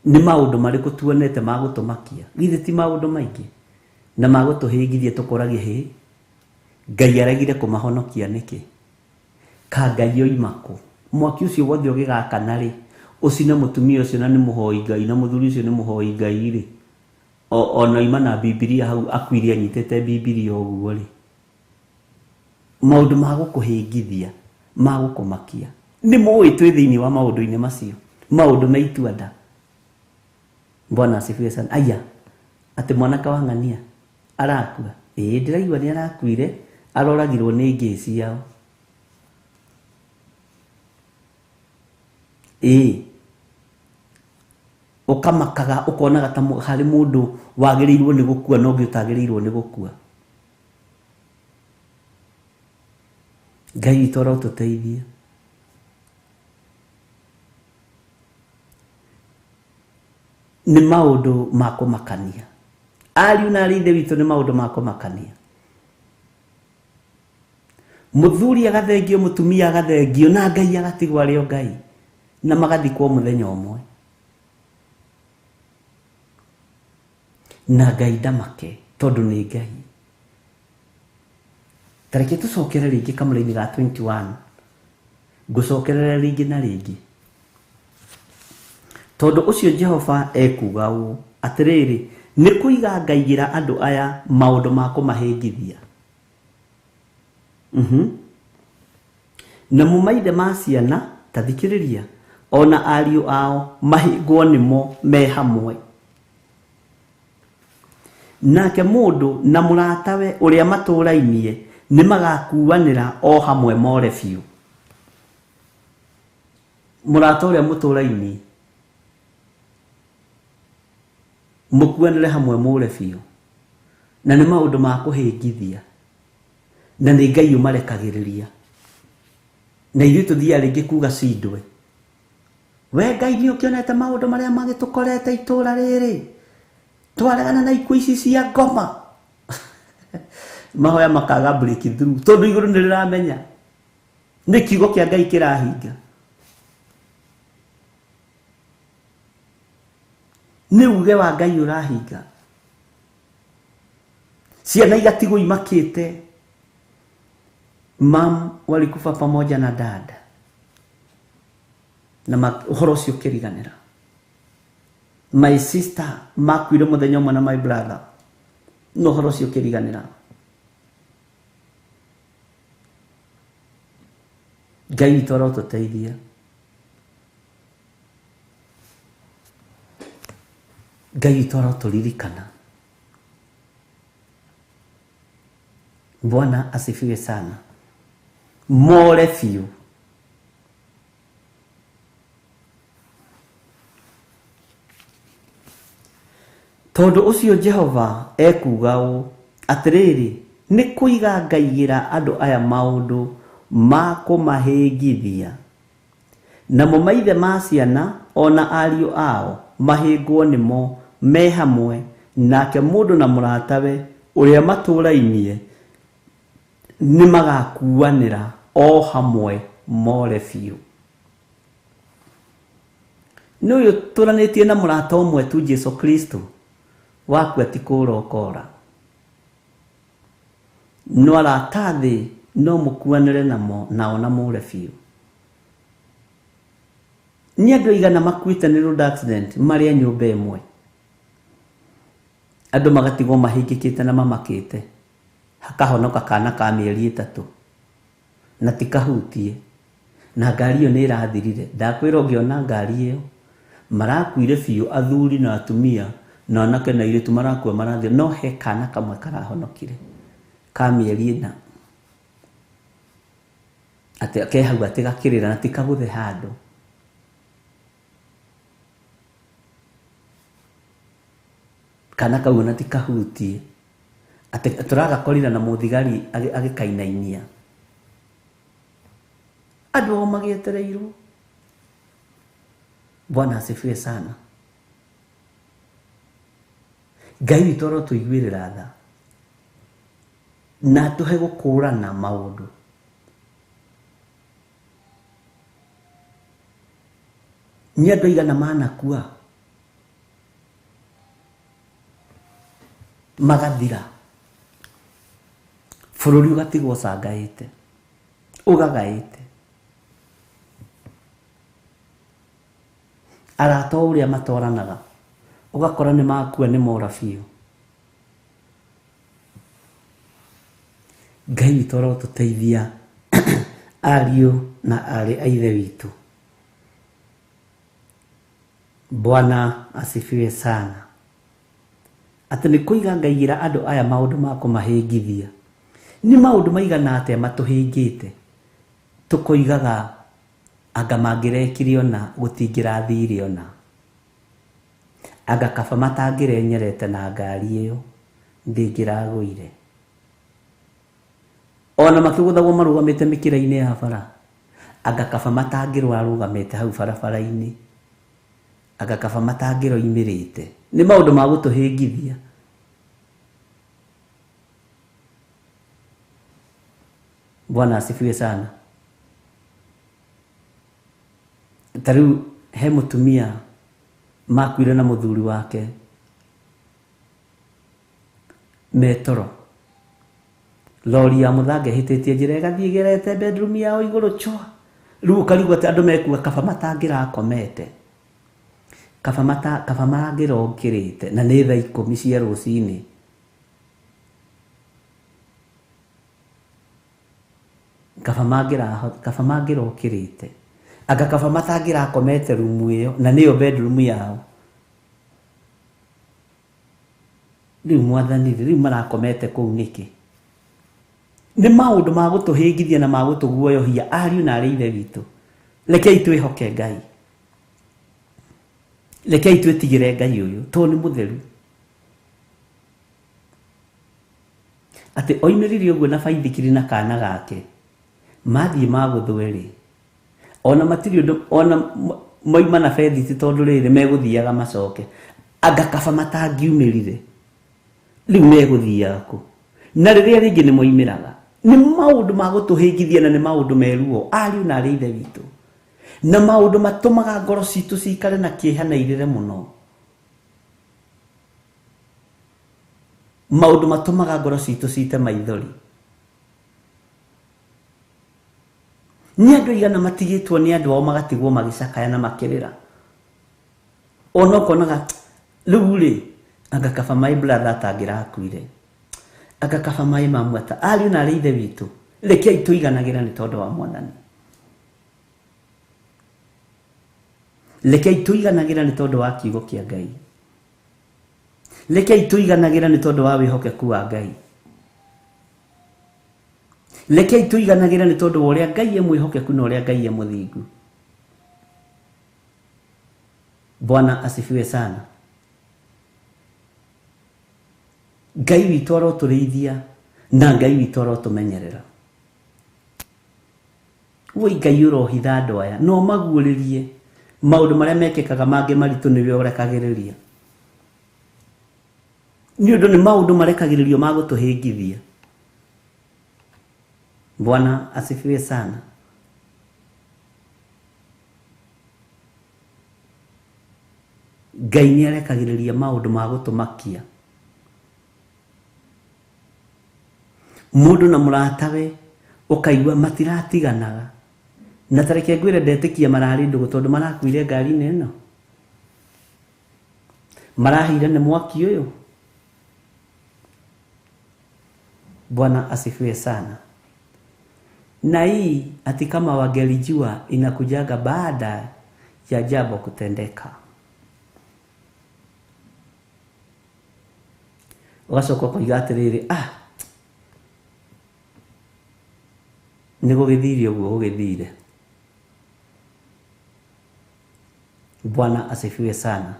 B: Nĩ maũndũ marĩkũ tuonete ma gũtũmakia? Githĩ ti maũndũ maingĩ na ma gũtũhĩngithia tũkoragia, hĩ, Ngai aregire kũmahonokia nĩkĩ? Ka Ngai oima kũ? Mwaki ũcio wothe ũgĩgakana rĩ, ũcine mũtumia ũcio na nĩ mũhoi Ngai na mũthuri ũcio nĩ mũhoi Ngai rĩ, ona oima na Bibilia hau akuire anyitĩte Bibilia ũguo rĩ. Maũndũ ma gũkũhĩngithia, ma gũkũmakia. Nĩ mũĩ twĩ thĩinĩ wa maũndũ-inĩ macio, maũndũ me itua nda. Bwana asifiwe sana. Aya, atĩ mwanake wa ng'ania arakua. Ĩĩ, ndĩraigua nĩ arakuire, aroragirwo nĩ ngĩ ciao. Ĩĩ, ũkamakaga ũkonaga ta harĩ mũndũ wagĩrĩirwo nĩ gũkua na ũngĩ ũtagĩrĩirwo nĩ gũkua. Ngai witũ arotũteithia. Nĩ maũndũ ma kũmakania. Ariũ na arĩ ithe witũ nĩ maũndũ ma kũmakania. Mũthuri agathengio, mũtumia agathengio, na Ngai agatigwo arĩ o Ngai, na magathikwo mũthenya ũmwe. Na Ngai ndamake tondũ nĩ Ngai. Ta reke tũcokere rĩngĩ kamũra-inĩ ga 21. Ngũcokerere rĩngĩ na rĩngĩ. Tondũ ũcio Jehova ekuuga ũũ, atĩrĩrĩ, nĩ kũiga ngaigĩra andũ aya maũndũ ma kũmahĩngithia. Namo maithe ma ciana, ta thikĩrĩria, ona ariũ ao mahĩngwo nĩmo me hamwe. Nake mũndũ na mũratawe ũrĩa matũrainie nĩ magakuanĩra o hamwe more biũ. Mũrata ũrĩa mũtũrainie mũkuanĩre hamwe mũre biũ. Na nĩ maũndũ ma kũhĩngithia, na nĩ Ngai ũmarekagĩrĩria. Na ithuĩ tũthiaga rĩngĩ kuga cindwe. We Ngai nĩ ũkĩonete maũndũ marĩa magĩtũkorete itũra rĩrĩ, twaregana na ikuũ ici cia ngoma. Mahoya makaga breakthrough tondũ igũrũ nĩ rĩramenya nĩ kiugo kĩa Ngai kĩrahinga. Nĩ uge wa Ngai ũrahinga. Ciana igatigwo imakĩte, mam walikufa pamoja na dada, na ũhoro ũcio ũkĩriganĩra. My sister makuire mũthenya ũmwe na my brother, na ũhoro ũcio ũkĩriganĩra. Ngai witũ arotũteithia. Ngai witũ arotũririkana. Bwana asifiwe sana. More biũ. Tondũ ũcio Jehova ekuuga ũũ, atĩrĩrĩ, nĩ kũiga ngaigĩra andũ aya maũndũ ma kũmahĩngithia, Namo maithe ma ciana ona ariũ ao mahĩngwo nĩmo me hamwe, nake mũndũ na mũratawe ũrĩa matũrainie nĩmagakuanĩra o hamwe more biũ. Nĩ ũyũ tũranĩtie na mũrata ũmwe tu Jesu Kristo, wakua ti kũũra ũkora. No arata thĩ no mũkuanĩre namo nao na mũre biũ. Nĩ andũ aigana makuĩte nĩ road accident marĩ a nyũmba ĩmwe, andũ magatigwo mahingĩkĩte na mamakĩte, hakahonoka kana ka mĩeri 3 na ti kahutie, na ngari ĩyo nĩ ĩrathirire. Ndakwĩra ũngĩona ngari ĩyo marakuire biũ, athuri na atumia na anake na airĩtu marakua marathira, no he kana kamwe karahonokire ka mĩeri 4, atĩ ke hau atĩ gakĩrĩra na ti kagũthe handũ. Kana kau ona ti kahutie, atĩ tũragakorire na mũthigari agĩkainainia, andũ ao magĩetereirwo. Bwana asifiwe sana. Ngai witũ arotũiguĩrĩra tha na atũhe gũkũrana maũndũ. Nĩ andũ aigana manakua magathira, bũrũri ũgatigwo ũcangaĩte, ũgagaĩte. Arata o ũrĩa matoranaga ũgakora nĩ makua nĩ mora biũ. Ngai witũ arotũteithia ariũ na aarĩ a Ithe witũ. Bwana asifiwe sana. Atĩ nĩ kũiga ngaigĩra andũ aya maũndũ ma kũmahĩngithia. Nĩ maũndũ maigana atĩa matũhĩngĩte tũkoigaga anga mangĩrekire ona gũtingĩrathire ona, anga kaba matangĩrenyerete na ngari ĩyo ndĩngĩragũire. Ona makĩgũthagwo marũgamĩte mĩkĩra-inĩ ya bara, anga kaba matangĩrarũgamĩte hau barabara-inĩ, anga kaba matangĩroimĩrĩte. Nĩ maũndũ ma gũtũhĩngithia. Bwana asifiwe sana. Ta rĩu he mũtumia makuire na mũthuri wake metoro, lori ya mũthanga ĩhĩtĩtie njĩra ĩgathiĩ ĩgerete bedroom yao igũrũ chwa. Rĩu ũkarigwo atĩ andũ mekuga kaba matangĩrakomete, kaba mangĩrokĩrĩte, na nĩ thaa 10 cia rũcinĩ. Kaba mangĩrokĩrĩte, anga kaba matangĩrakomete rumu ĩyo na nĩyo bedroom yao. Rĩu mwathani, rĩu marakomete kũu nĩkĩ? Nĩ maũndũ ma gũtũhĩngithia na ma gũtũguoyohia ariũ na aarĩ a Ithe witũ. Rekei twĩhoke Ngai, rekei twĩtigĩre Ngai ũyũ tondũ nĩ mũtheru. Atĩ oimĩrire ũguo na baithikiri na kana gake, mathiĩ magũthwe rĩ, ona matirĩ ũndũ, ona moima na bethiti tondũ rĩrĩ megũthiaga macoke, anga kaba matangiumĩrire rĩu megũthiaga kũ? Na rĩrĩa rĩngĩ nĩ moimĩraga. Nĩ maũndũ ma gũtũhĩngithia na nĩ maũndũ meruo ariũ na aarĩ a Ithe witũ, na maũndũ matũmaga ngoro citũ cikare na kĩeha na irĩre mũno. Maũndũ matũmaga ngoro citũ cite maithori. Nĩ andũ aigana matigĩtwo nĩ andũ ao magatigwo magĩcakaya na makĩrĩra. Ona ũkonaga rĩu rĩ, anga kaba my brother atangĩrakuire, anga kaba my mamu ata. Ariũ na aarĩ a Ithe witũ, rekei tũiganagĩra nĩ tondũ wa Mwathani. Rekei tũiganagĩra nĩ tondũ wa kiugo kĩa Ngai. Rekei tũiganagĩra nĩ tondũ wa wĩhokeku wa Ngai. Rekei tũiganagĩra nĩ tondũ wa ũrĩa Ngai e mwĩhokeku na ũrĩa Ngai e mũthingu. Bwana asifiwe sana. Ngai witũ arotũrĩithia na Ngai witũ arotũmenyerera. Woi Ngai ũrohitha andũ aya no maguũrĩrie maũndũ marĩa mekĩkaga mangĩ maritũ nĩwe ũrekagĩrĩria. Nĩ ũndũ nĩ maũndũ marekagĩrĩrio ma gũtũhĩngithia. Bwana asifiwe sana. Ngai nĩ arekagĩrĩria maũndũ ma gũtũmakia. Mũndũ na mũratawe ũkaigua matiratiganaga. Na tareke ngwĩre ndetĩkia mararĩ ndũgũ tondũ marakuire ngari-inĩ ĩno. Marahire nĩ mwaki ũyũ. Bwana asifiwe sana. Na hii ati kama wangelijua inakujaga baada ya jambo kutendeka. Ũgacoka ũkoiga atĩrĩrĩ, ah, nĩ gũgĩthire ũguo gũgĩthire. Bwana asifiwe sana.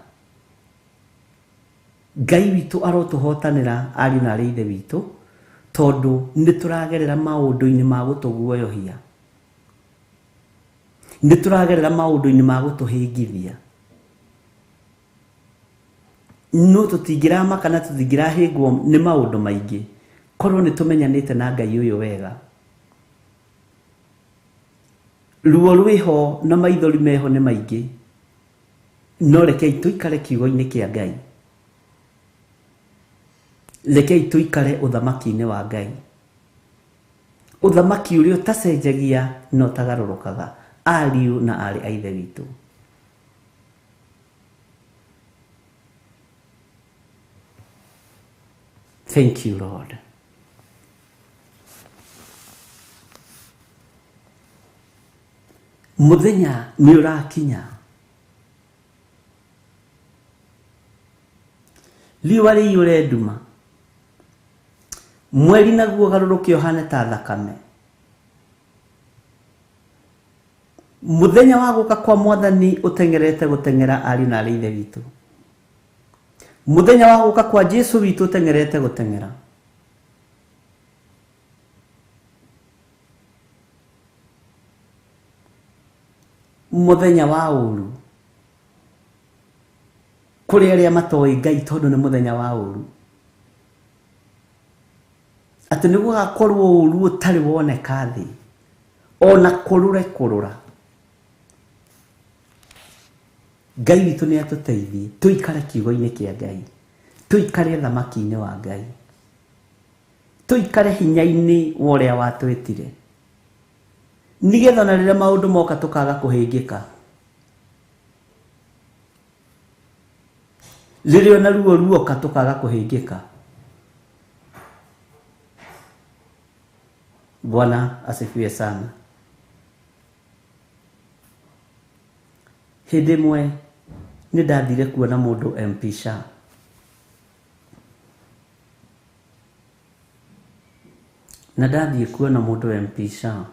B: Ngai witũ arotũhotanĩra ariũ na arĩ ithe witũ tondũ nĩ tũragerera maũndũ-inĩ ma gũtũguoyohia. Nĩ tũragerera maũndũ-inĩ ma gũtũhĩngithia. No tũtingĩramaka na tũtingĩrahĩngwo nĩ maũndũ maingĩ korwo nĩ tũmenyanĩte na Ngai ũyũ wega. Ruo rwĩho na maithori meho nĩ maingĩ, no rekei tũikare kiugo-inĩ kĩa Ngai. Rekei tũikare ũthamaki-inĩ wa Ngai. Ũthamaki ũrĩa ũtacenjagia na ũtagarũrũkaga, ariũ na aarĩ a Ithe witũ. Thank you, Lord. Mũthenya nĩ ũrakinya. Riũa rĩiyũre nduma. Mweri naguo ũgarũrũke ũhane ta thakame. Mũthenya wa gũka kwa Mwathani ũteng'erete gũteng'era ariũ na arĩ ithe witũ. Mũthenya wa gũka kwa Jesu witũ ũteng'erete gũteng'era. Mũthenya wa ũru kũrĩ arĩa matoĩ Ngai tondũ nĩ mũthenya wa ũru. Atĩ nĩ gũgakorwo ũru ũtarĩ woneka thĩ ona kũrũre kũrũra. Ngai witũ nĩ atũteithie tũikare kiugo-inĩ kĩa Ngai, tũikare thamaki-inĩ wa Ngai, tũikare hinya-inĩ wa ũrĩa watwĩtire, nĩgetha ona rĩrĩa maũndũ moka tũkaga kũhĩngĩka. Rĩrĩa ona ruo ruoka tũkaga kũhĩngĩka. Bwana asifiwe sana. Hĩndĩ ĩmwe nĩ ndathire kuona mũndũ MP Sha. Na ndathiĩ kuona mũndũ MP Sha,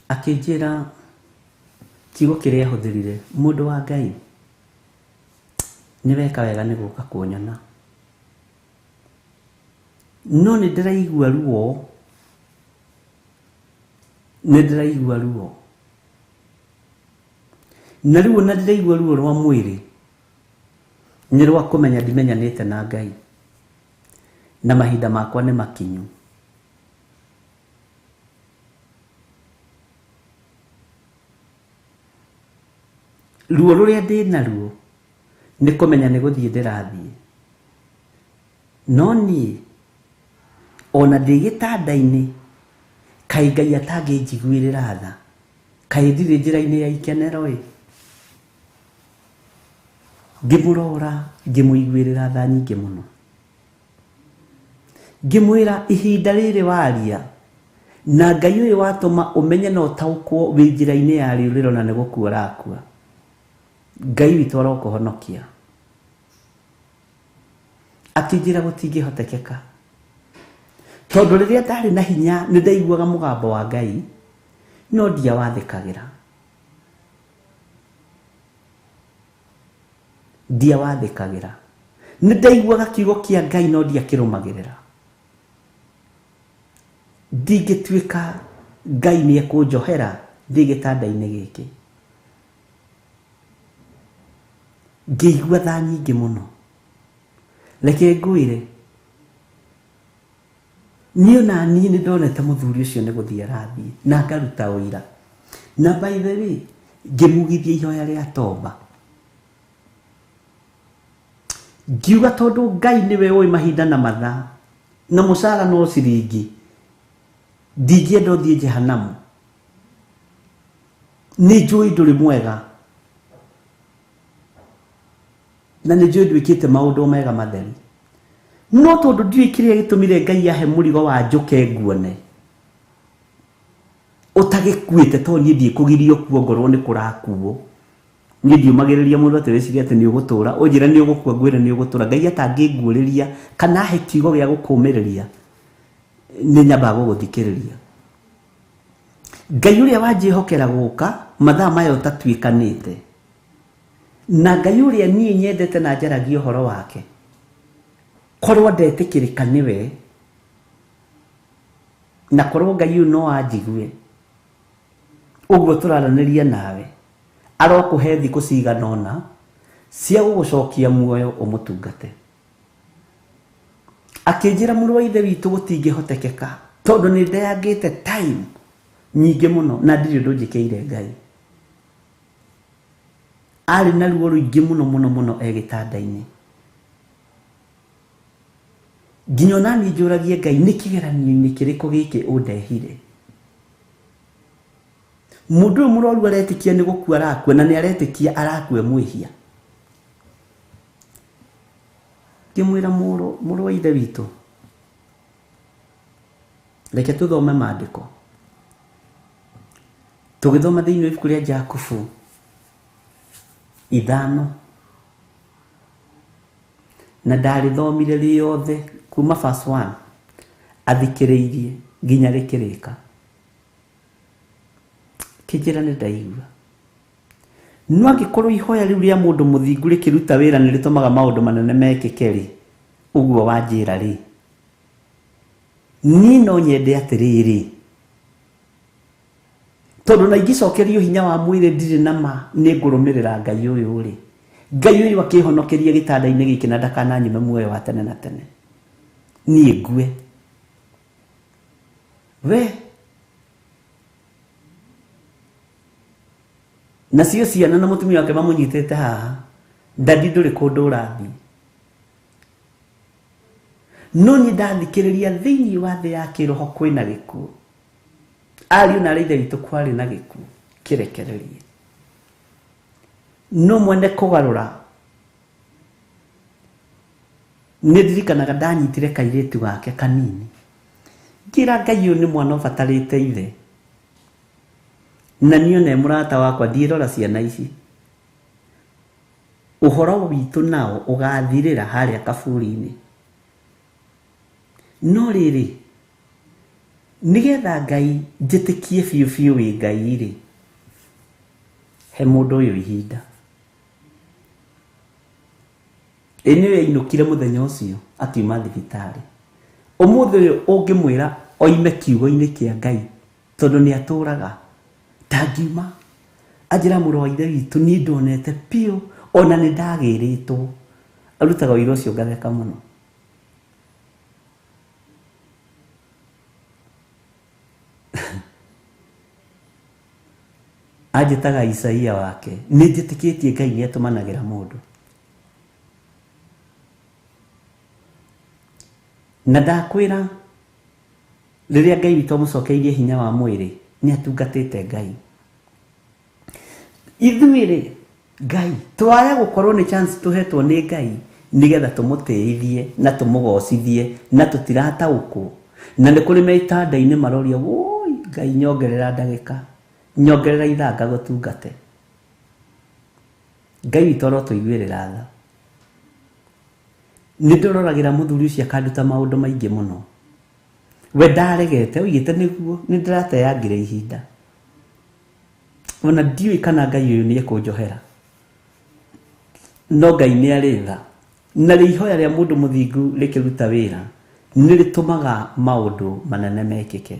B: akĩnjĩra kiugo kĩrĩa ahũthĩrire, mũndũ wa Ngai, nĩ weka wega nĩ gũka kunyona, no nĩ ndĩraigua ruo, nĩ ndĩraigua ruo, na ruo na ndĩraigua ruo rwa mwĩrĩ nĩ rwa kũmenya ndimenyanĩte na Ngai na mahinda makwa nĩ makinyu. Ruo rũrĩa ndĩ naruo nĩ kũmenya nĩ gũthiĩ ndĩrathiĩ, no niĩ ona ndĩ gĩtanda-inĩ kaĩ Ngai atangĩnjiguĩrĩra tha, kaĩ ndirĩ njĩra-inĩ ya ikenero ĩ. Ngĩmũrora ngĩmũiguĩrĩra tha nyingĩ mũno, ngĩmwĩra ihinda rĩrĩ waria na Ngai ũyũ watũma ũmenye na ũtaũkwo wĩ njĩra-inĩ ya rĩũrĩro na nĩ gũkua ũrakua, Ngai witũ arokũhonokia. Akĩnjĩra gũtingĩhotekeka, tondũ rĩrĩa ndarĩ na hinya nĩ ndaiguaga mũgambo wa Ngai no ndiawathĩkagĩra. Ndiawathĩkagĩra. Nĩ ndaiguaga kiugo kĩa Ngai no ndiakĩrũmagĩrĩra. Ndingĩtuĩka Ngai nĩ ekũnjohera ndĩ gĩtanda-inĩ gĩkĩ. Ngĩigua tha nyingĩ mũno. Reke ngwĩre, niĩ ona niĩ nĩ ndonete mũthuri ũcio nĩ gũthiĩ arathiĩ na ngaruta ũira. Na by the way, ngĩmugithia ihoya rĩa tomba. Ngiuga tondũ Ngai nĩwe ũĩ mahinda na mathaa na mũcara no ciringi, ndingĩenda ũthiĩ jehanamu. Nĩ njũĩ ndũrĩ mwega na nĩ njũĩ ndwĩkĩte maũndũ mega matheri, no tondũ ndiũĩ kĩrĩa gĩtũmire Ngai ahe mũrigo wa njũke nguone ũtagĩkuĩte, tondũ niĩ ndiĩkũgirio kuo ngorwo nĩ kũrakuo. Niĩ ndiũmagĩrĩria mũndũ atĩ wĩcirie atĩ nĩ ũgũtũra, ũnjĩre nĩ ũgũkua ngwĩre nĩ ũgũtũra. Ngai atangĩnguũrĩria kana ahe kiugo gĩa gũkũmĩrĩria, nĩ nyambaga gũgũthikĩrĩria. Ngai ũrĩa wanjĩhokera gũka mathaa maya ũtatuĩkanĩte, na Ngai ũrĩa niĩ nyendete na njaragia ũhoro wake, korwo ndetĩkĩrĩka nĩwe, na korwo Ngai ũyũ no anjigue ũguo tũraranĩria nawe, arokũhe thikũ cigana ũna cia gũgũcokia muoyo ũmũtungate. Akĩnjĩra mũrũ wa ithe witũ gũtingĩhotekeka tondũ nĩ ndeyangĩte time nyingĩ mũno na ndirĩ ũndũ njĩkĩire Ngai. Arĩ na ruo rũingĩ mũno mũno mũno e gĩtanda-inĩ, nginya ona niĩ njũragie Ngai nĩ kĩgeranio-inĩ kĩrĩkũ gĩkĩ ũndehire. Mũndũ ũyũ mũrwaru aretĩkia nĩ gũkua arakua, na nĩ aretĩkia arakua mwĩhia. Ngĩmwĩra mũrũ wa ithe witũ, reke tũthome maandĩko. Tũgĩthoma thĩinĩ wa ibuku rĩa Jakubu 5, na ndarĩthomire rĩothe kuma verse 1 athikĩrĩirie nginya rĩkĩrĩka. Kĩnjĩra nĩ ndaigua. No angĩkorwo ihoya rĩu rĩa mũndũ mũthingu rĩkĩruta wĩra nĩ rĩtũmaga maũndũ manene mekĩke rĩ, ũguo wanjĩra rĩ, niĩ no nyende atĩrĩrĩ, tondũ na ingĩcokerio hinya wa mwĩrĩ ndirĩ na ma nĩ ngũrũmĩrĩra Ngai ũyũ rĩ, Ngai ũyũ akĩhonokeria gĩtanda-inĩ gĩkĩ na ndakananyume muoyo wa tene na tene, niĩ ngue. We nacio ciana na mũtumia wake mamũnyitĩte haha, ndadi ndũrĩ kũndũ ũrathiĩ. No niĩ ndathikĩrĩria thĩinĩ wa thĩ ya kĩroho kwĩna gĩkuũ. Ariũ na ithe witũ kwarĩ na gĩkuũ kĩrekererie. No mwene kũgarũra, nĩ ndirikanaga ndanyitire kairĩtu gake kanini, ngĩra Ngai ũyũ nĩ mwana ũbatarĩte ithe, na niĩ one mũrata wakwa ndiĩrora ciana ici, ũhoro witũ nao ũgathirĩra harĩa kaburi-inĩ. No rĩrĩ, nĩgetha Ngai njĩtĩkie biũ biũ wĩ Ngai rĩ, he mũndũ ũyũ ihinda. Ĩ nĩwe ainũkire mũthenya ũcio akiuma thibitarĩ. Ũmũthĩ ũyũ ũngĩmwĩra oime kiugo-inĩ kĩa Ngai tondũ nĩ atũraga, ndangiuma. Anjĩra mũrũ wa ithe witũ niĩ ndonete biũ ona nĩ ndagĩrĩtwo. Arutaga ũira ũcio ngatheka mũno. Anjĩtaga Isaia wake, nĩ njĩtĩkĩtie Ngai nĩ atũmanagĩra mũndũ. Na ndakwĩra rĩrĩa Ngai witũ amũcokeirie hinya wa mwĩrĩ, nĩ atungatĩte Ngai. Ithuĩ rĩ, Ngai twaya gũkorwo nĩ chance tũhetwo nĩ Ngai nĩgetha tũmũtĩithie na tũmũgocithie na tũtirataũkwo. Na nĩ kũrĩ me itanda-inĩ maroria, woi Ngai nyongerera ndagĩka, nyongerera ithaa ngagũtungate. Ngai witũ arotũiguĩrĩra tha. Nĩ ndororagĩra mũthuri ũcio akanduta maũndũ maingĩ mũno. We ndaregete, oigĩte nĩguo nĩ ndĩrateangire ihinda. Ona ndiũĩ kana Ngai ũyũ nĩ ekũnjohera. No Ngai nĩ arĩ tha. Na rĩ ihoya rĩa mũndũ mũthingu rĩkĩruta wĩra, Nĩ rĩtũmaga maũndũ manene mekĩke.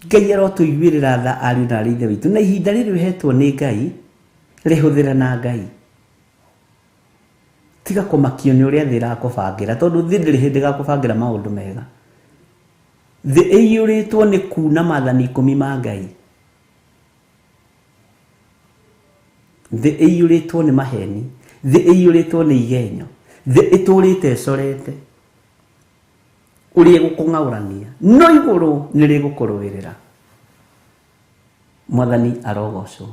B: Ngai arotũiguĩrĩra tha ariũ na aarĩ a Ithe witũ, na ihinda rĩrĩ ũhetwo nĩ Ngai rĩhũthĩre na Ngai. Tiga kũmakio nĩ ũrĩa thĩ ĩrakũbangĩra, tondũ thĩ ndĩrĩ hĩndĩ ĩgakũbangĩra maũndũ mega. Thĩ ĩiyũrĩtwo nĩ kuna maathani ikũmi ma Ngai. Thĩ ĩiyũrĩtwo nĩ maheni, thĩ ĩiyũrĩtwo nĩ igenyo, thĩ ĩtũrĩte ĩcorete ũrĩa ĩgũkũng'aũrania, no igũrũ nĩ rĩgũkũrũĩrĩra. Mwathani arogocwo.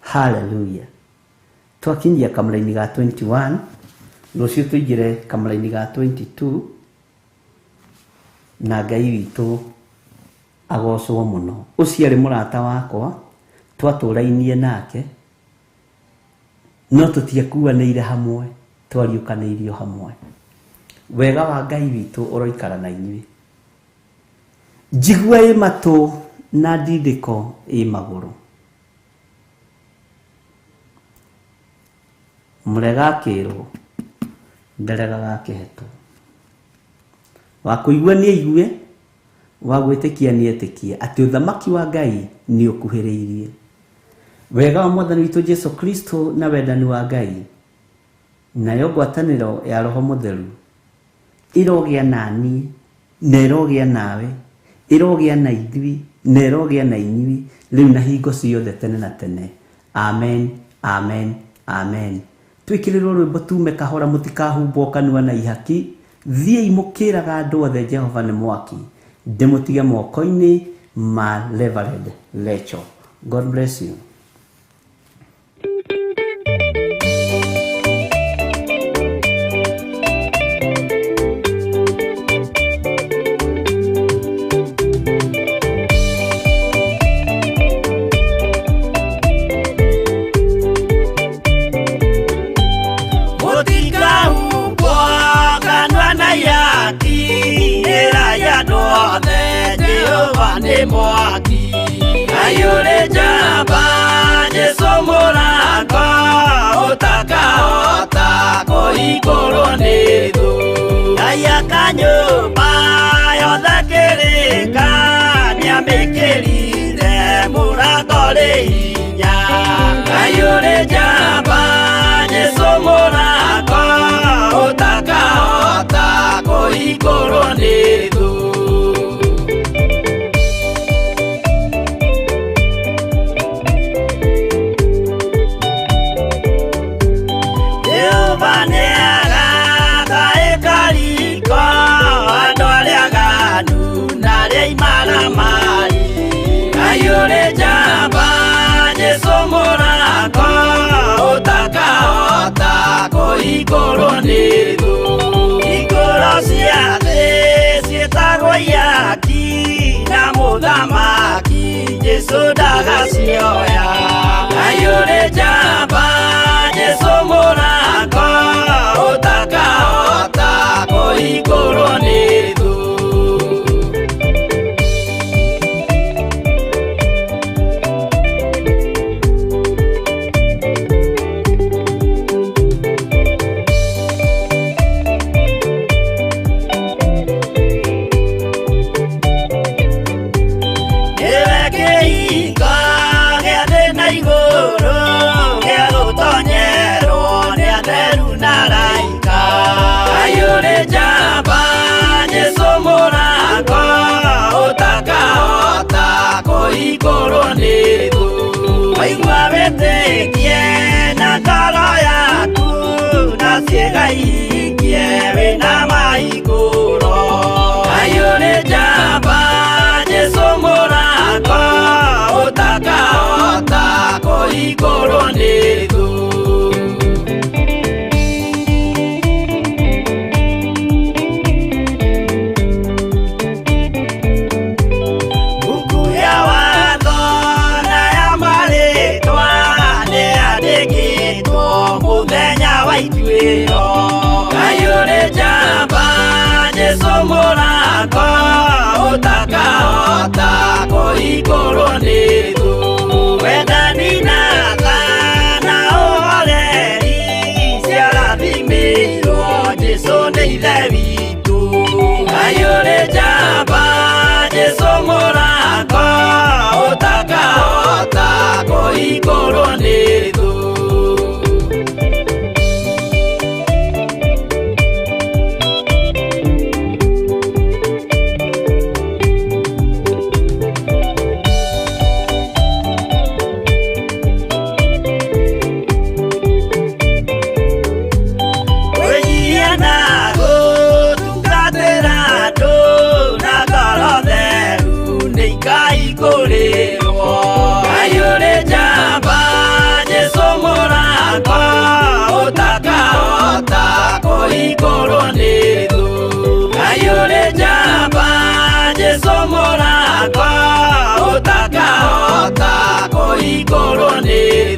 B: Hallelujah. Twakinyia kamũraini ga 21, rũciũ tũingĩre kamũraini ga 22, na Ngai witũ agocwo mũno. Ũcio arĩ mũrata wakwa, twatũrainie nake, no tũtiakuanĩire hamwe, twariũkanĩirio hamwe. Wega wa Ngai witũ ũroikara na inyuĩ. Njigua ĩ matũ na ndindĩko ĩ magũrũ. Mũrega akĩrwo, ndaregaga akĩhetwo. Wa kũigua nĩ aigue, wa gwĩtĩkia nĩ etĩkie atĩ ũthamaki wa Ngai nĩ ũkuhĩrĩirie. Wega wa Mwathani witũ Jesu Kristo na wendani wa Ngai nayo ngwatanĩro ya Roho Mũtheru ĩrogĩa na niĩ na ĩrogĩa nawe, ĩrogĩa na ithuĩ na ĩrogĩa na inyuĩ rĩu na hingo ciothe tene na tene. Amen, amen, amen. Twĩkĩrĩrwo rwĩmbo tume kahora, mũtikahumbwo kanua na ihaki. Thiĩi mũkĩraga andũ othe Jehova nĩ mwaki. Ndĩmũtige moko-inĩ ma Reverend Lecho. God bless you.
C: Mũtikahumbwo kanua na ihaki, ĩrai andũ othe Jehova nĩ mwaki. Ngai ũrĩ njamba, Jesũ mũrango, ũtakahota kũhingũrwo nĩ thũ. Ngai aka nyũmba yothe kĩrĩka, nĩamĩkĩrire mũrango rĩ hinya. Ngai ũrĩ njamba, Jesũ mũrango, ũtakahota kũhingũrwo nĩ thũ. Jehova nĩagaka ĩkariko, andũ arĩa aganu na arĩa imaramari. Ngai ũrĩ njamba, Jesũ mũrango, ũtakahota kũhingũrwo nĩ thũ. Hingũro cia thĩ ciĩtagwo ihaki, na mũthamaki Jesũ ndagacioya. Ngai ũrĩ njamba, Jesũ mũrango, ũtakahota kũhingũrwo nĩ thũ. Nĩwe kĩhingo gĩa thĩ na igũrũ, gĩa gũtonyerwo nĩ atheru na araika. Ngai ũrĩ njamba, Jesũ mũrango, ũtakahota kũhingũrwo nĩ thũ. Waigua wĩtĩkie na ngoro yaku, na ciĩga ihingie wĩna mahingũro. Ngai ũrĩ njamba, Jesũ mũrango, ũtakahota kũhingũrwo nĩ thũ. Buku ya watho na ya marĩtwa nĩyandĩkĩtwo mũthenya wa ituĩro. Ngai ũrĩ njamba, Jesũ mũrango, ũtakahota kũhingũrwo nĩ thũ. Wendani na tha na ũhoreri ciarathimĩtwo witũ. Ngai ũrĩ njamba, Jesũ mũrango ũtakahota kũhingũrwo nĩ thũ. Kwĩnyihia na gũtungatĩra andũ na ngoro theru nĩ ikaihingũrĩrwo. Ngai ũrĩ njamba, Jesũ mũrango ũtakahota kũhingũrwo nĩ thũ. Ngai ũrĩ njamba, Jesũ mũrango ũtakahota kũhingũrwo nĩ thũ.